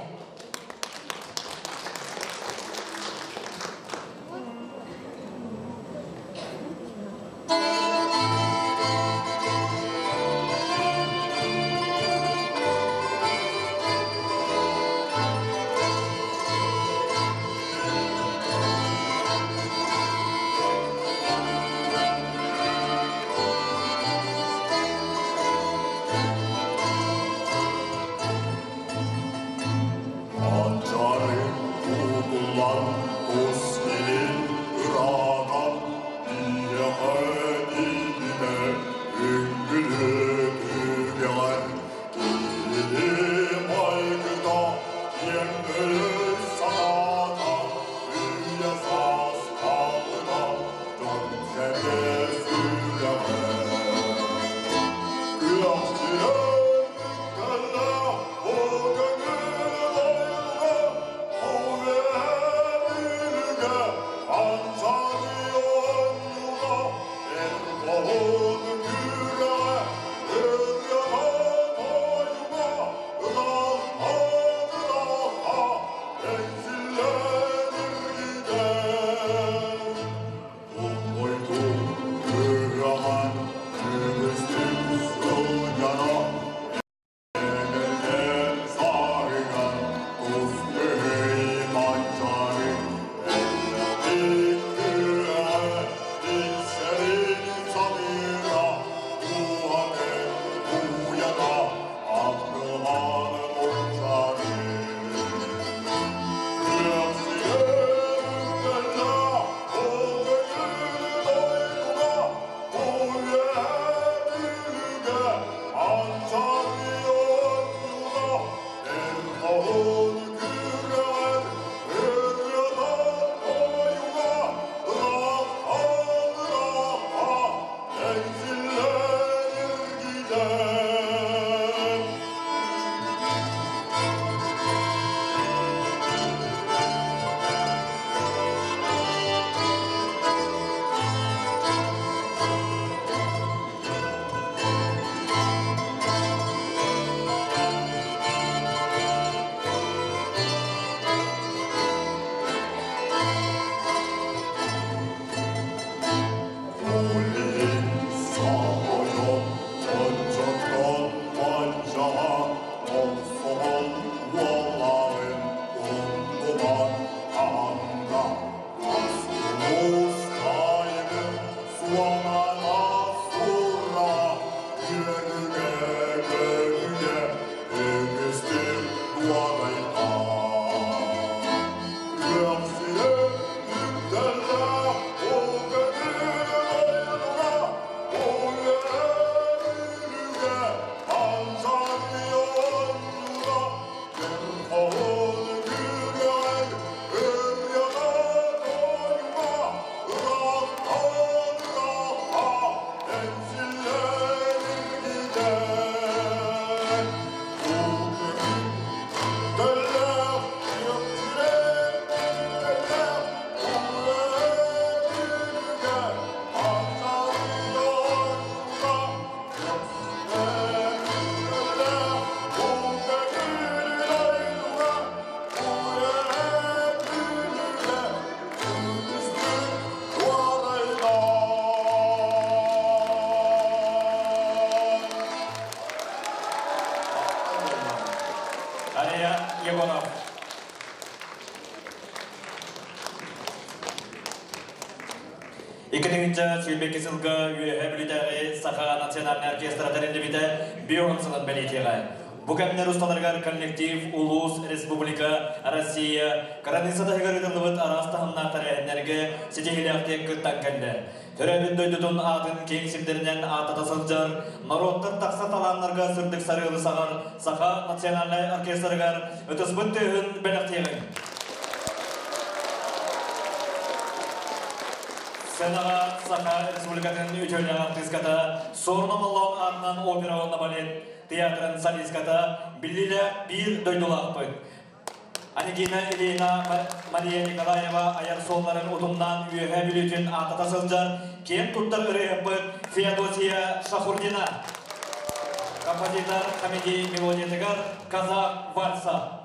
Икки сылга Үөһэ Бүлүүтээҕи Саха национальнай оркестра тэриллибитэ бион сылын бэлиэтиэҕэ. Бу кэмнэр усталарыгар коллектив, улуус, республика, Россия кыраныысса таһыгар ыытыллыбыт араас таһымнаах тэрээһиннэргэ ситиһиилээхтик кыттан кэллэ. Төрөөбүт дойдутун аатын киэҥ сирдэринэн ааттата сылдьар, норуоттар тахса талааннарга сырдык сарыалы саҕар Саха национальнай оркестрыгар ытыспыт тыаһын бэлэхтиэҕиҥ. Сценаҕа Саха Республикатын үтүөлээх артыыската, Суорун Омоллоон аатынан опера уонна балет театрын солистката, биллиилээх биир дойдулаахпыт. Анегина Ильина Мария Николаева айар суолларын утумнаан Үөһээ Бүлүүтүн ааттата сылдьар киэн туттар ырыаһыппыт Феодосия Шахурдина. Композитор комедий мелодиятыгар «Казах вальса».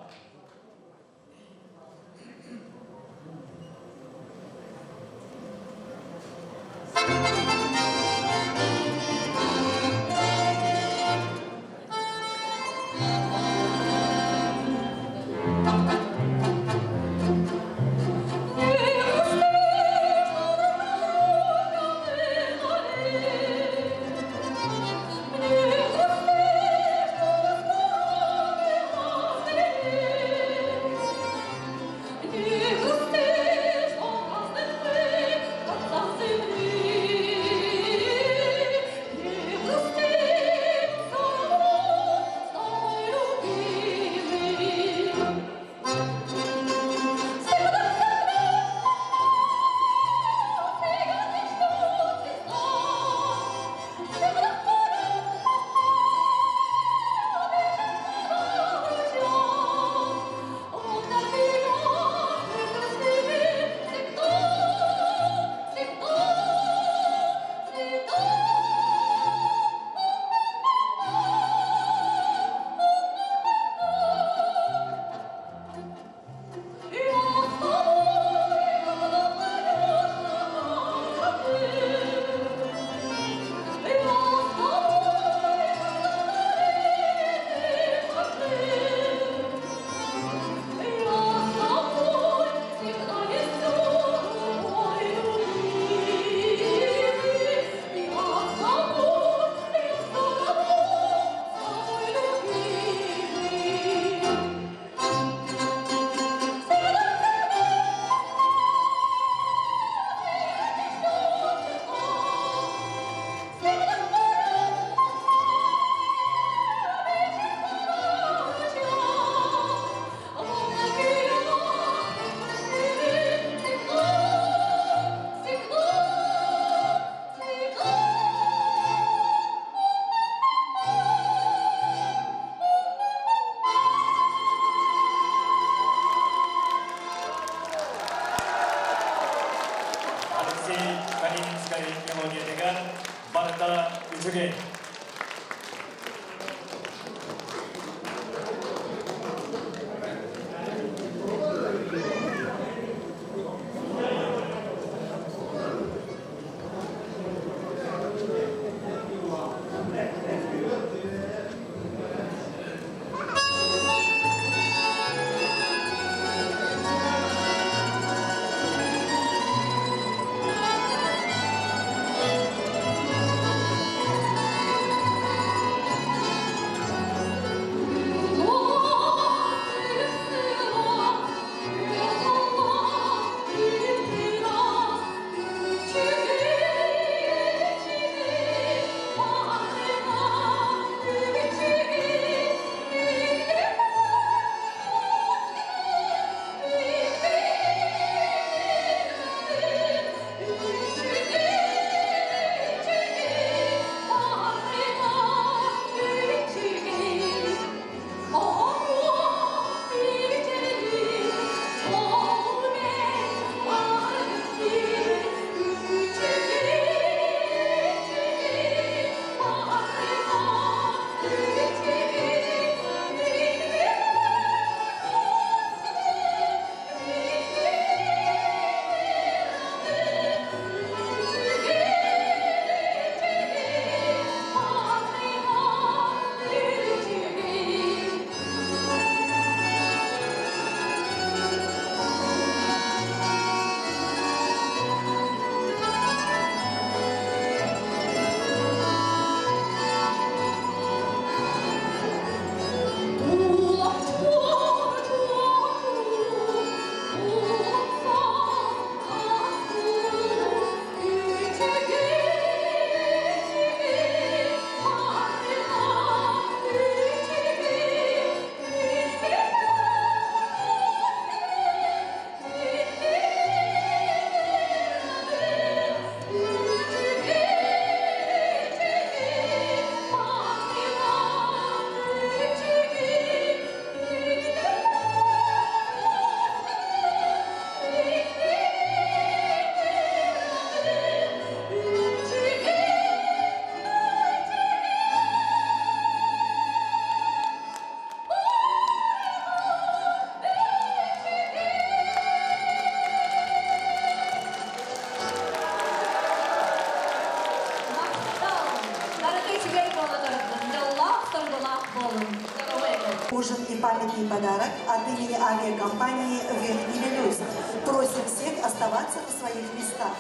Ужин и памятный подарок от имени авиакомпании «Верхний Просим всех оставаться на своих местах.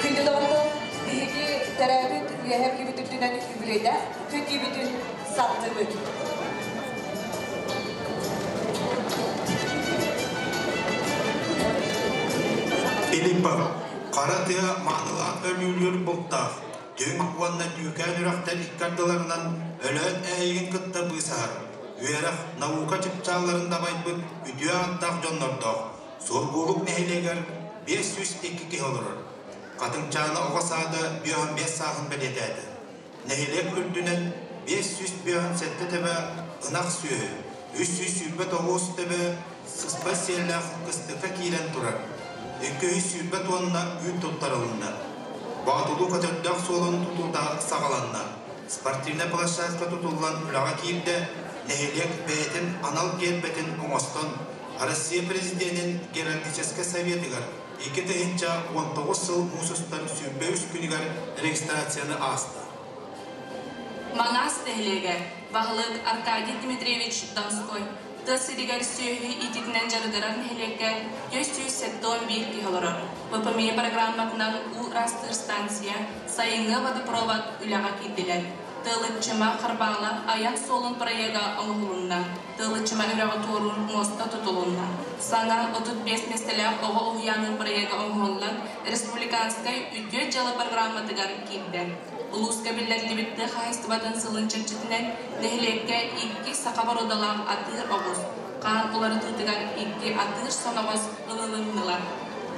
Күндү доҕоттор, биһиги төрөөбүт үөһэ бүлүүбүт үрдүнэн үбүлүөйдээх көтүүбүтүн саттыбыт. Филиппов, хара тыа маанылаах өлүүлүүр бултаах, Түҥ уонна Түүкээн үрэхтэр икки ардыларынан Өлөөн Ээйигин кытта быысаһар, үөрэх, наука чыпчаалларын дабайбыт үтүө ааттаах дьоннордоох Сургуулук нэһилиэгэр 502 киһи олорор. Хатыҥчаана оҕо саада 55 сааһын бэлиэтээтэ. Нэһилиэк үрдүнэн 557 төбө ынах сүөһү, 329 төбө сыспай сиэллээх кыстыкка киирэн турар, 220 туонна үүт туттарылынна. Боотулуу көтөрдөөх суолун тутуута саҕаланна. Спортивнай площадка тутуллан үлэҕэ киирдэ, нэһилиэк бэйэтин анал гиэрбэтин оҥостон, Россия Президенин Геральдическай Советыгар 2019 сыл муус устар 23 күнүгэр регистрацияны ааста. Маҥаас нэһилиэгэ, баһылык Аркадий Дмитриевич Донской, тыа сиригэр сүөһү иитиитинэн дьарыгырар нэһилиэккэ 471 киһи олорор. ВПМИ программатынан уу ыраастыыр станция, сайыҥҥы водопровод үлэҕэ киирдилэр. Тыалыччыма Харбаала айан суолун проега оҥоһулунна. Тыалыччыма үрэҕи туоруур муоста тутулунна. Саҥа 35 миэстэлээх оҕо уһуйаанын проега оҥоһуллан, республиканскай үтүө дьыала программатыгар киирдэ. Улууска биллэриллибит тыа хаһаайыстыбатын сылын чэрчитинэн нэһилиэккэ икки саха боруодалаах атыыр оҕус, хаан уларытыытыгар икки атыыр соноҕос ылылыннылар.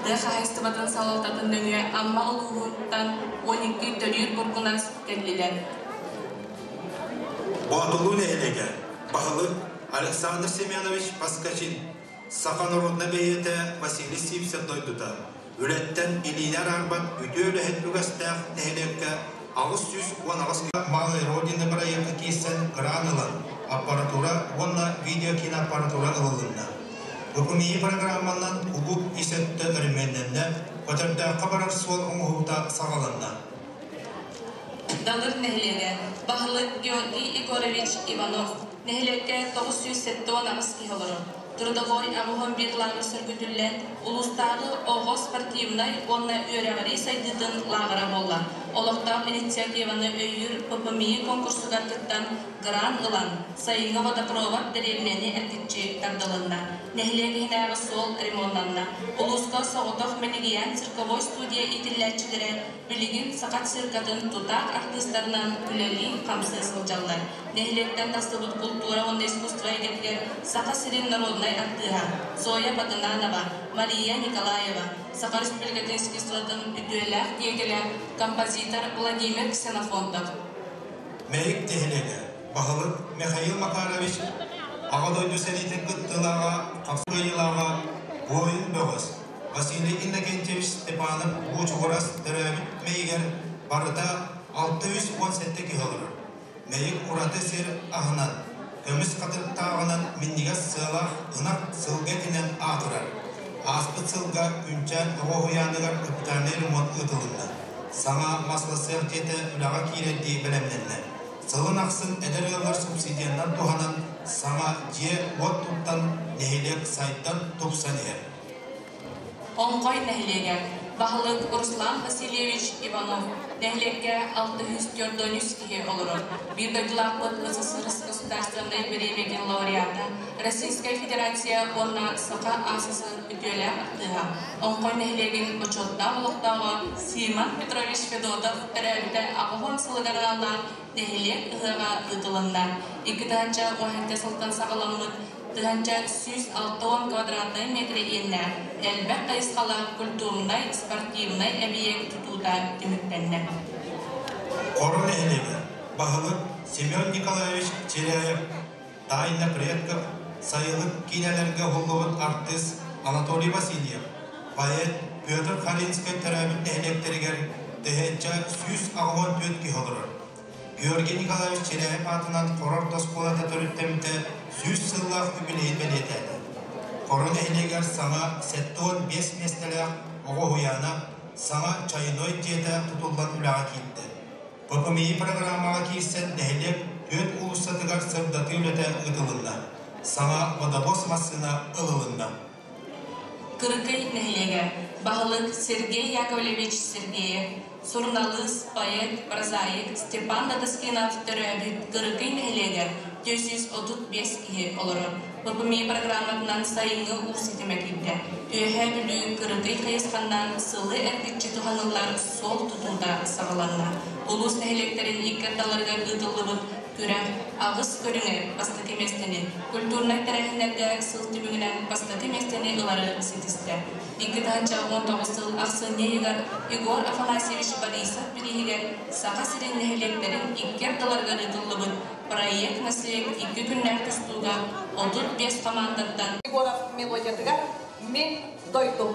Тыа хаһаайыстыбатын салалтатын нөҥүө Амма улууһуттан 12 төрүүр бургунас кэллилэр. Боотулуу нэһилиэгэ баһылык Александр Семенович Поскачин, саха народнай бэйиэтэ Василий Сивцев дойдута, үлэттэн илиини араарбат үтүө үлэһит үгэстээх нэһилиэккэ 818 Малой Родины бырайыакка киирсэн грант ылан, аппаратура уонна видеокиноаппаратура ылылынна. ВПМИ программанан кулууп ис өттө өрөмүөннэннэ, Көтөрдөөххө барар суол оҥоһуута саҕаланна. Далыр нэһилиэгэ, баһылык Георгий Егорович Иванов, нэһилиэккэ 978 киһи олорор. Трудовой 81 лааҕыр сөргүтүллэн, улуустааҕы оҕо спортивнай уонна үөрэҕирии сайдыытын лааҕыра буолла. Олохтоох инициативаны өйүүр ППМИ конкурсугар кыттан грант ылан, сайыҥҥы водопровод дэриэбинэни эргиччи тардылынна. Нэһилиэк иһинээҕи суол ремоннанна. Улууска соҕотох Мэлигийээн цирковой студия иитиллээччилэрэ билигин Саха циркатын тутаах артыыстарынан үлэлии-хамсыы сылдьаллар. Нэһилиэктэн тахсыбыт култуура уонна искусство эйгэтигэр Саха сирин народнай артыыһа Зоя Батынанова, Мария Николаева, Саха Республикатын искусствотын үтүөлээх деятелэ, композитор Владимир Ксенофонтов. Мэйик нэһилиэгэ, баһылык Михаил Макарович Аҕа дойду сэриитин кыттыылааҕа, хапсыайылааҕа, буойун бөҕөс Василий Иннокентьевич Степанов Буучугурас төрөөбүт Мэйигэр барыта 617 киһи олорор. Мэйик ураты сир аһынан, көмүс хатырыктааҕынан минньигэс сыалаах ынах сылгы этинэн аатырар. Ааспыт сылга Күнчээн оҕо уһуйааныгар капитальнай ремонт ыытылынна. Саҥа маслосыах дьиэтэ үлэҕэ киирэрдии бэлэмнэннэ. Сылын ахсын эдэр ыаллар субсидиянан туһанан саҥа дьиэ-уот туттан нэһилиэк сайдан, тупсан иһэр. Оҥхой нэһилиэгэ баһылык Руслан Васильевич Иванов нэһилиэккэ 643 киһи олорор. Биир дойдулаахпыт СССР государственнай бириэмийэтин лауреата, Российскай Федерация уонна Саха АССР үтүөлээх артыыһа, Оҥхой нэһилиэгин бочуоттаах олохтооҕо Симон Петрович Федотов төрөөбүтэ 80 сылыгар аналлаах нэһилиэк ыһыаҕа ыытылынна. 2017 сылтан саҕаламмыт 1160 квадратнай метр иэннээх элбэх хайысхалаах культурнай, спортивнай эбийиэк тутуута түмүктэннэ. Хоро нэһилиэгэ баһылык Семен Николаевич Черяев Тайна предков сайылык киинэлэргэ уһуллубут артыыс Анатолий Васильев, поэт Петр Харинскай төрөөбүт нэһилиэктэригэр 1184 киһи олорор. Георгий Николаевич Черяев аатынан Хоро орто оскуолата төрүттэммитэ 100 сыллаах үбүлүөйүн бэлиэтээтэ. Хоро нэһилиэгэр саҥа 75 миэстэлээх оҕо уһуйаана, саҥа чайной дьиэтэ тутуллан үлэҕэ киирдэ. ППМИ программаҕа киирсэн нэһилиэк түөрт уулуссатыгар сырдатыы үлэтэ ыытылынна. Саҥа водовоз массыына ылылынна. Кырыкый нэһилиэгэ баһылык Сергей Яковлевич Сергеев, суруналыыс, поэт, прозаик Степан Дадаскинов төрөөбүт Кырыкый нэһилиэгэр 435 киһи олорор. ППМИ программатынан сайыҥҥы уу ситимэ киирдэ. Үөһээ Бүлүү Кырыкый хайысханнан сылы эргиччи туһаныллар суол тутуута саҕаланна. Улуус нэһилиэктэрин икки ардыларыгар ыытыллыбыт күрэх аҕыс көрүҥэр бастакы миэстэни, культурнай тэрээһиннэргэ сыл түмүгүнэн бастакы миэстэни ылары ситистэ. 2019 сыл ахсынньы ыйыгар Егор Афанасьевич Борисов бирииһигэр Саха сирин нэһилиэктэрин икки ардыларыгар ыытыллыбыт проект наследие икки күннээх тустууга 35 командаттан Егоров мелодиятыгар «Мин дойдум».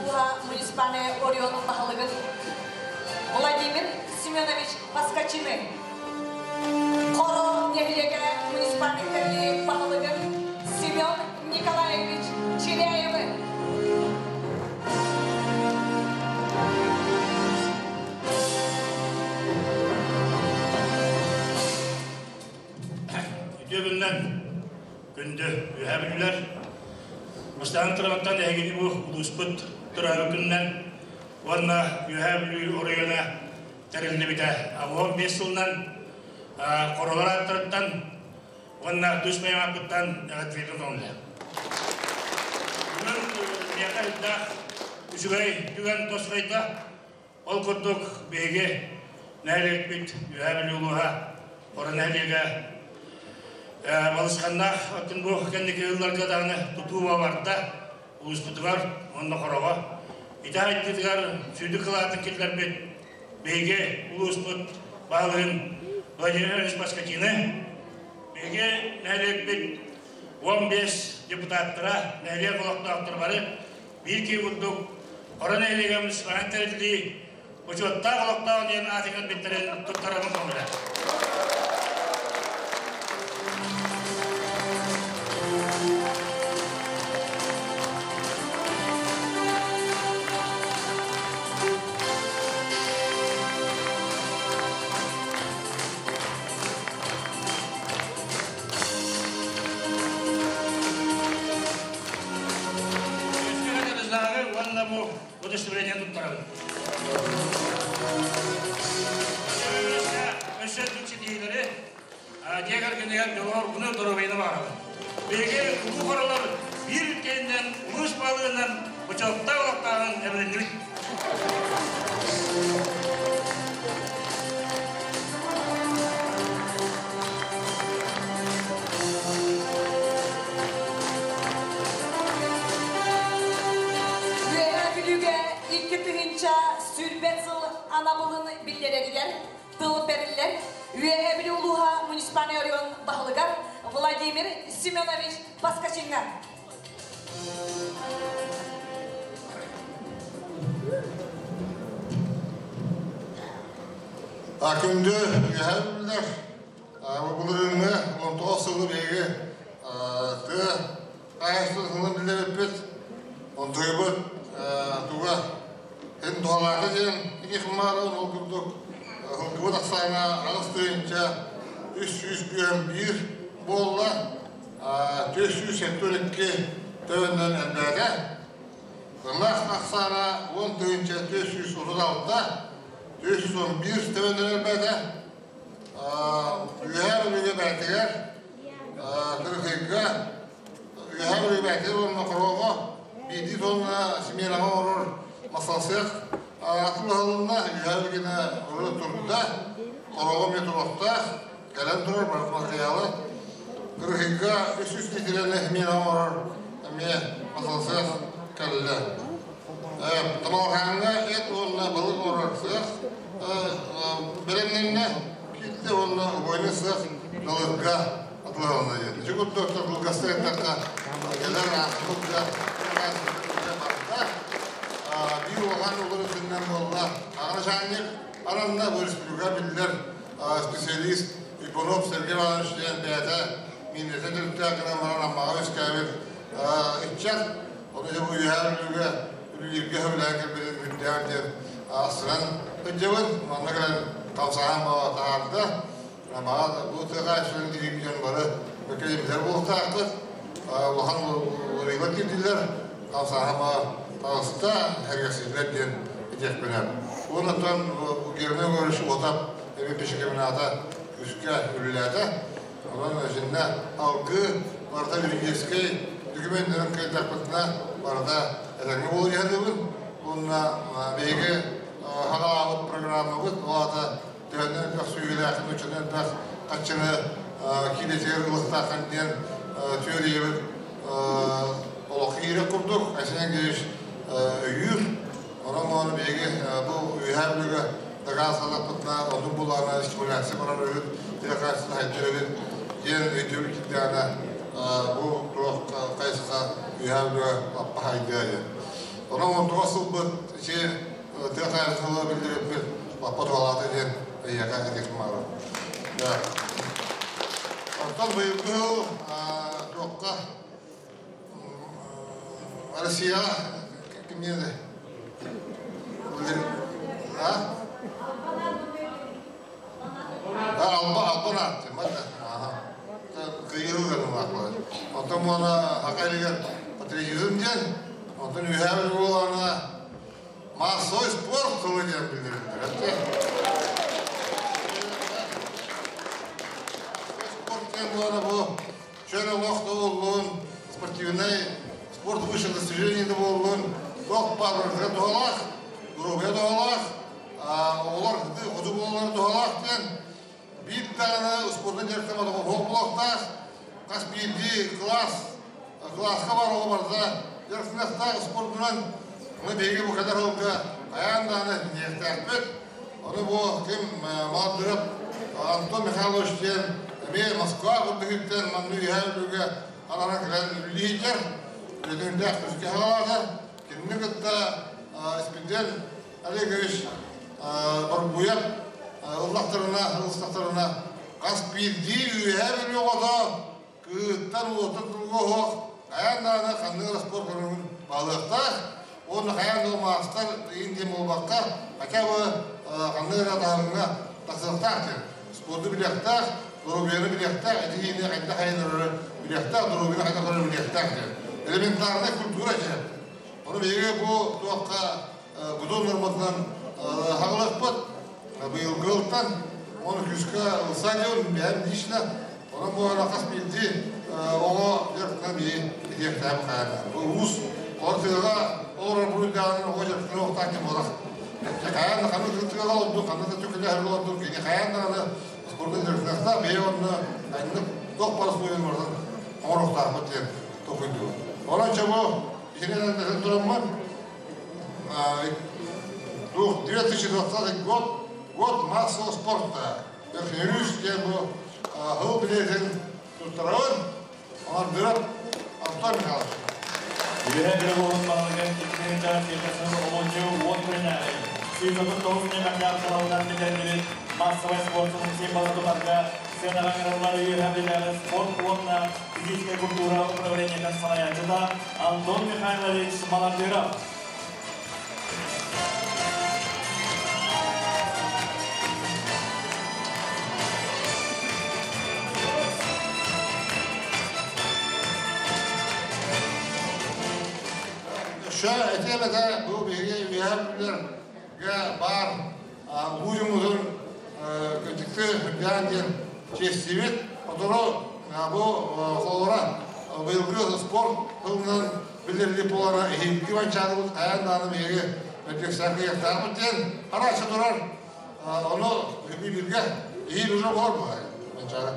улууһа муниципальнай оройуонун баһылыгын Владимир Семенович Поскачины, Хоро нэһилиэгэ муниципальнай тэриллии баһылыгын Семен Николаевич Чиряевы. Үтүө күннэн күндү үһэ бүлүүлэр. Бастаан тураматтан эһигини бу улууспут турары күннэн уонна Үөһээ Бүлүү оройуона тэриллибитэ 85 сылынан хоролор ааттарыттан уонна тус бэйэм ааппыттан эҕэрдэлиибин көҥүлэ. Бүгүн миэхэ элбэх үчүгэй түгэн тосхойдо. Ол курдук биһиги нэһилиэкпит Үөһээ Бүлүү улууһа Хоро нэһилиэгэ балысханнаах оттон бу кэнники ыалларга даҕаны тутуу барда улууспутугар уонна Хороҕо. Ити айдыытыгар сүдү кылаатын киллэрбит биһиги улууспут баһылыгын Владимир Иванович Поскачины, биһиги нэһилиэкпит 15 депутаттара, нэһилиэк олохтоохторо бары биир киһи курдук Хоро нэһилиэгэ муниципальнай тэриллии бочуоттаах олохтоох диэн аатыгар биттэрин туттарабын көҥүлэ. Уонна бу удостоверение туттарабын. Өссө ситиһиилэри дьиэ кэргэнигэр дьолугар доруобуйаны баҕарабын. Биһиги улуу хоролор биир кэннинэн улуус баалыгынан бочуоттаах олохтооҕун эбилиннибит. Үөһээ Бүлүүгэ 2020 сыл анабылын биллэрэригэр тыл бэриллэр Үөһээ Бүлүү улууһа муниципальнай оройуон баһылыгар Владимир Семенович Поскачиҥҥа. Күндү үөһээ бүлүүлэр, былырыыҥҥы 19 сылы биһиги тыа хаһаайыстыбатын биллэрбиппит. Онтуйбут туга эн туһалаата диэн ити хыммаарын ол курдук ылгыбыт ахсаана 8331 буолла. 472 төбөннөн элбээтэ. Ынах ахсаана 10436, 411 төбөннөн элбээтэ. Үөһээ Бүлүүгэ бээтигэр, Кыргыйга, Үөһээ Бүлүүгэ бээтигэр уонна Хоруоҕа биирдии тонна симиэрэҕэ оҥорор масалсыах атыылаһылынна, Үөһээ Бүлүүгэ өрө турда, Хоруоҕа эмиэ туруохтаах, кэлэн турар барыт материалы. Кыргыйга 300 литрэлээх симиэрэ оҥорор эмиэ масалсыах кэллэ. Тамалхааҥҥа эт уонна балык оҥорор сыах бэлэмнэннэ, киирдэ уонна убойны сыах далырга атылаһылынна диэн. Ити курдук кылгастык эттэххэ, кэлэр ааспыт да барда. Биир улахан уларытыннан буолла. Аҕа начальник ананна бу республика биллэр специалист Ипунов Сергей Иванович диэн бэйэтэ миинэтэ төрүттээх гынан баран Аммаҕа үөскээбит ыччат. Ону дьэ бу Үөһээ Бүлүүгэ үлэлииргэ сөбүлээн кэлбитин үрдээх диэн астынан сылдьабын. Манна кэлэн хамсааһын таһаарда. Маған бу тыаға сүрүн дирибитен бары бөкелемдер буолуохтаахпыт. Улахан уларыйыылар киирдилэр. Хамсааһын таҕыста, сэргэхсийдилэр диэн этиэхпинэ. Уонна Герман Егорович Уотап эби пешекомбината күүскэ үлэлээтэ. Онон итиннэ алгыы барыта юридическэй документарын кыайдахпытына барыта этэҥҥэ буолуо Уонна биһиги хаҕалаабыт программабыт ол аата төһөннөн элбэх сүүйүүлээхин оччонон элбэх хаччыны киилэтигэр ылыахтааххын диэн түөрүйэбит олох киирэр курдук Айсен Андреевич өйүүр. Онон ону биһиги бу Үөһээ Бүлүүгэ дакаастаатахпытына оннук булаана стимуляция барар эбит, тыа хаһаайыстыбата сайдар эбит диэн өйдөбүл киирдэҕинэ бу туох хайысха Үөһээ Бүлүүгэ лаппа хайдыа диэн. Онон 19 сылбыт ити тыа хаһаайыстыбата биллэрбит лаппа туһалаата диэн эйиэхэ этиэхпин баҕарабын. Оттон быйылгы сыл туохха Россияҕа кимниэ А? Алба албан аатты кыйыылган улааппалар. Оттон муона хака илигэр патриотизм диэн, онтон үһээ буолана массовый спорт сылы диэн биллэриллэр. Спорт диэн буолана бу чөл олох да буоллун, спортивный спорт высших достижений да буоллун, туох баар барытыгар туһалаах, доруобуйа туһалаах, оҕолор хоту буолаллар туһалаах диэн биир даҕаны спордун дьарыктаммат оҕо суох буолуохтаах. Хас биирдии кылаас, кылааска бар оҕо барыта дьарыктаныахтаах спордунан. Ону биһиги бу кэлэр сылга хайаан даҕаны этиниэхтээхпит. Ону бу ким Малдыров Антон Михайлович диэн эмиэ Москва курдугуттан манна Үөһээ Бүлүүгэ ананан кэлэн үлэлиир. Үлэтин күскэ хаалаата. Кинини кытта Испирдиэн Олегович Борбуев ыллахтарына, ылыстахтарына хас биирдии Үөһээ Бүлүү оҕото кыыттан уотун тулга оһох хайаан даҕаны ханнык эрэ спорт көрүҥүн баалыахтаах уонна хайаан да маастар иин диэн буолбакка хотя бы ханнык эрэ таһымҥа тахсыахтаах диэн спорду билиэхтээх, доруобуйаны билиэхтээх, этиһиини хайдах айаннарары билиэхтээх, доруобуйаны хайдах көрөрү билиэхтээх диэн. Элементарная культура диэн. Ону биһиги бу туохха гудон норматынан хаҕылыахпыт быйылгы ылтан оны күүскэ ылса диэн бэйэм лично онон бу хас биирдии оҕо дьарыктана биһи итиэхтээх хайаана бу уус олор тыаҕа олорор буруйдааҕын оҕо дьарыктана охтаах ким буолар хайаан да ханнык тыаҕа олордун ханнык да түкүлэһэр олордун кини хайаан даҕаны спордун дьарыктаахтаах бэйэ онно айыннык туох баар условиен барытын оҥоруохтаахпыт диэн толкуйдуур. Онон чэ бу итинэн тураммын 2020 год, год массового спорта. Верхнерюс диэн бу сыл билиэтин туттарабын. Оҥордурап Антон Михайлович. Үөһээ Бүлүү улууһун баһылыгын 2007 сыл олунньу 10 күнүнээҕи 139 ньыманнаах салалынан биллэриллибит массовай спорт сылын символа тутарга сыанаҕа ыҥырыллар Үөһээ Бүлүүтээҕи спорт уонна физическэй культура управлениетын салайааччыта Антон Михайлович Маландыров. Өссө этиэм этэ, бу биһиги үөһээ бүлүүлэргэ баар улуу дьоммутун кырдьыкты үрдээн диэн чиэстиибит. Отору бу холобура быйылгы спорт тылынан биллэрдик буолара эһиилги манчаарыбыт хайаан даҕаны биһиги мэлдьэхсээхтаахпыт диэн харааччы турар. Ону бииргэ эһиил уже буолар буолар манчаары.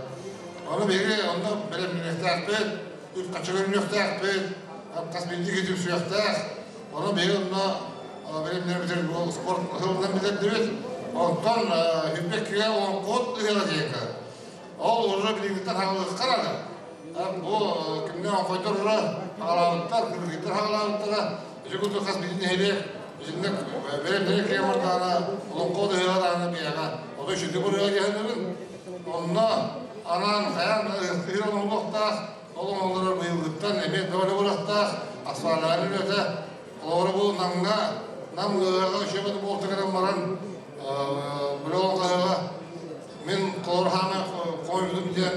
Ону биһиги онно бэлэмнэниэхтээхпит, үп-харчы көрүнүөхтээхпит, хас биирдии киһи түмсүөхтээх. Ону биһиги онно бэлэмнэрбитин бу спорт сылынан билэрдибит. Онтон Хүббэккигэ олоҥхоһут ыһыаҕа диэҥҥэ ол уже билиҥҥиттэн хаалыахха наада. Бу кимнээх оҥхойдор уже хаалаабыттар, кыргыттар хаалаабыттара. Ити курдук хас биирдии нэһилиэк итинник бэлэмнэрэ киһи бардаҕына олоҥхо ыһыаҕа даҕаны биһиэхэ отой сүдү бырыга диэхинэбин. Онно анаан хайаан да ыһыахтыыр оҥоһуллуохтаах, ол оҥоһуллара быйылгыттан эмиэ бөҕө буолуохтаах, асфальтаан үлэтэ. Холобура бу Намҥа, Нам ыһыаҕа үчүгэй буолта гынан баран, били ол ыһыаҕа мин холоруһааны хойбутум диэн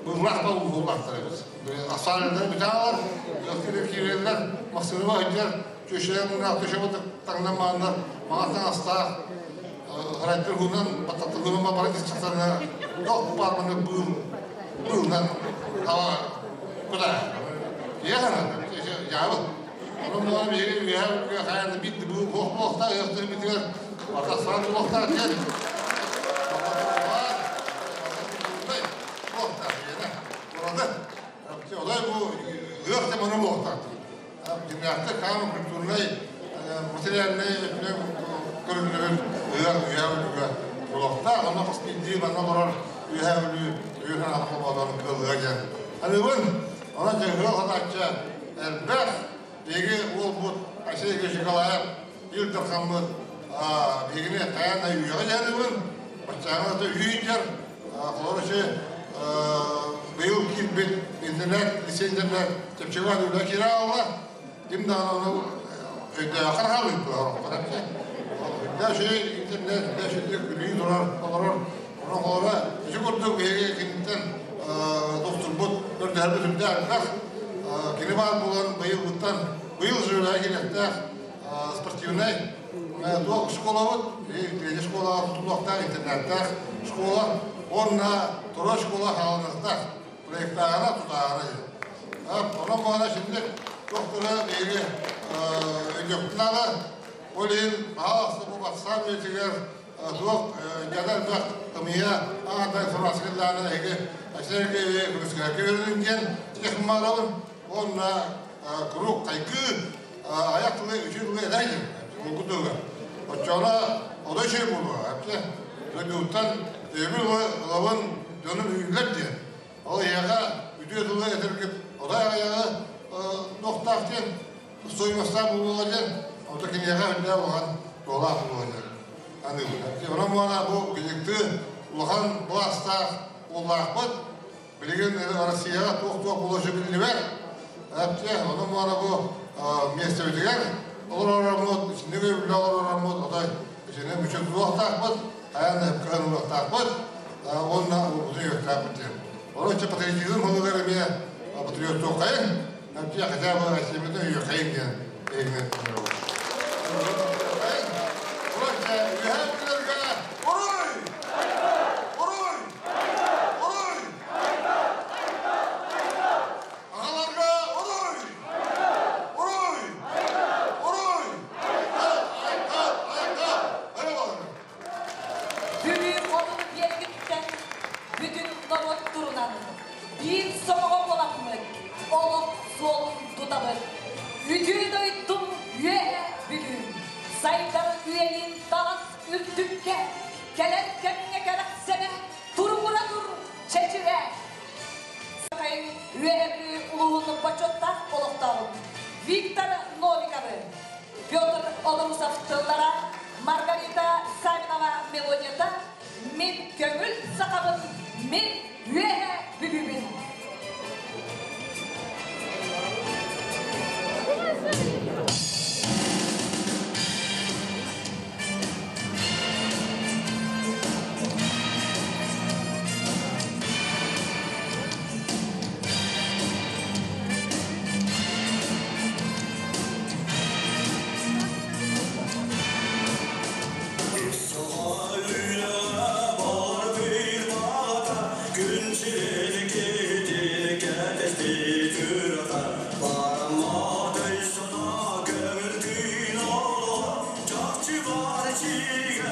быыллаах да ууһуулаахтар эбит. Асфальтары бүтаалар, ыһыахтыыр киирэллэр, массыынаба сылдьар, түөшэлэр муҥнаах түөшэ таҥнан мааннар, маҥан таҥастаах, харайдыр хуунан, баттаттыр хуунан бары кисчахтарына туох баар маннык быыл быылынан таба куда иэхэнэ яабыт. Онон буолан биһиги үөһээ Бүлүүгэ хайаан да биир быыл буох буолуохтаах, ыһыахтыырбытыгар барыта асфальт буолуохтаах диэн Отой бу ыһыах теманы буолуохтаах. Дьиҥнээхтик хаама культурнай, материальнай өттүнэн көрүллүбүт ыһыах Үөһээ Бүлүүгэ буолуохтаах. Онно хас биирдии манна олорор Үөһээ Бүлүү өйүн санаата холбоотон кыаллыа диэн саныыбын. Онон дьэ ыһыах хатааччы элбэх. Биһиги уолбут Айсен Сергеевич Николаев Ил Дархаммыт биһигини хайаан да үйэҕэ дьарыыбын, баччааҥҥа да үйүйдэр, холобур быйыл киирбит интернет, лицей-интернет чэпчэки үлэ киирэ аҕалла, ким даҕаны ону өйдөөхөр хаалыыппыт Да үчүгэй интернет, да үчүгэй күлүү турар, олорор, онон холобура ити курдук биһиги киниттэн тохтурбут, көрдөһөрбүт үрдээх элбэх. Кини баар буолан быйылгыттан, быйыл жюрига киириэхтээх спортивнай туох школабыт, тиэдьи школаҕа тутулуохтаах интернаттаах школа уонна тура школа хаалыныахтаах проектааҕына тутааҕына диэн. Онон буолана шинник туохтара биһиги өйдүөхпүт наада. Ол иһин баһаалыста бу батсаан үйэтигэр туох дьада элбэх ымыйа аҥарда информация кэллэҕинэ эһиги Айсен Сергеевиһи көмүскэһэргэ үөрэниҥ диэн этиэхпин уонна куруук хайгыы айах тылы үчүгэй тылы этэр диэн булгу тылыгар. Оччоҕуна отой үчүгэй буолуо. Әпчэ дойдуттан өйөбүл ылабын дьонум үүйүллэр диэн. Ол эһиэхэ үтүө тылы этэргит отой аҕыйаҕы туохтаах диэн стоимостаах буолуоҕа диэн, ото киниэхэ үрдээх улахан туолаах буолуо диэн аныыбын. Онон буолан бу биликтыы улахан былаастаах уоллаахпыт. Билигин Россияҕа туох-туох буолуо биллибэт. Әпчэ, онон буолан бу миэстэбитигэр олоророммут, итинник өйөбүллэ олоророммут, отой итини мүчүк туруохтаахпыт, хайаан да кыһан ылыахтаахпыт уонна уопутун үөрэхтээхпит диэн. Онон патриотизм сылыгар эмиэ патриоттуоххайын, әпчэ, хотя бы Россиябытын өйүөххэйин диэн эһигини Үөһээ Бүлүүлэргэ уруй! Уруй! Уруй! Аҕаларга уруй! Уруй! Уруй! Айка! Айка! Айка! Бүлүү хотун биэргиттэн бүтүн норуот турунан биир сомоҕо буоламмыт олох суолун тутабыт. Үтүө дойдум үөһэ Бүлүүм, сайдар үйэлиин таҕас үрдүккэ, кэлэр кэмҥэ кэрэхсэнэ туругура тур чэчирэ. Сахайын Үөһэ Бүлүү улууһун бочуоттаах олохтооҕун Виктор Новиковы, Петр Олорусов тыллара, Маргарита Савинова мелодията «Мин көҥүл сахабын, мин Үөһэ Бүлүүбүн». Чахчы бар.